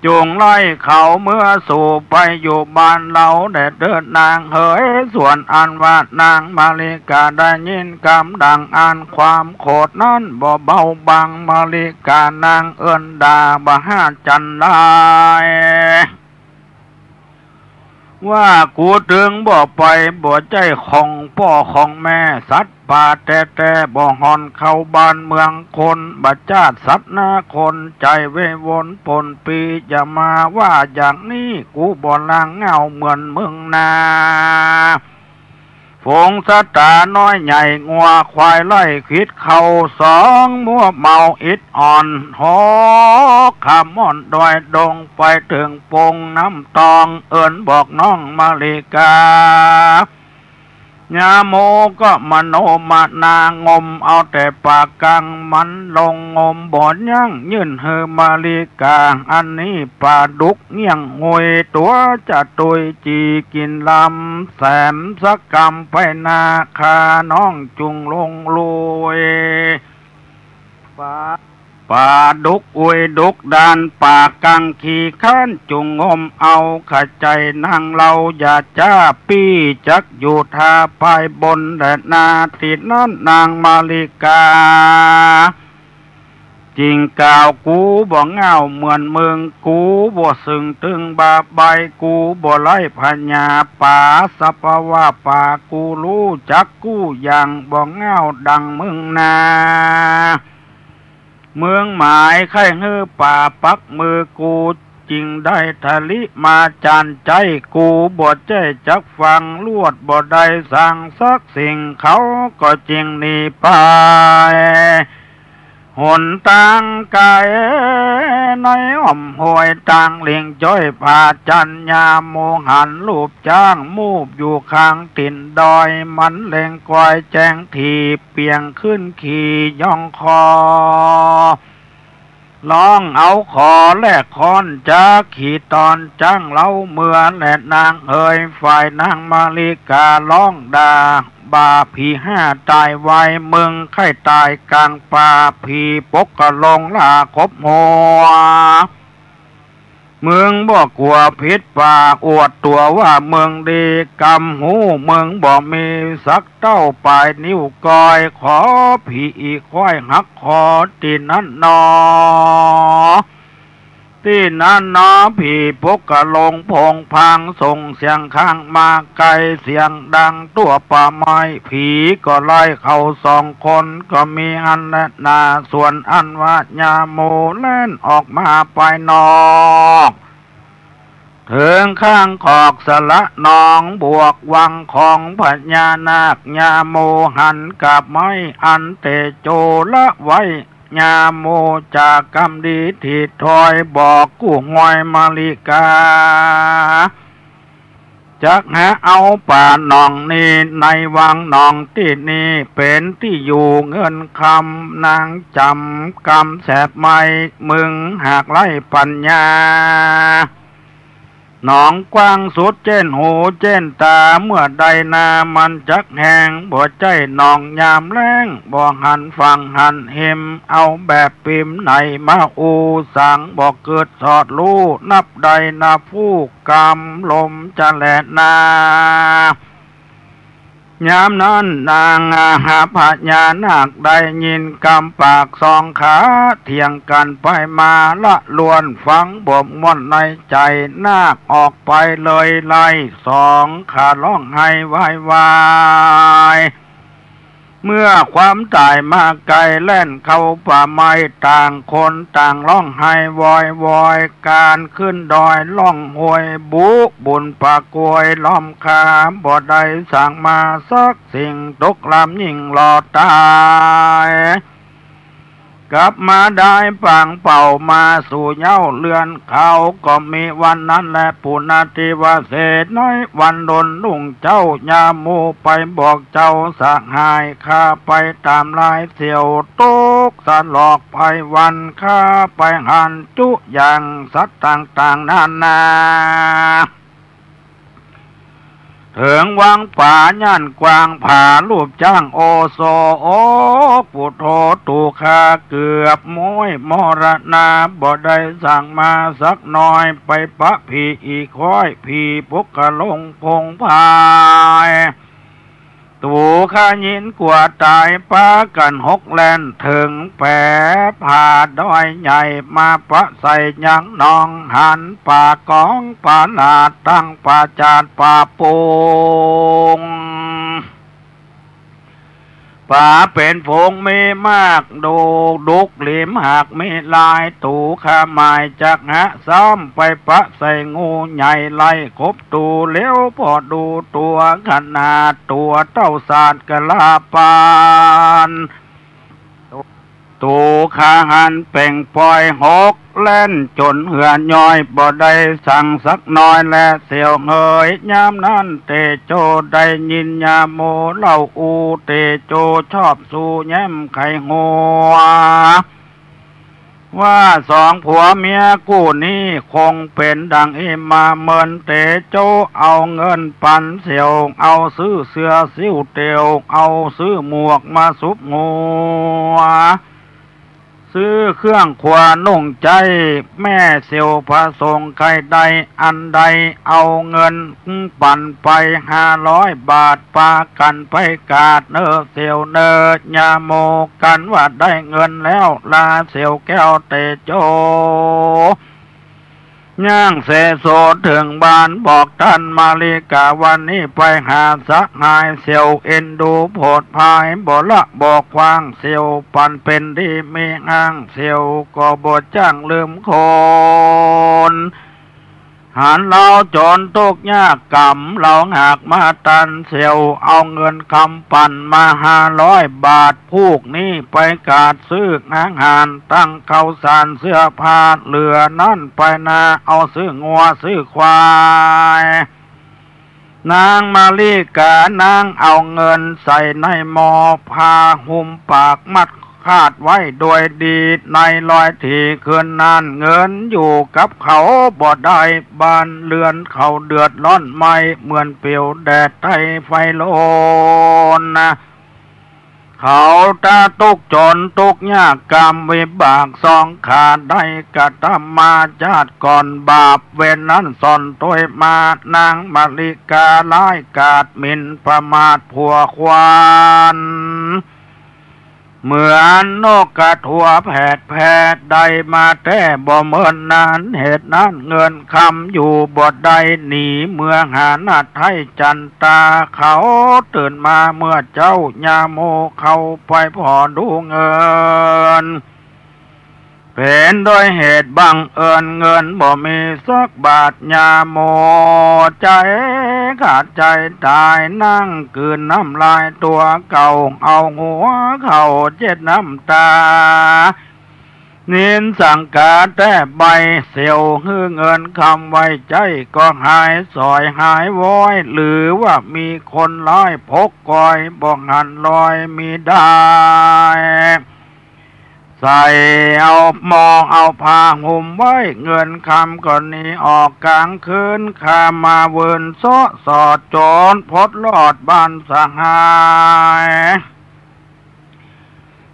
จุ่งไล่เขาเมือสู่ไปอยู่บ้านเฮาแด่เต๊อะนางเหย ส่วนอันว่านางมาริกาได้ยินกำดังอั้น ความโขดนั้นบ่เบาบาง มาริกานางเอิ้นด่าบ่ห้าจันได ว่ากูเถิงบ่ไป บ่ใจ้ของป้อของแม่ สัตว์ป่าแต๊ๆ บ่ห่อนเข้าบ้านเมืองคน บ่จ๊าดสัตว์นาคน ใจ๋เววนปนปี้ อย่ามาว่าอย่างนี้ กูบ่ลางเง่าเหมือนมึงนา ฝูงสัตว์ต๋าน้อยใหญ่ งัวควายไล่ขวิดเข้าสอง มัวเมาอิดอ่อน หอกข้ามม่อนดอยดง ไปเถิงปงน้ำตอง เอิ้นบอกน้องมาริกา ยาโมก็มโนมนางมเอาแต่ป๋ากังมันลงงมบ่ยั้ง ยื่นหื้อมาริกา อันนี้ป๋าดุกเงี้ยงงุย ตั๋วจะตุยจี๋กิ๋นลำแสมสักกำไปนา ข้าน้องจุ่งลงลุย ป๋า ป๋าดุกอุยดุกดาน ป๋ากังขี้ค้านจุ่งงมเอา ขะใจ๋นางเฮาอย่าจ๊าปี้ จักอยู่ท่าปายบนแลนา ตี้นั้นนางมาริกา จึงกล่าว กูบ่เหง้าเหมือนมึง กูบ่เซิงตึงบาใบ กูบ่ไร้ผญา ป๋าสภาวะป๋ากูฮู้จักกู้อย่าง บ่เหง้าดังมึงนา มึงหมายใค่หื้อป๋าปักมือ กูจึงได้ทะลิมาจานใจ๊ กูบ่ใจ้จักฟัง ลวดบ่ได้สั่งสักสิ่ง เขาก็จึงหนีไป หนตางไก๋ในอ้อมห้วยตางเหล่งจ้อย ผาจันยาโมหัน ลูปจ้างมูบอยู่ข้างตี๋นดอย มันเหล่งกอยแจงถีบ เปียงขึ้นขี่ย่องคอ ฮ้องเอาขอแลกค้อน จ๊าขี่ตอนจ้างเล้าเมือแลนางเอย ฝ่ายนางมาริกาฮ้องด่า บ่าผีห้าต๋ายวาย มึงใค่ต๋ายก๋างป่า ผีปกกะลงล่าขบหัว มึงบ่กั๋วผิดป่า อวดตั๋วว่ามึงดี กำฮู้มึงบ่มีสักเต้าป๋ายนิ้วก้อย ขอผีอีควายหักคอ ตี้นั้นหนอ ตี้นั้นหนอ ผีปกกะลงโผงผาง ส่งเสียงข้างมาไก๋ เสียงดังตั๋วป่าไม้ ผีก็ไล่เขาสองคน ก็มีอั้นแลนา ส่วนอันว่ายาโมแล่นออกมาปายนอก เถิงข้างขอกสระหนองบวกวังของพญานาค ยาโมหันกาบไม้อันเตโจละไว้ ยาโมจากกำดีถีดถอย บอกกู้ฮวยมาริกา จักหาเอาป่าหนองนี้ ในวังหนองตี้นี้ เป๋นตี้อยู่เงินคำ นางจ๋ำกำแสบไม้ มึงหากไร้ปั๋ญญา หนองกว้างสุดเจ๊นหูเจ๊นต๋า เมื่อใดนามันจักแห้ง บ่ใจ้หนองยามแล้ง บ่หันฝั่งหันฮิม เอาแบบปิมไหนมาอู้ สังบ่เกิดสอดฮู้ นับใดนับฟู่กำลมจะแลนา ยามนั้นนางอาหาพญานาคได้ยินกำปากสองขาเถียงกั๋นไปมาละลวน ฟังบ่ม่วนในใจ๋ นาคออกไปเลยไล่สองขาฮ้องไห้วายวาย เมื่อความต๋ายมาไก๋แล่นเข้าป่าไม้ ต่างคนต่างฮ้องไห้วอยวอย ก๋านขึ้นดอยล่องห้วย บุบุญปะกวยล้อมคา บ่ได้สั่งมาสักสิ่ง ตกลำยิ่งหล่อต๋าย กลับมาได้ปางเป่ามาสู่เหย้าเฮือนเขา ก็มีวันนั้นแลปุณณาทิวาเส ในวันดนรุ่งเจ๊ายาโมไปบอกเจ้าสหาย ข้าไปต๋ามลายเสี้ยว ตกสะหลอกไปวัน ข้าไปหันจุอย่างสัตว์ต่างๆ นานา เถิงวังป๋าย่านกว้างผารูปจ้างโอโศก ปุโธ ตั๋วข้าเกือบม้อยมรณา บ่ได้สั่งมาสักหน่อย ไปปะผีอีควาย ผีปกกะลงพงพาย ตั๋วข้ายินกั๋วต๋าย ปากั๋นหกแล่นเถิงแป๋ผาดอยใหญ่ มาปะใส่ยังหนอง หันป๋ากองป๋าหลาด ตึงป๋าจาดป๋าปูง ป๋าเป๋นฝูงมีมาก ดุกดุกหลิมหากมีหลาย ตั๋วข้าหมายจักหาซ้ำ ไปปะใส่งูใหญ่ไล่ขบตั๋ว แล้วผ่อดูตั๋วขนาดตั๋วเต้าสาดกะลาปาน ตั๋วขาหันเป่งปอยหก แล่นจ๋นเหื่อย้อย บ่ได้สังสักน้อยแลเสี่ยวเหย ยามนั้นเตโจได้ยินยาโมเล่าอู้ เตโจชอบสูแย้มใค่หัว ว่าสองผัวเมียกู้นี้คงเป๋นดั่งอี้มาเมิน เตโจเอาเงินปันเสี่ยว เอาซื้อเสื้อซิ่วเตียว เอาซื้อหมวกมาสุบหัว ซื้อเครื่องครัวนุ่งใจ๊ แม่เสี่ยวผสงใค่ได้อันใด เอาเงินปันไปห้าร้อยบาท ปากั๋นไปกาดเน่อเสี่ยวเน่อ ยาโมกั๋นว่าได้เงินแล้ว ลาเสี่ยวแก้วเตโจ ย่างเสโสเถิงบ้าน บอกต้านมาริกา วันนี้ไปหาสหายเสี่ยว เอ็นดูโผดผาย บ่ละบ่ขว้างเสี่ยว ปันเป๋นดีมีอ้าง เสี่ยวก็บ่จ้างลืมคน หันเฮาจ๋นตุ๊กข์ยากกำ เฮาหากมาตันเสี่ยว เอาเงินกำปันมาห้าร้อยบาท พูกนี้ไปกาดซื้ออาหาร ตั้งข้าวสารเสื้อผ้า เหลือนั้นไปนา เอาซื้องัวซื้อควาย นางมาริกานางเอาเงินใส่ในหม้อ ผ้าหุ้มปากมัดคาดไว้โดยดี ในลอยถี่คืนนั้น เงินอยู่กับเขาบ่ได้ บ้านเฮือนเขาเดือดร้อนไหม้ เหมือนเปียวแดดใต้ไฟลนนะ เขาตาตุ๊กข์จ๋นตุ๊กข์ยากกำ วิบากสองข้าได้กระทำมาจาติก่อน บาปเวรนั้นซ่อนตวยมา นางมาริการ้ายกาจหมิ่นประมาทผัวควร เหมือนนกกระตั้วแผดแผด ได้มาแต๊บ่เมินนาน เหตุนั้นเงินกำอยู่บ่ได้ หนีเมือหานาไทจันตา เขาตื่นมาเมื่อเจ๊ายาโมเข้าไปผ่อดูเงิน เป๋นโดยเหตุบังเอิญ เงินบ่มีสักบาท ยาโมใจ๋ขาดใจ๋ต๋าย นั่งกลืนน้ำลายตั๋วเก่า เอาหัวเข้าเจ็ดน้ำต๋า นินสังกาแต๊ใบ เสี่ยวหื้อเงินกำไว้ใจ๊ ก็หายสอยหายว้อย หรือว่ามีคนร้ายพกกอย บ่หันลอยมีได้ ใส่เอาหม้อเอาผ้าหุ้มไว้ เงินกำก็หนีออกก๋างคืน ข้ามาเวินเซาะสอดจ๋น พดลอดบ้านสหาย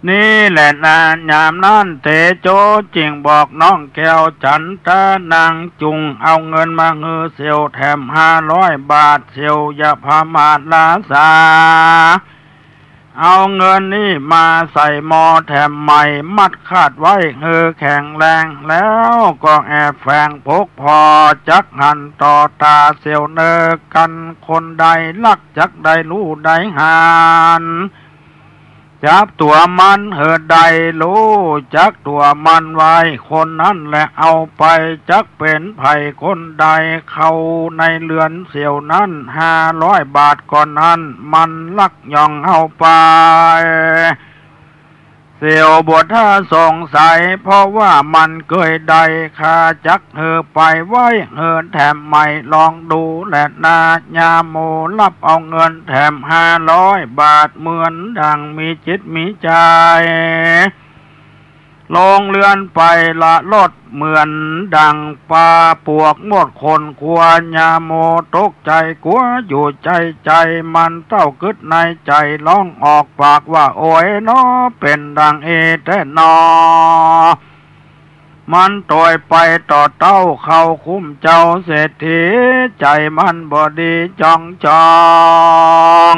นี่แหละนา ยามนั้นเตโจจึ่งบอกน้องแก้วจันตานาง จุ่งเอาเงินมาหื้อเสี่ยวแถมห้าร้อยบาท เสี่ยวอย่าประมาทละสา เอาเงินนี้มาใส่หม้อแถมใหม่ มัดคาดไว้หื้อแข็งแรง แล้วก็แอบแฝงพกผ่อ จักหันต่อต๋าเสี่ยวเน่อ กั๋นคนใดลักจักได้ฮู้ได้หัน จับตั๋วมันหื้อได้ ฮู้จักตั๋วมันไว้ คนนั้นแหละเอาไป จักเป๋นใผคนใด เข้าในเฮือนเสี่ยวนั้น ห้าร้อยบาทก่อนนั้น มันลักย่องเอาไป เสี่ยวบ่ท่าสงสัย เพราะว่ามันเกยได้ ข้าจักหื้อไปไว้หื้อแถมใหม่ ลองดูแลนา ยาโมฮับเอาเงินแถมห้าร้อยบาท เหมือนดังมีจิตมีใจ๋ ลงเฮือนไปละลด เหมือนดังปลาปวกหมดขนขัว ยาโมตกใจ๋กั๋วอยู่ใจ๋ใจ๋ มันเต้ากึ๊ดในใจ๋ ฮ้องออกปากว่า โอยหนอ เป๋นดังอี้แต๊หนอ มันตวยไปต่อเต้าเข้าคุ้มเจ้าเศรษฐี ใจ๋มันบ่ดีจ้องจ้อง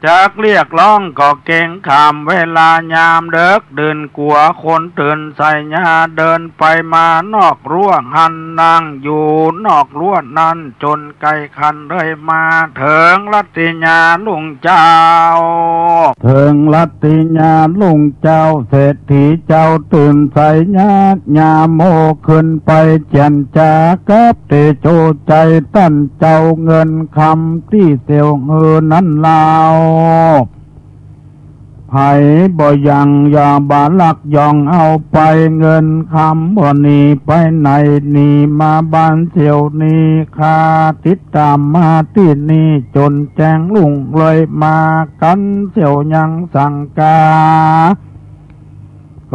จักเรียกฮ้องก็เกรงขาม เวลายามเดิกดื่นกั๋วคนตื่นใส่ยา เดินไปมานอกรั้วหั้น นั่งอยู่นอกรั้วนั้น จ๋นใก้ค่ำเลยมาเถิงรัตติยาลุงเจ้า เถิงรัตติยาลุงเจ้า เศรษฐีเจ้าตื่นใส่ยา ยาโมขึ้นไปเจียรจากับเตโจใจ๋ต้านเจ้า เงินกำตี้เสี่ยวหื้อนั้นลาว ใผบ่ยังอย่าบ่ลักย่องเอาไป เงินกำบ่หนีไปไหน หนีมาบ้านเสี่ยวนี้ ข้าติดต๋ามมาตี้นี่ จ๋นแจ้งลุ่งเลยมา กั๋นเสี่ยวยังสังกา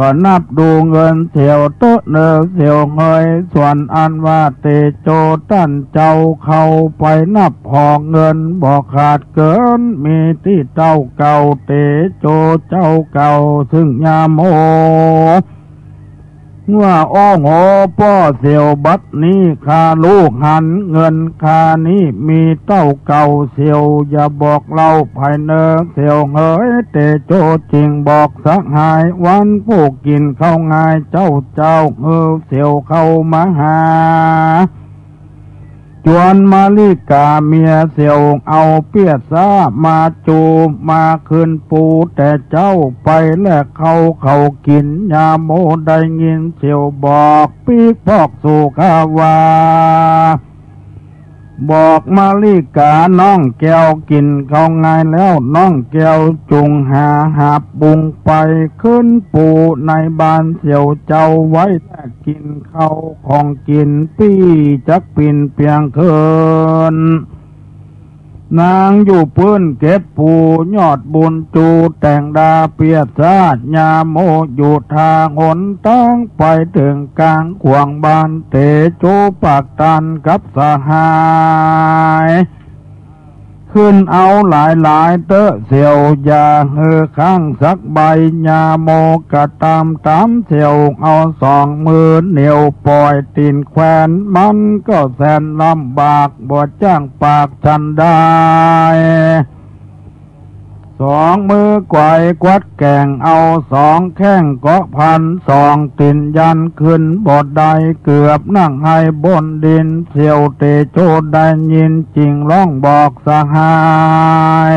ก็นับดูเงินเสี่ยวเต๊อะเน่อเสี่ยวเหย ส่วนอันว่าเตโจต้านเจ้าเข้าไปนับหอกเงินบ่ขาดเกิ๋น มีตี้เต้าเก่า เตโจเจ้าเก่า เซิ่งยาโม ว่า โอ้โห ป้อเสี่ยว บัดนี้ข้าฮู้หัน เงินข้านี้มีเต้าเก่า เสี่ยวอย่าบอกเล่าใผเน่อเสี่ยวเหย เตโจจึ่งบอกสหาย วันผู้กิ๋นข้าวงายเจ้าเจ้า หื้อเสี่ยวเข้ามาหา จวนมาริก๋าเมียเสี่ยว เอาเปี้ยซ้ามาจูมาคืนปูแต่เจ๊าไป และเข้าเขากิ๋น ยาโมได้ยินเสี่ยวบอก ปิ๊กปอกสู่ข้าว่า บอกมาริก๋าน้องแก้ว กิ๋นข้าวงายแล้ว น้องแก้วจุ่งหาหาบบุงไป คืนปูในบ้านเสี่ยวเจ้าไว้ และกิ๋นข้าวของกิ๋นปี้จักปิ่นเปียงคืน นางอยู่ปื้นเก็บปู ยอดบุญจูแต่งดาเปี้ยซ้า ยาโมอยู่ท่าหนตาง ไปเถิงก๋างขวางบ้าน เตโจปากตันกับสหาย ขึ้นเอาหลายๆ เต๊อะเสี่ยว อย่าหื้อค้างสักใบ ยาโมกระตำต๋ามเสี่ยว เอาสองมือเหนี่ยวป่อยตี๋นแขวน มันก็แสนลำบาก บ่จ้างปากฉันใด สองมือไขว่ควัดแก่ง เอาสองแข้งเกาะพัน สองตี๋นยันขึ้นบ่ได้ เกือบนั่งไห้บนดิน เสี่ยวเตโจได้ยินจึ่งฮ้องบอกสหาย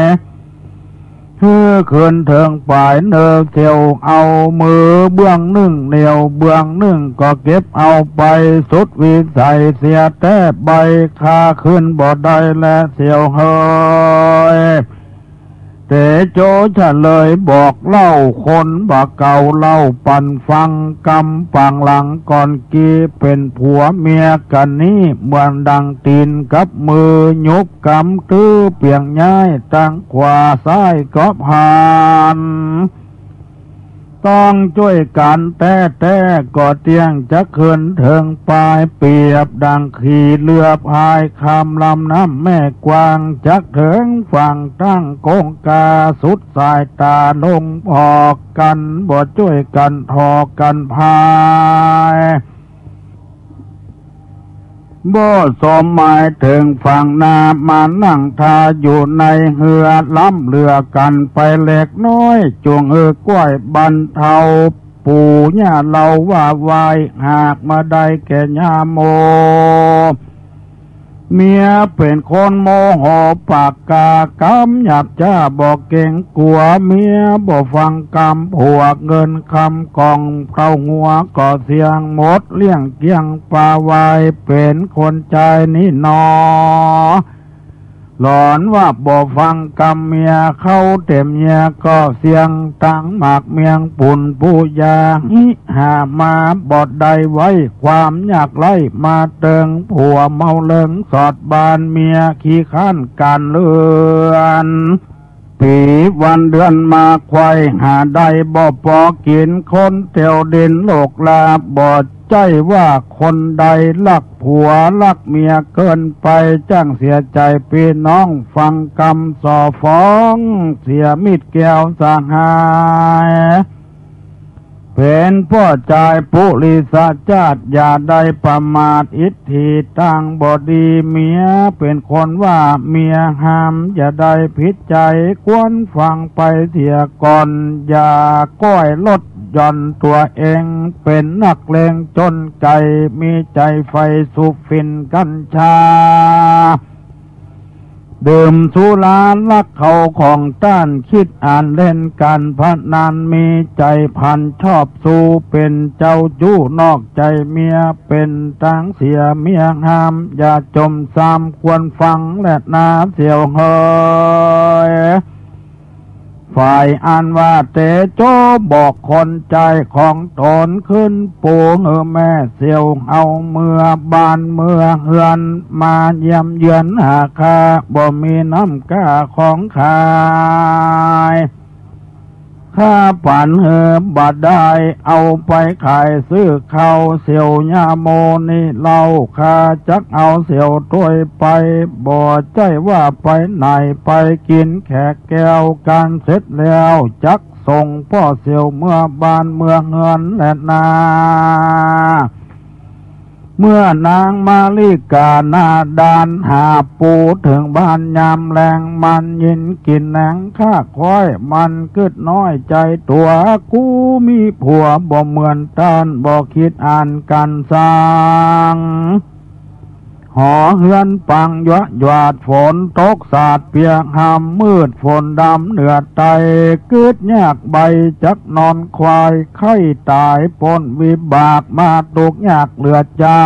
หื้อขึ้นเถิงป๋ายเน่อเสี่ยว เอามือเบื้องนึ่งเหนี่ยว เบื้องนึ่งก็เก็บเอาไป สุดวิสัยเสียแต๊ ใบข้าขึ้นบ่ได้แลเสี่ยวเหย เตโจเฉลยบอกเล่าคนบ่าเก่า เล่าปันฟัง กำปางหลังก่อนกี้ เป๋นผัวเมียกั๋นนี้ เหมือนดังตี๋นกับมือ ยุบกำตื้อเปียงย้าย ตางขวาซ้ายก็ผ่าน ต้องจ้วยกั๋นแต๊ๆ ก่อเตี้ยงจักขึ้นเถิงป๋าย เปรียบดังขี่เฮือพาย ข้ามลำน้ำแม่กว้าง จักเถิงฝั่งตางโก้งก๋า สุดสายต๋าลงพอกั๋น บ่จ้วยกั๋นถอกั๋นพาย บ่สมหมายเถิงฝั่งนา มานั่งท่าอยู่ในเฮือ ล้ำเหลือกั๋นไปเล็กน้อย จุ่งหื้อก้อยบรรเทา ปู่ย่าเล่าว่าไหว้ หากบ่ได้แก่ยาโม เมียเป๋นคนโมโหปากกล้า กำหยาบจ๊าบ่เก๋งกั๋ว เมียบ่ฟังกำผัว เงินคำกองเต้าหัวก็เสี้ยงหมด เลี้ยงเกี้ยงปลาไหว เป๋นคนจายนี้หนอ หลอนว่าบ่ฟังกำเมีย เข้าเต็มเยียก็เสี้ยง ตังหมากเมียงปุนปูยา หิหามาบ่ได้ไว้ ความยากไร้มาเติง ผัวเมาเริงสอดบ้าน เมียขี้ค้านก๋านเฮือน ปี๋วันเดือนมาไขว่หาได้บ่ปอกิ๋น คนเตียวดินโลกลา บ่ใจ้ว่าคนใดลักผัวลักเมียเกินไป จ้างเสียใจ๋ปี้น้อง ฟังกำส่อฟ้อง เสียมิตรแก้วสหาย เป๋นป้อจายปุริสจ้าด อย่าได้ประมาท อิทธิตางบ่ดี เมียเป๋นคนว่าเมียห้าม อย่าได้ผิดใจ๋ ควรฟังไปเสียก่อน อย่าก้อยลดหย่อนตั๋วเอง เป๋นนักเลงจ๋นใจ๋ มีใจ๋ใฝ่สูบฝิ่นกัญชา ดื่มสุราลักเข้าของต้าน คิดอ่านเล่นก๋านพนัน มีใจ๋ผันชอบชู้ เป๋นเจ้าจู้นอกใจ๋เมีย เป๋นตางเสียเมียห้าม อย่าจมซ้ำควรฟังแลนาเสี่ยวเหย ฝ่ายอันว่าเตโชบอกคนใจ๊ของต๋นขึ้นปูหื้อแม่เสียว เอาเมือบ้านเมือเฮือนมาเยี่ยมเยือนหาข้า บ่มีน้ำก้าของขาย ข้าปั๋นหื้อบ่ได้ เอาไปขายซื้อข้าวเสียวยาโมนี่เล่า ข้าจักเอาเสียวตวยไป บ่ใจ้ว่าไปไหน ไปกิ๋นแขกแก้วกั๋นเสร็จแล้ว จักส่งป้อเสียวเมือบ้านเมือเฮือนแลนา เมื่อนางมาริกาหน้าด้านหาบปูเถิงบ้านยามแลง มันยินกิ๋นแหนงข้าค้อย มันกึ๊ดน้อยใจ๋ตั๋ว กูมีผัวบ่เหมือนต้าน บ่กึ๊ดอ่านกั๋นสัง หอเฮือนปังยวะหยวาด ฝนตกสาดเปียกหำ มืดฝนดำเหนือใต้ กึ๊ดยากใบจักนอนควาย ใค่ต๋ายป๊นวิบาก มาตุ๊กข์ยากเหลือใจ๋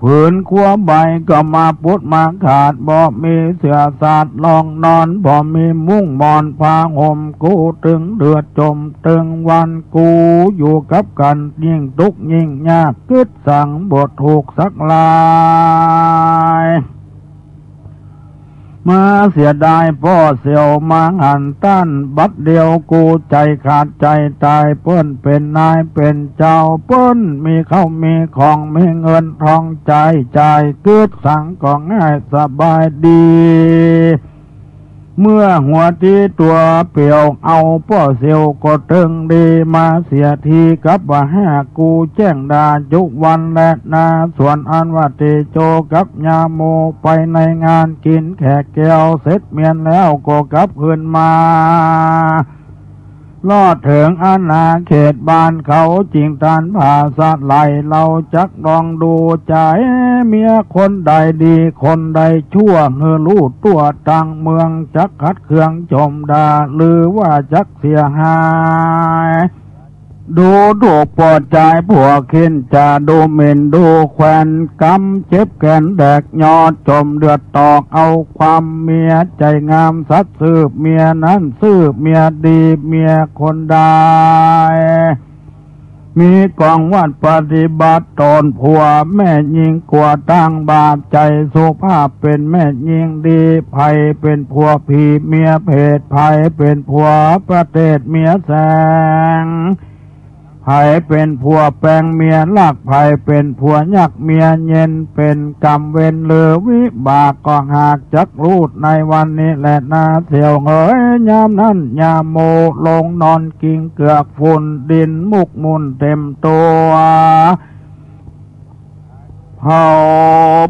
ผืนคัวใบก็มาปุดมาขาด บ่มีเสื่อสาดรองนอน บ่มีมุ้งหมอนผ้าห่ม กูตึงเดือดจ๋มตึงวัน กูอยู่กับกั๋นยิ่งตุ๊กข์ยิ่งยาก กึ๊ดสังบ่ถูกสักลาย มาเสียดายป้อเสียวมาหันต้าน บัดเดียวกูใจ๋ขาดใจ๋ต๋าย เปิ้นเป๋นนายเป๋นเจ้า เปิ้นมีข้าวมีของ มีเงินทองใจ๊จ่าย กึ๊ดสังก็ง่ายสบายดี เมื่อหัวตี้ตั๋วเปียว เอาป้อเสียวก็เติงดี มาเสียทีกับว่าหากกูแจ้งด่าจุวันแลนา ส่วนอันว่าเตโชกับยาโมไปในงานกิ๋นแขกแก้วเสร็จเมียนแล้ว ก็กลับคืนมา ลอดเถิงอาณาเขตบ้านเขา จึงต้านผาสะไหล เฮาจักลองดูใจ๋เมียคนใดดีคนใดชั่ว หื้อฮู้ตั๋วตังเมือง จักขัดเคืองจ๋มด่า หรือว่าจักเสียหาย ดูถูกป้อใจ๊ผัวเข็ญ จะดูหมิ่นดูแควน กำเจ็บแขนแดกยอด จ๋มเดือดตอกเอาความ เมียใจ๋งามสัตย์ซื่อ เมียนั้นซื่อ เมียดี เมียคนใด มีกองวัดปฏิบัติต๋น ผัวแม่ญิงกั๋วตั้งบาป ใจ๋สุภาพเป๋นแม่ญิงดี ใผเป๋นผัวผีเมียเผต ใผเป๋นผัวประเตศเมียแสง ใผเป๋นผัวแปงเมียลัก ใผเป๋นผัวยักเมียเย็น เป๋นกรรมเวรหรือวิบาก ก็หากจักฮู้ในวันนี้แลนา เสียวเหย ยามนั้นยาโมลงนอนกิ๋งเกือกฝุ่น ดินหมกมุ่นเต๋มตั๋ว เผา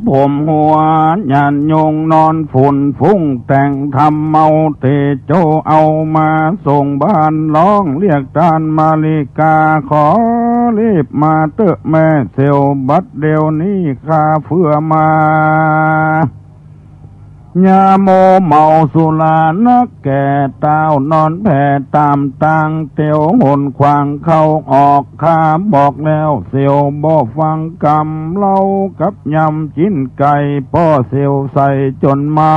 ผมหัว หยันยงนอนฝุ่นฟุ้ง แต่งทำเมา เตโชเอามาส่งบ้าน ฮ้องเรียกต้านมาริกา ขอรีบมาเต๊อะแม่เสียว บัดเดี๋ยวนี้ข้าเฟื่อมา ยาโมเมาสุรานักแก่ ต้าวนอนแผ่ต๋ามตาง เตียวหนขวางเข้าออก ข้าบอกแล้วเสียวบ่ฟังกำ เฮากับยำจิ๊นไก่ ป้อเสียวใส่จ๋นเมา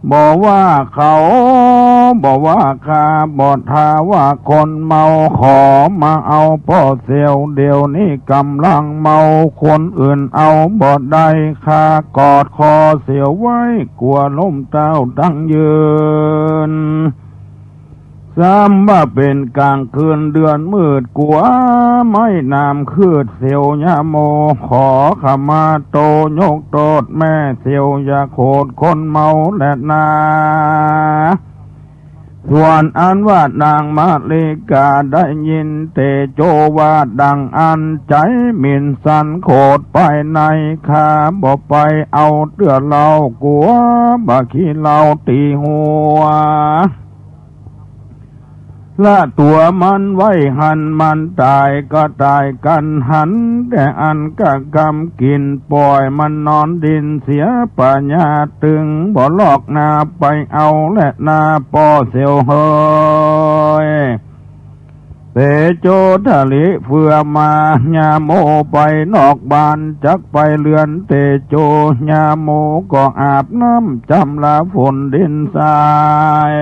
บ่ว่าเขา บ่ว่าข้า บ่ถ้าว่าคนเมา ขอมาเอาป้อเสียว เดี๋ยวนี้ก่ำลังเมา คนอื่นเอาบ่ได้ ข้ากอดคอเสียวไว้ กั๋วล้มเต้าตั้งยืน ซ้ำว่าเป๋นก๋างคืนเดือนมืด กั๋วไม้หนามคืด เสียวยาโม ขอขมาโต ยกโต้ษแม่เสียว อย่าโขดคนเมาแลนา ส่วนอันว่านางมาริกาได้ยินเตโชว่าดังอั้น ใจ๋หมิ่นสันโขดไปใน ข้าบ่ไปเอาเตื้อเล่า กั๋วบ่าขี้เหล้าตี๋หัว ละตั๋วมันไว้หั้น มันต๋ายก็ต๋ายกั๋นหัน แต่อันกะกำกิ๋น ป่อยมันนอนดินเสียปัญญา ตึงบ่ลอกหน้าไปเอาแลนา ป้อเสียวเหย เ เตโจทะลิเฟือมา ญาโมไปนอกบ้าน จักไปเฮือนเตโจ ญาโมก็อาบน้ำจำระฝนดินทราย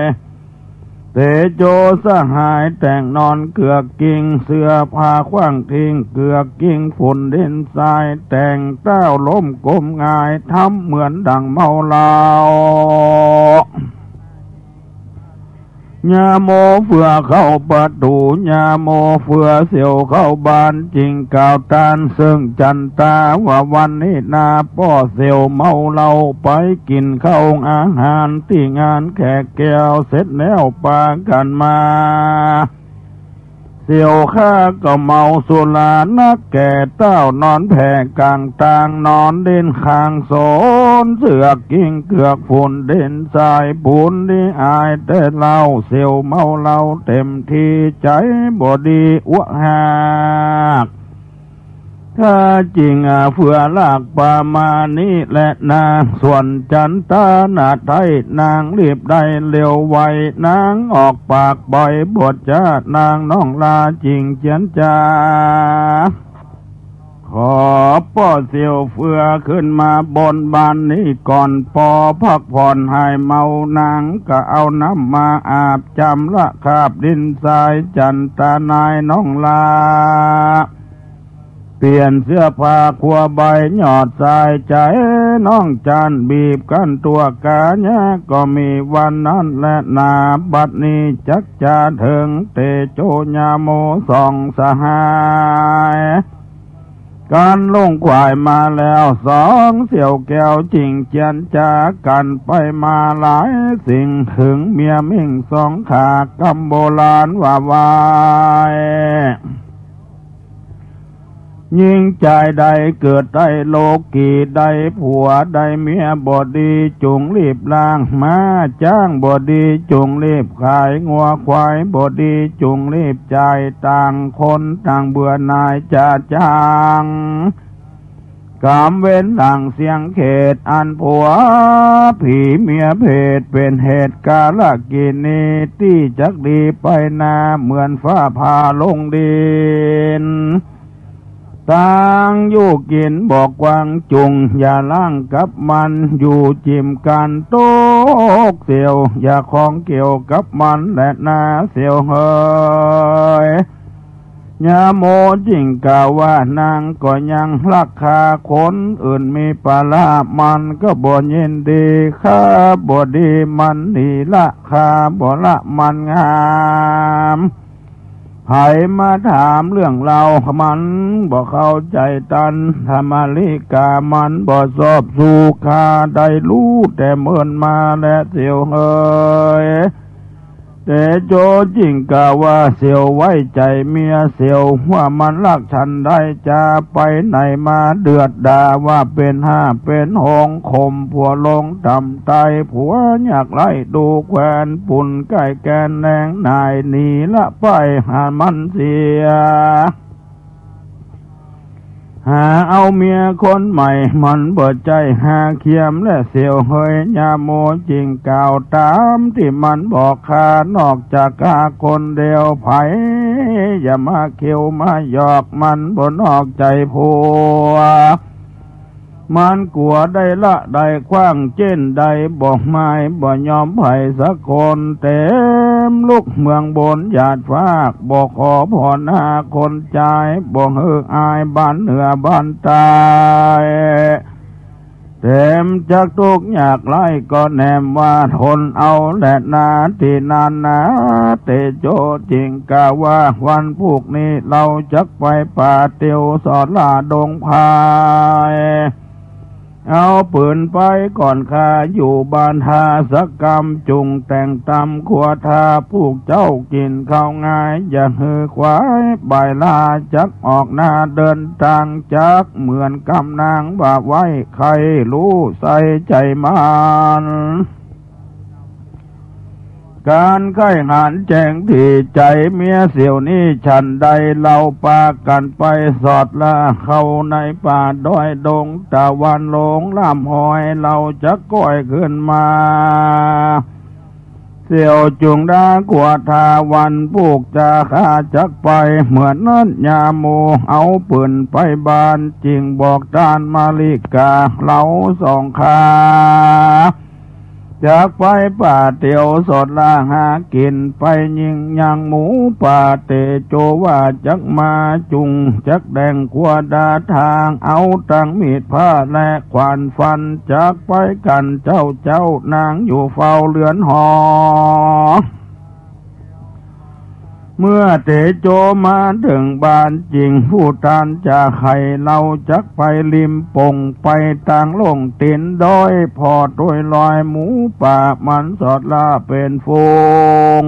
เตโจสหายแต่งนอนเกือกกิง เสื้อผ้าขว้างทิ้งเกือกกิงฝนดินทราย แต่งเต้าล้มกลมหงาย ทำเหมือนดังเมาเหล้า ญาโมเฟือเข้าประตู๋ ญาโมเฟือเสียวเข้าบ้าน จึงกล่าวต้านเซิ่งจันตาว่า วันนี้นาป้อเสียวเมาเหล้า ไปกิ๋นข้าวอาหารตี้งานแขกแก้วเสร็จแล้วปากั๋นมา เสียวข้าก็เมาสุรานักแก่เต้า นอนแผ่ก๋างตาง นอนเล่นข้างโซน เสื้อกิงเกือกฝนดินทราย ปูนนี้อายแต่เหล้า เสียวเมาเหล้าเต็มตี้ ใจ๋บ่ดีอัวหาก ถ้าจริงอาเฟือลากปามานี้แลนา ส่วนจันตานาไท้นางรีบได้เร็วไว นางออกปากบ่อยบ่จ๊า นางน้องลาจึงเจียรจา ขอป้อเสียวเฟือขึ้นมาบนบ้านนี้ก่อน ปอพักผ่อนหายเมา นางก็เอาน้ำมาอาบจำระคราบดินทราย จันตานายน้องลา เปลี่ยนเสื้อผ้าครัวใบหยอดสาย ใจ๋น้องจานบีบกั้นตั๋วก๋า ยาก็มีวันนั้นแลนา บัดนี้จักจาเถิงเตโจญาโมสองสหาย กั๋นลงขวายมาแล้วสอง เสียวแก้วจึงเจียรจากั๋นไปมาหลายสิ่ง เถิงเมียเม่งสองขา กำโบราณว่าไว้ ญิงจายใดเกิดได้โลกี ได้ผัวได้เมียบ่ดี จุ่งรีบล้าง ม้าจ๊างบ่ดี จุ่งรีบขาย งัวควายบ่ดี จุ่งรีบจ่าย ต่างคนต่างเบื่อหน่ายจะจ๊าง ก๋ำเว้นหลังเสี้ยงเขต อันผัวผีเมียเผด เป๋นเหตุกาลกิณี ตี้จักดีไปนา เหมือนฟ้าผ่าลงดิน ตางอยู่กิ๋นบ่กว้าง จุ่งอย่าล้างกับมัน อยู่จิ่มกั๋นตกเสียว อย่าข้องเกี่ยวกับมันแลนาเสียวเหย ญาโมจึงกล่าวว่า นางก็ยังลักฆ่าคน อื่นมีปาระ มันก็บ่ยินดี ฆ่าบ่ดีมันหนีละ ฆ่าบ่ละมันงาม ใผมาถามเรื่องราวมันบ่เข้าใจ๋ตัน ธรรมลิกามันบ่ชอบสู้ ข้าได้ฮู้แต่เมินมาแลเสียวเหย เตโจจึงกล่าวว่า เสียวไว้ใจ๋เมียเสียว ว่ามันลักฉันใด จะไปไหนมาเดือดด่า ว่าเป๋นห้าเป๋นหอง ข่มผัวลงต่ำตาย ผัวยากไร้ดูแควน ปุ่นใก้แกนแนงหน่าย หนีละไปหามันเสีย หาเอาเมียคนใหม่ มันบ่ใจ้หาเขียมแลเสียวเหย ญาโมจึงกล่าวต๋ามตี้มันบอก ข้านอกจากข้าคนเดียว ใผอย่ามาเคี้ยวมาหยอก มันบ่นอกใจ๋ผัว มันกั๋วได้ละได้ขว้าง เจ๊นได้บ่หมาย บ่ยอมใผสักคน เต็มลุกเมืองบนหยาดฟาก บ่ขอผ่อนหาคนจาย บ่หื้ออายบ้านเหนือบ้านใต้ เต็มจักทุกข์ยากไร้ ก็แหนมว่าทนเอาแลนา ตี้นั้นนา เตโจจึงกล่าวว่า วันพูกนี้เฮาจักไปป่าเตียวสอดล่าดงพาย เอาปืนไปก่อน ข้าอยู่บ้านท่าสักกำ จุ่งแต่งตำครัวถ้า พวกเจ้ากิ๋นข้าวง่าย อย่าหื้อขวายบ่ายลา จักออกหน้าเดินตาง จักเหมือนกำนางว่าไว้ ใค่ฮู้ใส่ใจ๋มัน ก๋านใค่หันแจ้งตี้ใจ๋เมียเสียวนี้ ฉันใดเฮาปากั๋นไปสอดล่า เข้าในป่าดอยดงตะวันลงล่ำห้อย เฮาจักก้อยขึ้นมา เสี่ยวจึงดากั๋วทาวัน ปูกจาข้าจักไป เมื่อนั้นญาโมเอาปืนไปบาน จึงบอกต้านมาริกา เฮาสองข้า จักไปป่าเตียวสอดล่าหากิ๋น ไปยิงยางหมูป่า เตโจว่าจักมาจุ่ง จักแด่งขัวดาทาง เอาตังมีดผ้าและขวานฟัน จักไปกั๋นเจ้า เจ้านางอยู่เฝ้าเฮือนหอ เมื่อเตโจมาเถิงบ้านจริง ผู้ต้านจาใค่ เฮาจักไปริมป่ง ไปตางล่งตี๋นดอย ผ่อตวยลอยหมูป่า มันสอดล่าเป๋นฝูง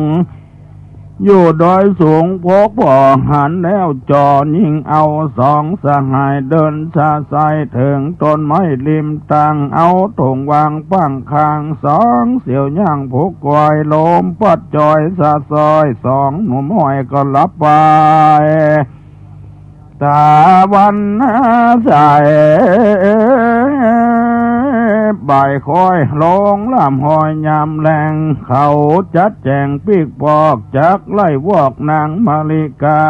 อยู่ดอยสูง พวกผ่อหันแล้วจ่อยิงเอา สองสหายเดินสะสาย เถิงต้นไม้ริมตาง เอาโถ่งวางป้างข้าง สองเสี่ยวย่างผูกกอย ลมปัดจอยสะซอย สองหนุ่มห้อยก็หลับไป ตะวันสาย บ่ายคอยลงลำห้อยยามแลง เขาจัดแจ๋งปิ๊กปอก จักไล่วอกนางมาริกา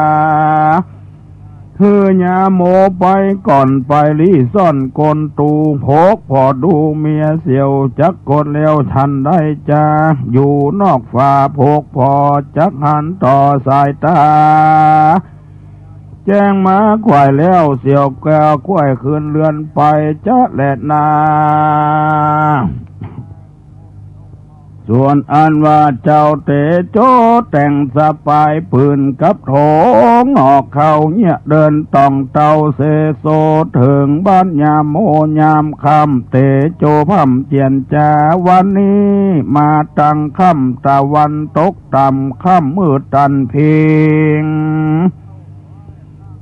หื้อญาโมไปก่อน ไปลี้ซ่อนก้นตู้ พกผ่อดูเมียเสี่ยว จักกดแล้วทันได้จา อยู่นอกฝา พกผ่อจักหันต่อสายต๋า แจ้งมาไขว่แล้ว เสี่ยวแก้วไขว่คืนเฮือนไปจะแลนา ส่วนอันว่าเจ้าเตโจแต่งสะปายปืนกับโถง ออกเข้าเยียะเดินต่องเต้าเซโซ เถิงบ้านญาโมยามค่ำ เตโจพร่ำเจียนจา วันนี้มาตังค่ำ ตะวันตกต่ำ ค่ำมืดตันเพ็ง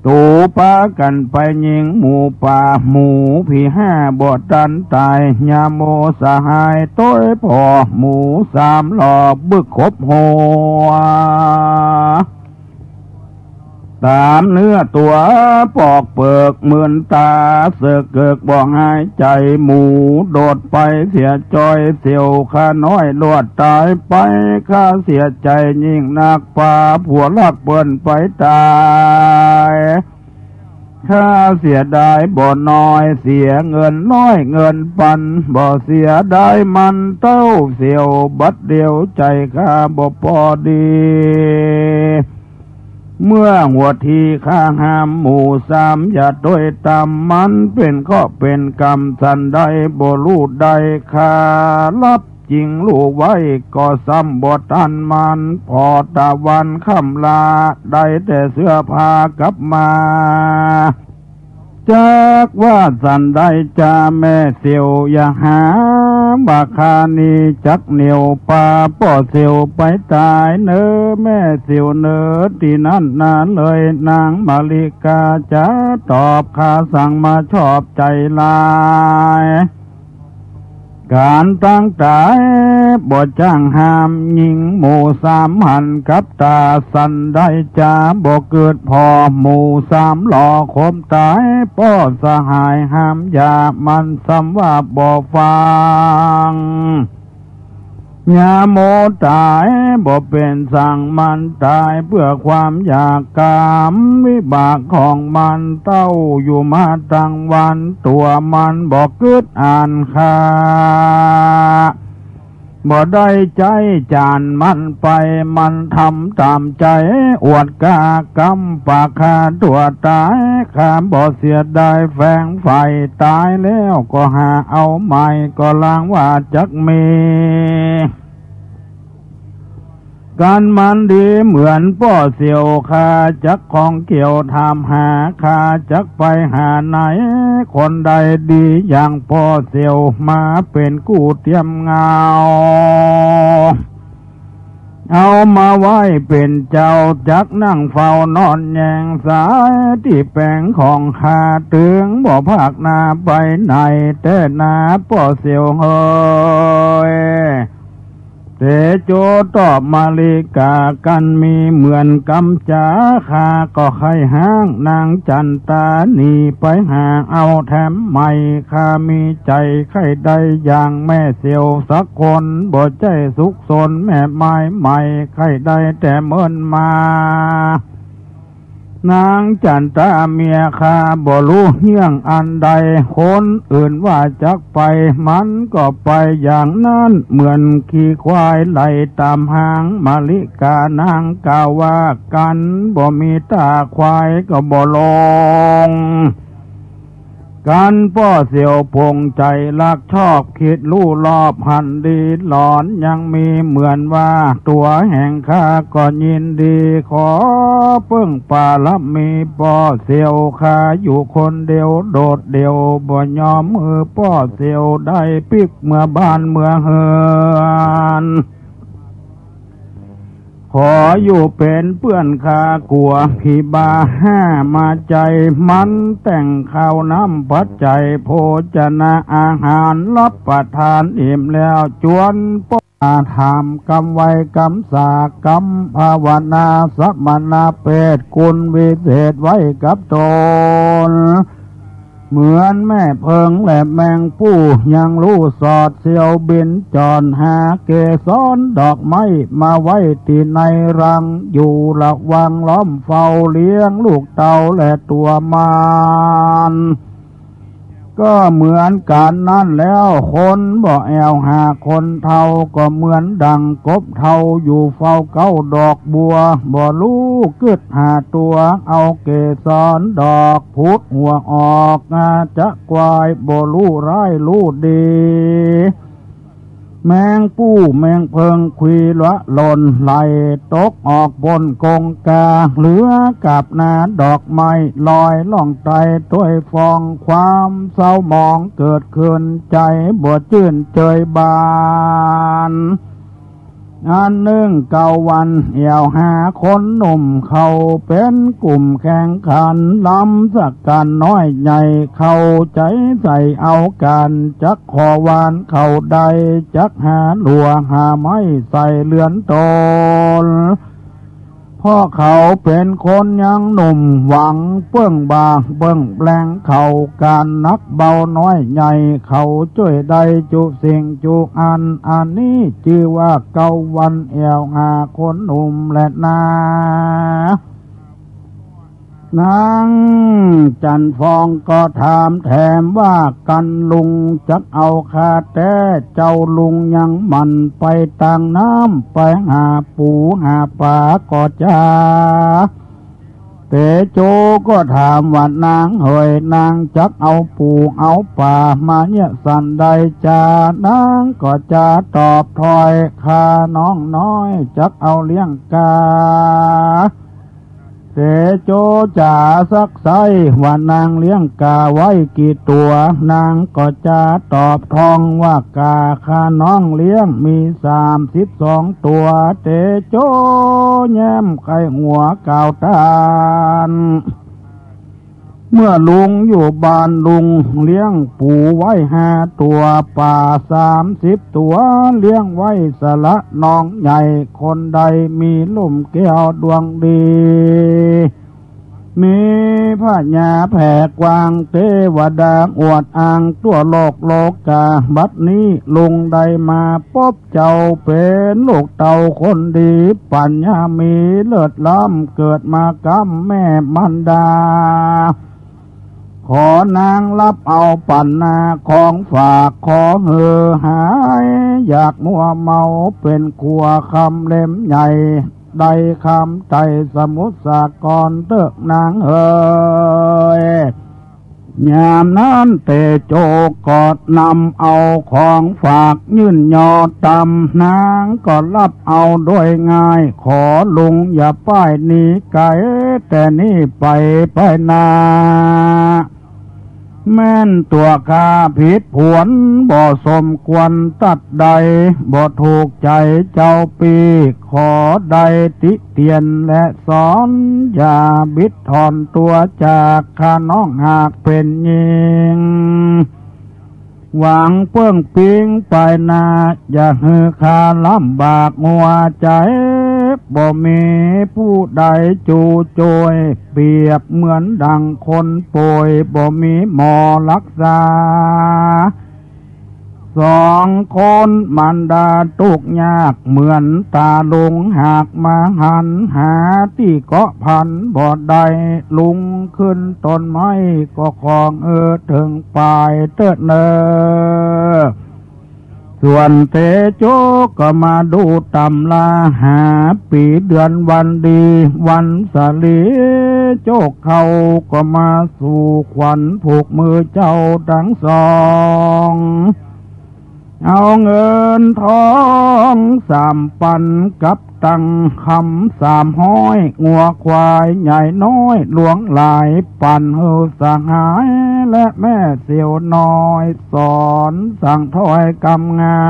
ตูปากั๋นไปยิงหมูป่า หมูผีห้าบ่ตันต๋าย ญาโมสหายตวยผ่อ หมูสามหล่อบึกขบหัว ต๋ามเนื้อตั๋วปอกเปิก มึนต๋าเสิกเกิกบ่หายใจ๋ หมูโดดไปเสียจ้อย เสี่ยวข้าน้อยลวดต๋ายไป ข้าเสียใจ๋ยิ่งนัก ปาผัวรักเปิ้นไปต๋าย ข้าเสียดายบ่น้อย เสียเงินน้อยเงินปัน บ่เสียดายมันเต้าเสี่ยว บัดเดียวใจ๋ข้าบ่ปอดี เมื่อหัวทีข้าห้ามหมูสามอย่าตวยตำ มันเป๋นเคราะห์เป๋นกรรมสันใดบ่ฮู้ได้ ข้าฮับ จึงฮู้ไว้ ก็ซ้ำบ่ตันมัน ผ่อตะวันค่ำลา ได้แต่เสื้อผ้ากลับมา จักว่าสันใดจาแม่เสี่ยว อย่าหาว่าข้านี้จักเหนี่ยว ปาป้อเสี่ยวไปต๋ายเน่อแม่เสี่ยวเน่อ ตี้นั้นนาเลย นางมาริกาจะตอบ ข้าสังมาชอบใจ๋หลาย ก๋านตังต๋ายบ่จ้างห้าม ยิงหมูสามหันกับต๋า สันใดจาบ่เกิดผ่อ หมูสามหล่อขบต๋าย ป้อสหายห้ามอย่า มันซ้ำว่าบ่ฟัง ญาโมต๋ายบ่เป๋นสัง มันต๋ายเปื้อความอยากก๋าม วิบากของมันเต้าอยู่มาตังวัน ตั๋วมันบ่กึ๊ดอ่านค่า บ่ได้ใจ๊จ๋านมันไป มันทำต๋ามใจ๋ อวดกล้ากำปากฆ่าตั๋วต๋าย ข้าบ่เสียดายแฝงใฝ่ ต๋ายแล้วก็หาเอาใหม่ ก็ลางว่าจักมี กั๋นมันดีเหมือนป้อเสี่ยว ข้าจักของเกี่ยวถามหา ข้าจักไปหาไหน คนใดดีอย่างป้อเสี่ยว มาเป๋นกู้เตียมเงา เอามาไว้เป๋นเจ้า จักนั่งเฝ้านอนแยงสาย ตี้แป๋งของข้า เถิงบ่พากหน้าไปไหน แต๊นาป้อเสี่ยวเฮย เตโชตอบมาริกา กันมีเหมือนกำจ๋า ข้าก็ใค่ฮ้างนางจั๋นตาหนีไปหาเอาแถมใหม่ ข้ามีใจ๋ใค่ได้อย่างแม่เสียวสักคน บ่ใจ้สุขสนแม่ไม้ใหม่ ใค่ได้แต่เมินมา นางจั๋นตาเมียข้าบ่ฮู้เรื่องอันใด คนอื่นว่าจักไป มันก็ไปอย่างนั้น เหมือนขี่ควายไล่ต๋ามหาง มาริกานางกล่าวว่า กันบ่มีต๋าควายก็บ่ลง กันป้อเสียวปงใจ๋รักชอบ กึ๊ดฮู้รอบหันดี หลอนยังมีเหมือนว่า ตั๋วแห่งข้าก็ยินดี ขอเปิ้งปารมีป้อเสียว ข้าอยู่คนเดียวโดดเดี่ยว บ่ยอมหื้อป้อเสียวได้ปิ๊กเมือบ้านเมือเฮือน ขออยู่เป๋นเปื้อนข้ากั๋ว ผีบ้าห้ามาใจ๋ มันแต่งข้าวน้ำปัจจัย โภชนะอาหารรับประทานอิ่มแล้ว จวนป้อถามกำไหว้กำสากำภาวนา สมณเปตรคุณวิเศษไว้กับต๋น เหมือนแม่เผิงและแมงปู่ ยังฮู้สอดเสียวบินจ่อน หาเกสรดอกไม้มาไว้ตี้ในรัง อยู่ระวังล้อมเฝ้าเลี้ยงลูกเต้าและตั๋วมาร ก็เหมือนกั๋นนั้นแล้ว คนบ่แอ่วหาคนเฒ่า ก็เหมือนดั่งกบเฒ่าอยู่เฝ้าเก๊าดอกบัว บ่ฮู้กึ๊ดหาตั๋ว เอาเกสรดอกผุดหัวออก งาจะควายบ่ฮู้ร้ายฮู้ดี แมงปู่แมงเผิงขวีละหล่น ไหลตกออกป้นกงกา เหลือกับหน้าดอกไม้ลอยล่องไต ถ้วยฟองความเศร้าหมองเกิดขึ้น ใจ๋บ่จื้นเจยบาน อันนึ่งเก๊าวันแอ่วหาคนหนุ่ม เขาเป๋นกลุ่มแข่งขัน ลำสักกั๋นน้อยใหญ่ เข้าใจ๋ใส่เอากั๋น จักขอวานเขาได้ จักหาลัวหาไม้ใส่เฮือนต๋น เพราะเขาเป๋นคนยังหนุ่ม หวังเปิ้งบ่าเปิ้งแปลง เขาก๋านหนักเบาน้อยใหญ่ เขาจ้วยได้จุสิ่งจุอัน อันนี้จื้อว่าเก๊าวันแอ่วหาคนหนุ่มแลนา นางจั๋นฟองก็ถามแถมว่า กันลุงจักเอาข้าแต๊ เจ้าลุงยังหมั่นไปตางน้ำ ไปหาปู๋หาป๋าก่อจา เตโชก็ถามว่า นางเหย นางจักเอาปู๋เอาป๋ามาเยียะสันใดจา นางก่อจาตอบถ้อย ข้าน้องน้อยจักเอาเลี้ยงก๋า เตโชจ๋าซักไซ้ว่านางเลี้ยงก๋าไว้กี่ตั๋ว นางก่อจาตอบทองว่า ก๋าข้าน้องเลี้ยงมีสามสิบสองตั๋ว เตโชแย้มใค่หัวกล่าวต้าน เมื่อลุงอยู่บ้านลุงเลี้ยงปู๋ไว้ห้าตั๋ว ป๋าสามสิบตั๋ว เลี้ยงไว้สละน้องใหญ่ คนใดมีลุ่มแก้วดวงดี มีผญาแผ่กว้าง เตวดาอวดอ้างทั่วโลกโลก๋า บัดนี้ลุงได้มาปบเจ้า เป๋นลูกเต้าคนดี ปั๋ญญามีเลิศล้ำ เกิดมาก้ำแม่มารดา ขอนางฮับเอาปั๋นนาของฝาก ขอหื้อหายอยากมัวเมา เป๋นขัวคำเล่มใหญ่ ได้คำไถ่สมุทรสาครเต๊อะนางเอ๋ย ยามนั้นเตโชก็นำเอาของฝากยื่นยอตำ นางก็ฮับเอาโดยง่าย ขอลุงอย่าป้ายหนีไก๋ แต่นี้ไปไปนา แม่นตั๋วข้าผิดผวน บ่สมควรตัดใด บ่ถูกใจ๋เจ้าปี้ ขอได้ติเตียนและสอน อย่าบิดถอนตั๋วจากข้าน้องหากเป๋นญิง หวังเปิ้งปิ๊งไปนา อย่าหื้อข้าลำบากหัวใจ๋ บ่มีผู้ใดจู๊จ้วย เปรียบเหมือนดังคนป่วย บ่มีหมอรักษา สองคนมารดาตุ๊กข์ยาก เหมือนต๋าลุงหากมาหัน หาตี้เกาะพันบ่ได้ ลุงขึ้นต้นไม้ก็ของ เออ เถิงปายเต๊อะเน่อ ส่วนเตโจก็มาดูต๋ำรา หาปี๋เดือนวันดี วันสะหลี โจกเข้าก็มาสู่ขวัญผูกมือเจ้าตังสอง เอาเงินทองสามปันกับตังคำสามฮ้อย งัวควายใหญ่น้อยหลวงหลาย ปั๋นหื้อสหายและแม่เสี่ยวน้อย สอนสั่งถ้อยกำงา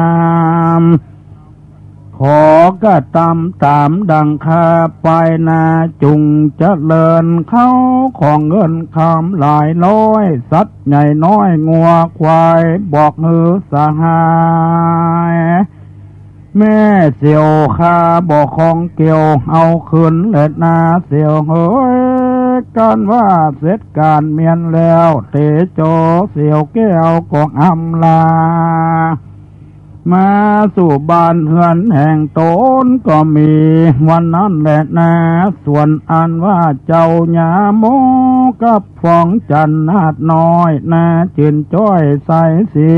ม ขอกระตำต๋ามดังข้า ไปนาจุ่งเจริญ เข้าของเงินคำหลายร้อย สัตว์ใหญ่น้อยงัวควาย บอกหื้อสหาย แม่เสี่ยวข้าบ่ข้องเกี่ยว เอาคืนแลนาเสี่ยวเหย กั๋นว่าเสร็จก๋านเมียนแล้ว เตโจเสี่ยวแก้วก็อำลา มาสู่บ้านเฮือนแห่งต๋นก็มี วันนั้นแลนา ส่วนอันว่าเจ้าญาโมกับฟองจันทร์นาฏน้อย นาจื่นจ้อยใสศรี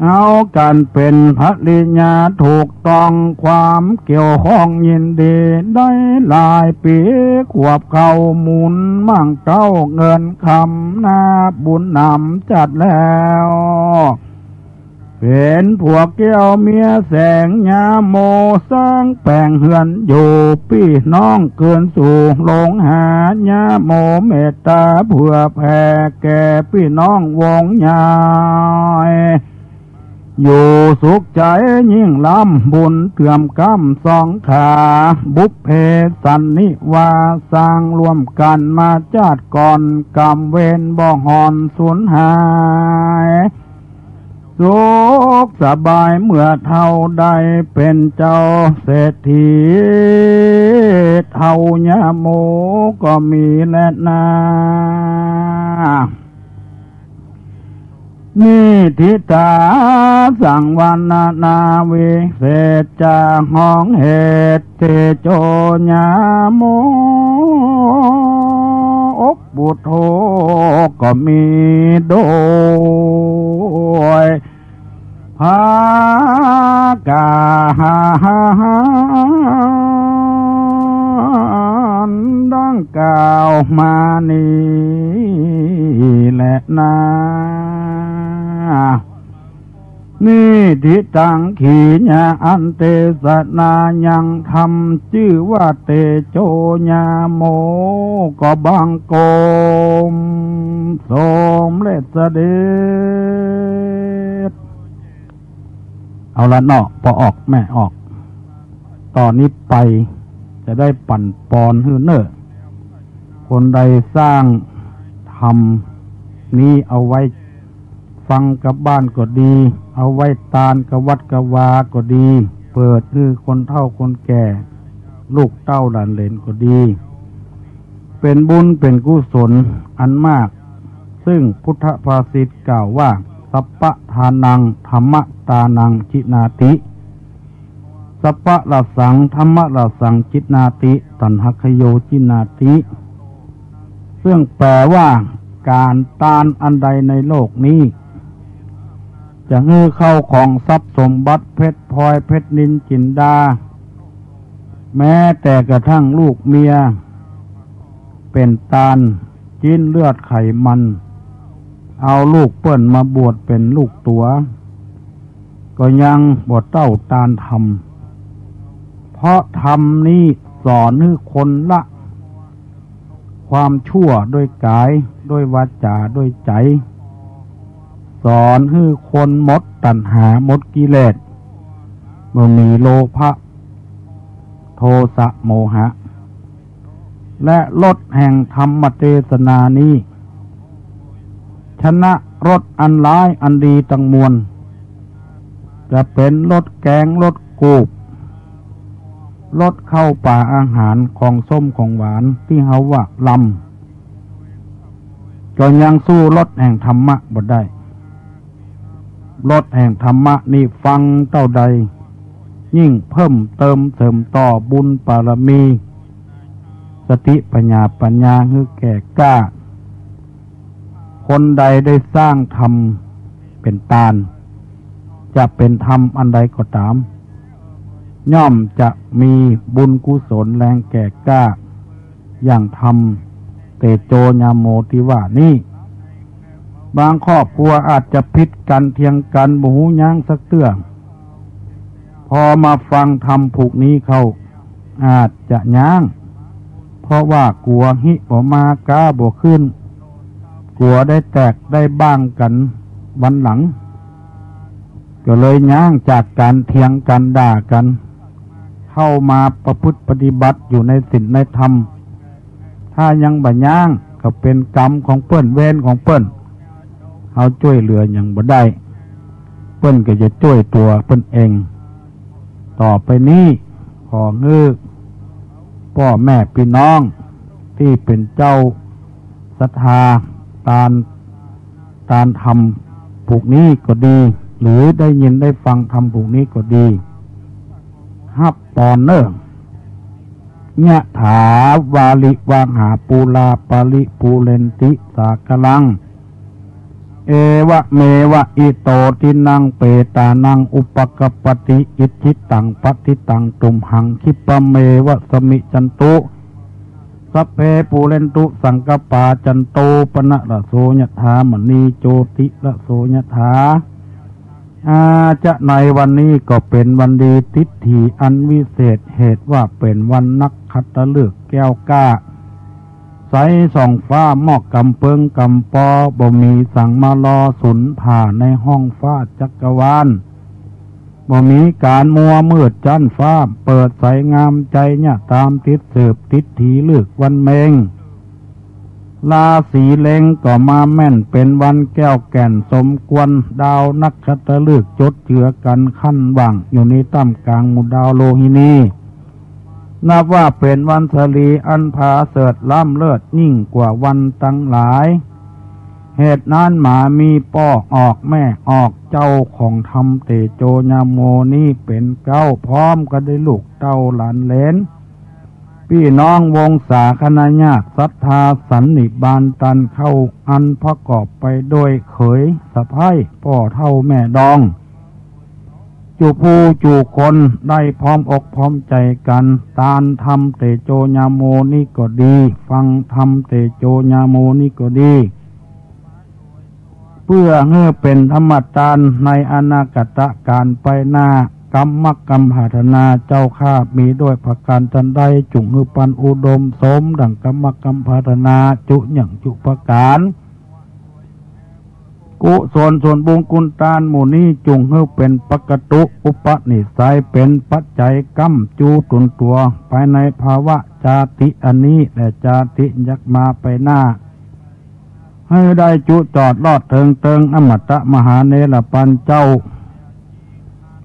เอากั๋นเป๋นภริยาถูกต้อง ความเกี่ยวข้องยินดี ได้หลายปี๋ ขวบเข้าหมุนมั่งเก๊า เงินคำนาบุญหนำจัดแล้ว เป๋นผัวแก้วเมียแสง ญาโมสร้างแป๋งเฮือนอยู่ ปี้น้องเกินสู่โรงหา ญาโมเมตต๋าเผื่อแผ่ แก่ปี้น้องวงใหญ่ อยู่สุขใจ๋ยิ่งล้ำ บุญเกื้อมก้ำสองขา บุพเพสันนิวาส สร้างร่วมกั๋นมาจาติก่อน กรรมเวรบ่ห่อนสูญหาย สุขสบายเมื่อเฒ่า ได้เป๋นเจ้าเศรษฐี เฒ่าญาโมก็มีแลนา นิธิตาสังวรรณนาวิเศษจา ฮ้องเหตุเตโจญาโม อกปุโธก็มีโดย ภาคาหารดังกล่าวมานี้แลนา นิธิตังขีญาอันเตสนายัง ธรรมจื้อว่าเตโจญาโม ก็บังคมสมเร็จเสด็จ เอาละเนาะ ป้อออกแม่ออก ต่อนี้ไปจะได้ปั่นปอนหื้อเน่อ คนใดสร้างธรรมนี้เอาไว้ฟังกับบ้านก็ดี เอาไว้ตานกับวัดกับวาก็ดี เปิดหื้อคนเฒ่าคนแก่ ลูกเต้าหลานเหลนก็ดี เป๋นบุญเป๋นกุศลอันมาก ซึ่งพุทธภาษิตกล่าวว่า สัพพะทานัง ธัมมะทานัง จินาติ สัพพะรสสัง ธัมมะรสสัง จินาติ ตัณหะคโย จินาติ ซึ่งแปลว่า ก๋านตานอันใดในโลกนี้ จะหื้อเข้าของทรัพย์สมบัติ เพชรพลอย เพชรนิลจินดา แม้แต่กระทั่งลูกเมีย เป๋นตาน จิ๊นเลือดไขมัน เอาลูกเปิ้นมาบวชเป๋นลูกตั๋ว ก็ยังบ่เต้าตานธรรม เพราะธรรมนี้สอนหื้อคนละความชั่วด้วยก๋าย ด้วยวาจ๋า ด้วยใจ๋ สอนหื้อคนหมดตัณหา หมดกิเลส บ่มีโลภะ โทสะ โมหะ และรสแห่งธรรมเตสนานี้ ชนะ รสอันหลายอันดีตังมวล จะเป๋นรสแก๋ง รสกูบ รสข้าวป๋าอาหาร ของส้มของหวานตี้เฮาว่ารำ ก็ยังสู้รสแห่งธรรมะบ่ได้ รสแห่งธรรมะนี่ฟังเต้าใด ยิ่งเพิ่มเติมเสริมต่อบุญบารมี สติปัญญา ปัญญาหื้อแก่กล้า คนใดได้สร้างธรรมเป๋นตาน จะเป๋นธรรมอันใดก็ต๋าม ย่อมจะมีบุญกุศลแฮงแก่กล้า อย่างธรรมเตโจญาโมตี้ว่านี้ บางครอบครัวอาจจะผิดกั๋นเถียงกั๋นบ่ฮู้ยั้งสักเตื้อ พอมาฟังธรรมผูกนี้เข้า อาจจะยั้ง เพราะว่ากั๋วฮิบ่มาก๊าบ่ขึ้น กั๋วได้แตกได้บ้างกั๋นวันหลัง ก็เลยยั้งจากก๋านเถียงกั๋นด่ากั๋น เข้ามาประพฤติปฏิบัติอยู่ในศีลในธรรม ถ้ายังบ่ยั้งก็เป๋นกรรมของเปิ้น เวรของเปิ้น เฮาจ้วยเหลือหยังบ่ได้ เปิ้นก็จะจ้วยตั๋วเปิ้นเอง ต่อไปนี้ขอหื้อป้อแม่ปี้น้องตี้เป๋นเจ้าศรัทธาตาน ตานธรรมผูกนี้ก็ดี หรือได้ยินได้ฟังธรรมผูกนี้ก็ดี ฮับปอนเน่อ ยะถาวาริวะหาปูราปะริปูเรนติสาคารัง เอวะเมวะอิโตทินนังเปตานังอุปกัปปติ อิจฉิตังปัตถิตังตุมหัง คิปะเมวะสะมิจฉันตุ สัพเพปูเรนตุสังกัปปา จันโตปะนะระโสยะถา มะณีโชติระโสยะถา อา จะในวันนี้ก็เป๋นวันดี ทิฏฐิอันวิเศษ เหตุว่าเป๋นวันนักขัตฤกษ์แก้วกล้า ใสส่องฟ้า มอกก๋ำเปิงก๋ำปอ บ่มีสังมารอสุนผ่าในห้องฟ้าจักรวาล บ่มีก๋านมัวมืดจั้นฟ้า เปิดใสงามใจ๋ เยียะต๋ามติดสืบ ทิฏฐิฤกษ์วันเม็ง ราศีเล็งก็มาแม่น เป๋นวันแก้วแก่นสมควร ดาวนักขัตฤกษ์จดเจือกั๋นขั้นว่าง อยู่ในต้ามก๋างหมู่ดาวโลหินี นับว่าเป๋นวันสะหลีอันผาเสริฐล้ำเลิศยิ่งกว่าวันตังหลาย เหตุนั้นหมามีป้อออกแม่ออก เจ้าของธรรมเตโจญาโมนี้เป๋นเก๊า พร้อมก็ได้ลูกเต้าหลานเหลน ปี้น้องวงศาคณะญาติศรัทธาสันนิบาตตันเข้า อันประกอบไปด้วยเขยสะใภ้ ป้อเฒ่าแม่ดอง จุผู้จุคนได้พร้อมอกพร้อมใจ๋กั๋น ตานธรรมเตโจญาโมนี้ก็ดี ฟังธรรมเตโจญาโมนี้ก็ดี เปื้อหื้อเป๋นธรรมตานในอนาคตก๋าลไปหน้า กรรมกำปรารถนาเจ้าข้ามีด้วยประก๋านตันใด จุ่งหื้อปันอุดมสมดั่งกรรมกำปรารถนาจุอย่างจุประก๋าน กุศลส่วนบุญคุณตานหมู่นี้จุ่งหื้อเป๋นปกตุอุปนิสัย เป๋นปัจจัยก้ำจู๋ตุนตั๋วไปในภาวะจาติอันนี้และจาติยักมาไปหน้า หื้อได้จุจอดลอดเถิงเติงอมตะมหาเนรปันเจ้า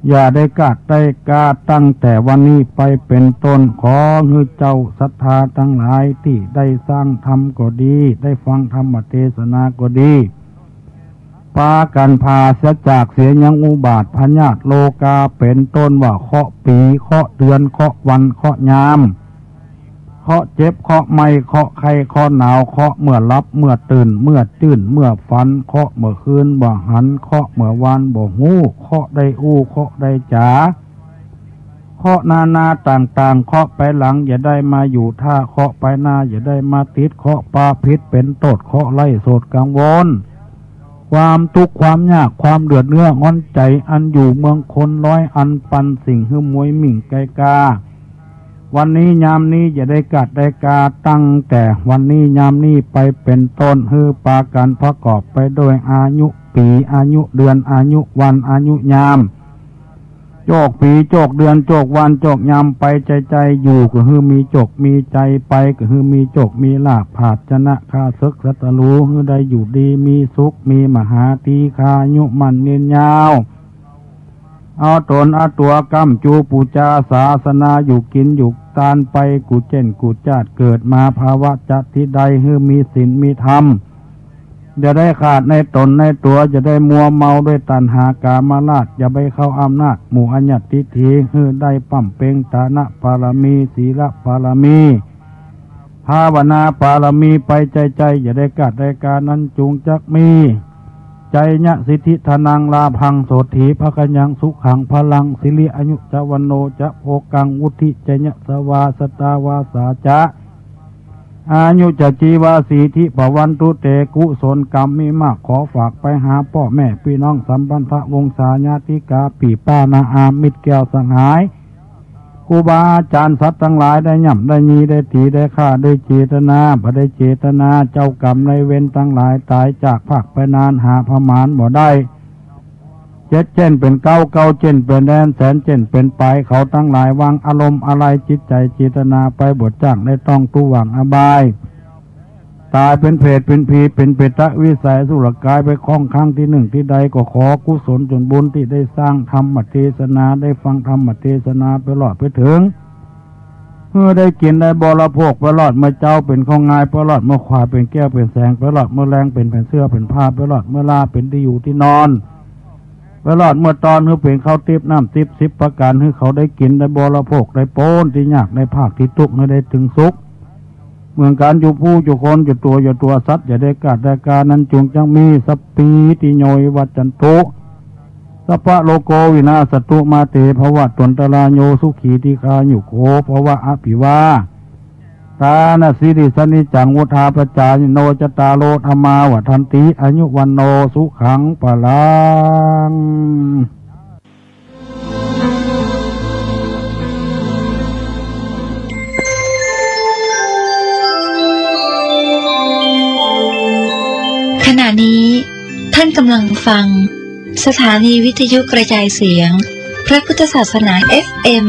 อย่าได้ขาดได้กาดตั้งแต่วันนี้ไปเป๋นต้น ขอหื้อเจ้าศรัทธาตังหลายตี้ได้สร้างธรรมก็ดี ได้ฟังธรรมเตสนาก็ดี ปากั๋นผาศจากเสียยังอุบาทพยาธิโรคา เป๋นต้นว่าเคราะห์ปี๋ เคราะห์เดือน เคราะห์วัน เคราะห์ยาม เคราะห์เจ็บ เคราะห์ไม้ เคราะห์ไข้ เคราะห์หนาว เคราะห์เมื่อหลับ เมื่อตื่น เมื่อจื้น เมื่อฝัน เคราะห์เมื่อคืนบ่หัน เคราะห์เมื่อวานบ่ฮู้ เคราะห์ได้อู้ เคราะห์ได้จ๋า เคราะห์นานาต่างๆ เคราะห์ไปหลังอย่าได้มาอยู่ถ้า เคราะห์ไปหน้าอย่าได้มาติด เคราะห์ปาผิดเป๋นโต้ษ เคราะห์ไร้โศกกังวล ความตุ๊กข์ความยาก ความเดือดเนื้อร้อนใจ๋ อันอยู่เมืองคนร้อยอันปันสิ่งหื้อมวยมิ่งไกลกา วันนี้ยามนี้อย่าได้ขาดได้กาด ตั้งแต่วันนี้ยามนี้ไปเป๋นต้น หื้อปากั๋นประกอบไปด้วยอายุปี๋ อายุเดือน อายุวัน อายุยาม โจคปี๋ โจคเดือน โจควัน โจคยาม ไปใจ้ๆ อยู่ก็หื้อมีโจคมีชัย ไปก็หื้อมีโจคมีลาภ ผาดชนะข้าเสิกศัตรู หื้อได้อยู่ดีมีสุข มีมหาตีฆายุมั่นยืนยาว เอาต๋นเอาตั๋วก้ำจูปู๋จาศาสนา อยู่กิ๋นอยู่ตานไปกู้เจ้นกู้จาติ เกิดมาภาวะจะตี้ใด หื้อมีศีลมีธรรม อย่าได้ขาดในต๋นในตั๋ว อย่าได้มัวเมาด้วยตัณหากามราช อย่าไปเข้าอำนาจหมู่อาญาติถี หื้อได้บำเพ็งทานปารมี ศีลปารมี ภาวนาปารมีไปใจ้ๆ อย่าได้ขาดได้กานั้นจุงจักมี ชัยยะสิทธิธนัง ลาภังโสตถี ภะคะยัง สุขัง พลัง สิริ อายุ จะ วัณโณ จะ โภคัง วุฑฒิ ชยะ สวา สะตา วาสา จะ อายุ จะ จีวา สี ทิ ภะวันตุ เต กุศลกรรมมีมาก ขอฝากไปหาป้อแม่ปี้น้อง สัมพันธวงศาญาติกา ปี้ป้าน้าอา มิตรแก้วสหาย ครูบาอาจ๋ารย์ สัตว์ตังหลาย ได้ย่ำได้ยี ได้ตี๋ได้ฆ่า ด้วยเจตนา บ่ได้เจตนา เจ้ากรรมนายเวรตังหลาย ต๋ายจากพรากไปนาน หาผะหมานบ่ได้ เจ็ดเจ้นเป๋นเก๊า เก๊าเจ้นเป๋นแดน แสนเจ้นเป๋นป๋าย เขาตังหลายวางอารมณ์อาลัย จิตใจ๋เจตนาไปบ่จ้าง ได้ต้องตุ๊หว่างอบาย ต๋ายเป๋นเปรตเป๋นผี เป๋นเปรตวิสัยอสุรกาย ไปครองครั้งตี้นึ่งตี้ใด ก็ขอกุศลจ๋นบุญตี้ได้สร้างธรรมเตสนา ได้ฟังธรรมเตสนา ไปรอดไปเถิง หื้อได้กิ๋นได้บริโภค ไปรอดเมื่อเจ๊าเป๋นข้าวงาย ไปรอดเมื่อขวายเป๋นแก้วเป๋นแสง ไปรอดเมื่อแลงเป๋นแผ่นเสื้อแผ่นผ้า ไปรอดเมื่อลาเป๋นตี้อยู่ตี้นอน ไปรอดเมื่อตอน หื้อเป๋นข้าวติ๊บน้ำติ๊บสิบประก๋าน หื้อเขาได้กิ๋นได้บริโภค ได้ป๊นตี้ยากได้พรากตี้ตุ๊กข์ หื้อได้เถิงสุข เหมือนกั๋น อยู่ผู้อยู่คน อยู่ตั๋วอยู่ตั๋วสัตว์ อย่าได้ขาดได้กานั้นจุงจักมี สัพพีติโย วิวัชชันตุ สัพพะโรโค วินาสสะตุ มาเต ภะวัตวันตะราโย สุขี ทีฆายุโก ภะวะ อะภิวาทานะสีลิสสะนิจจัง วุฑฒาปะจายิโน จัตตาโร ธัมมา วัฑฒันติ อายุ วัณโณ สุขัง พะลัง ขณะนี้ท่านกำลังฟังสถานีวิทยุกระจายเสียงพระพุทธศาสนา เอฟเอ็ม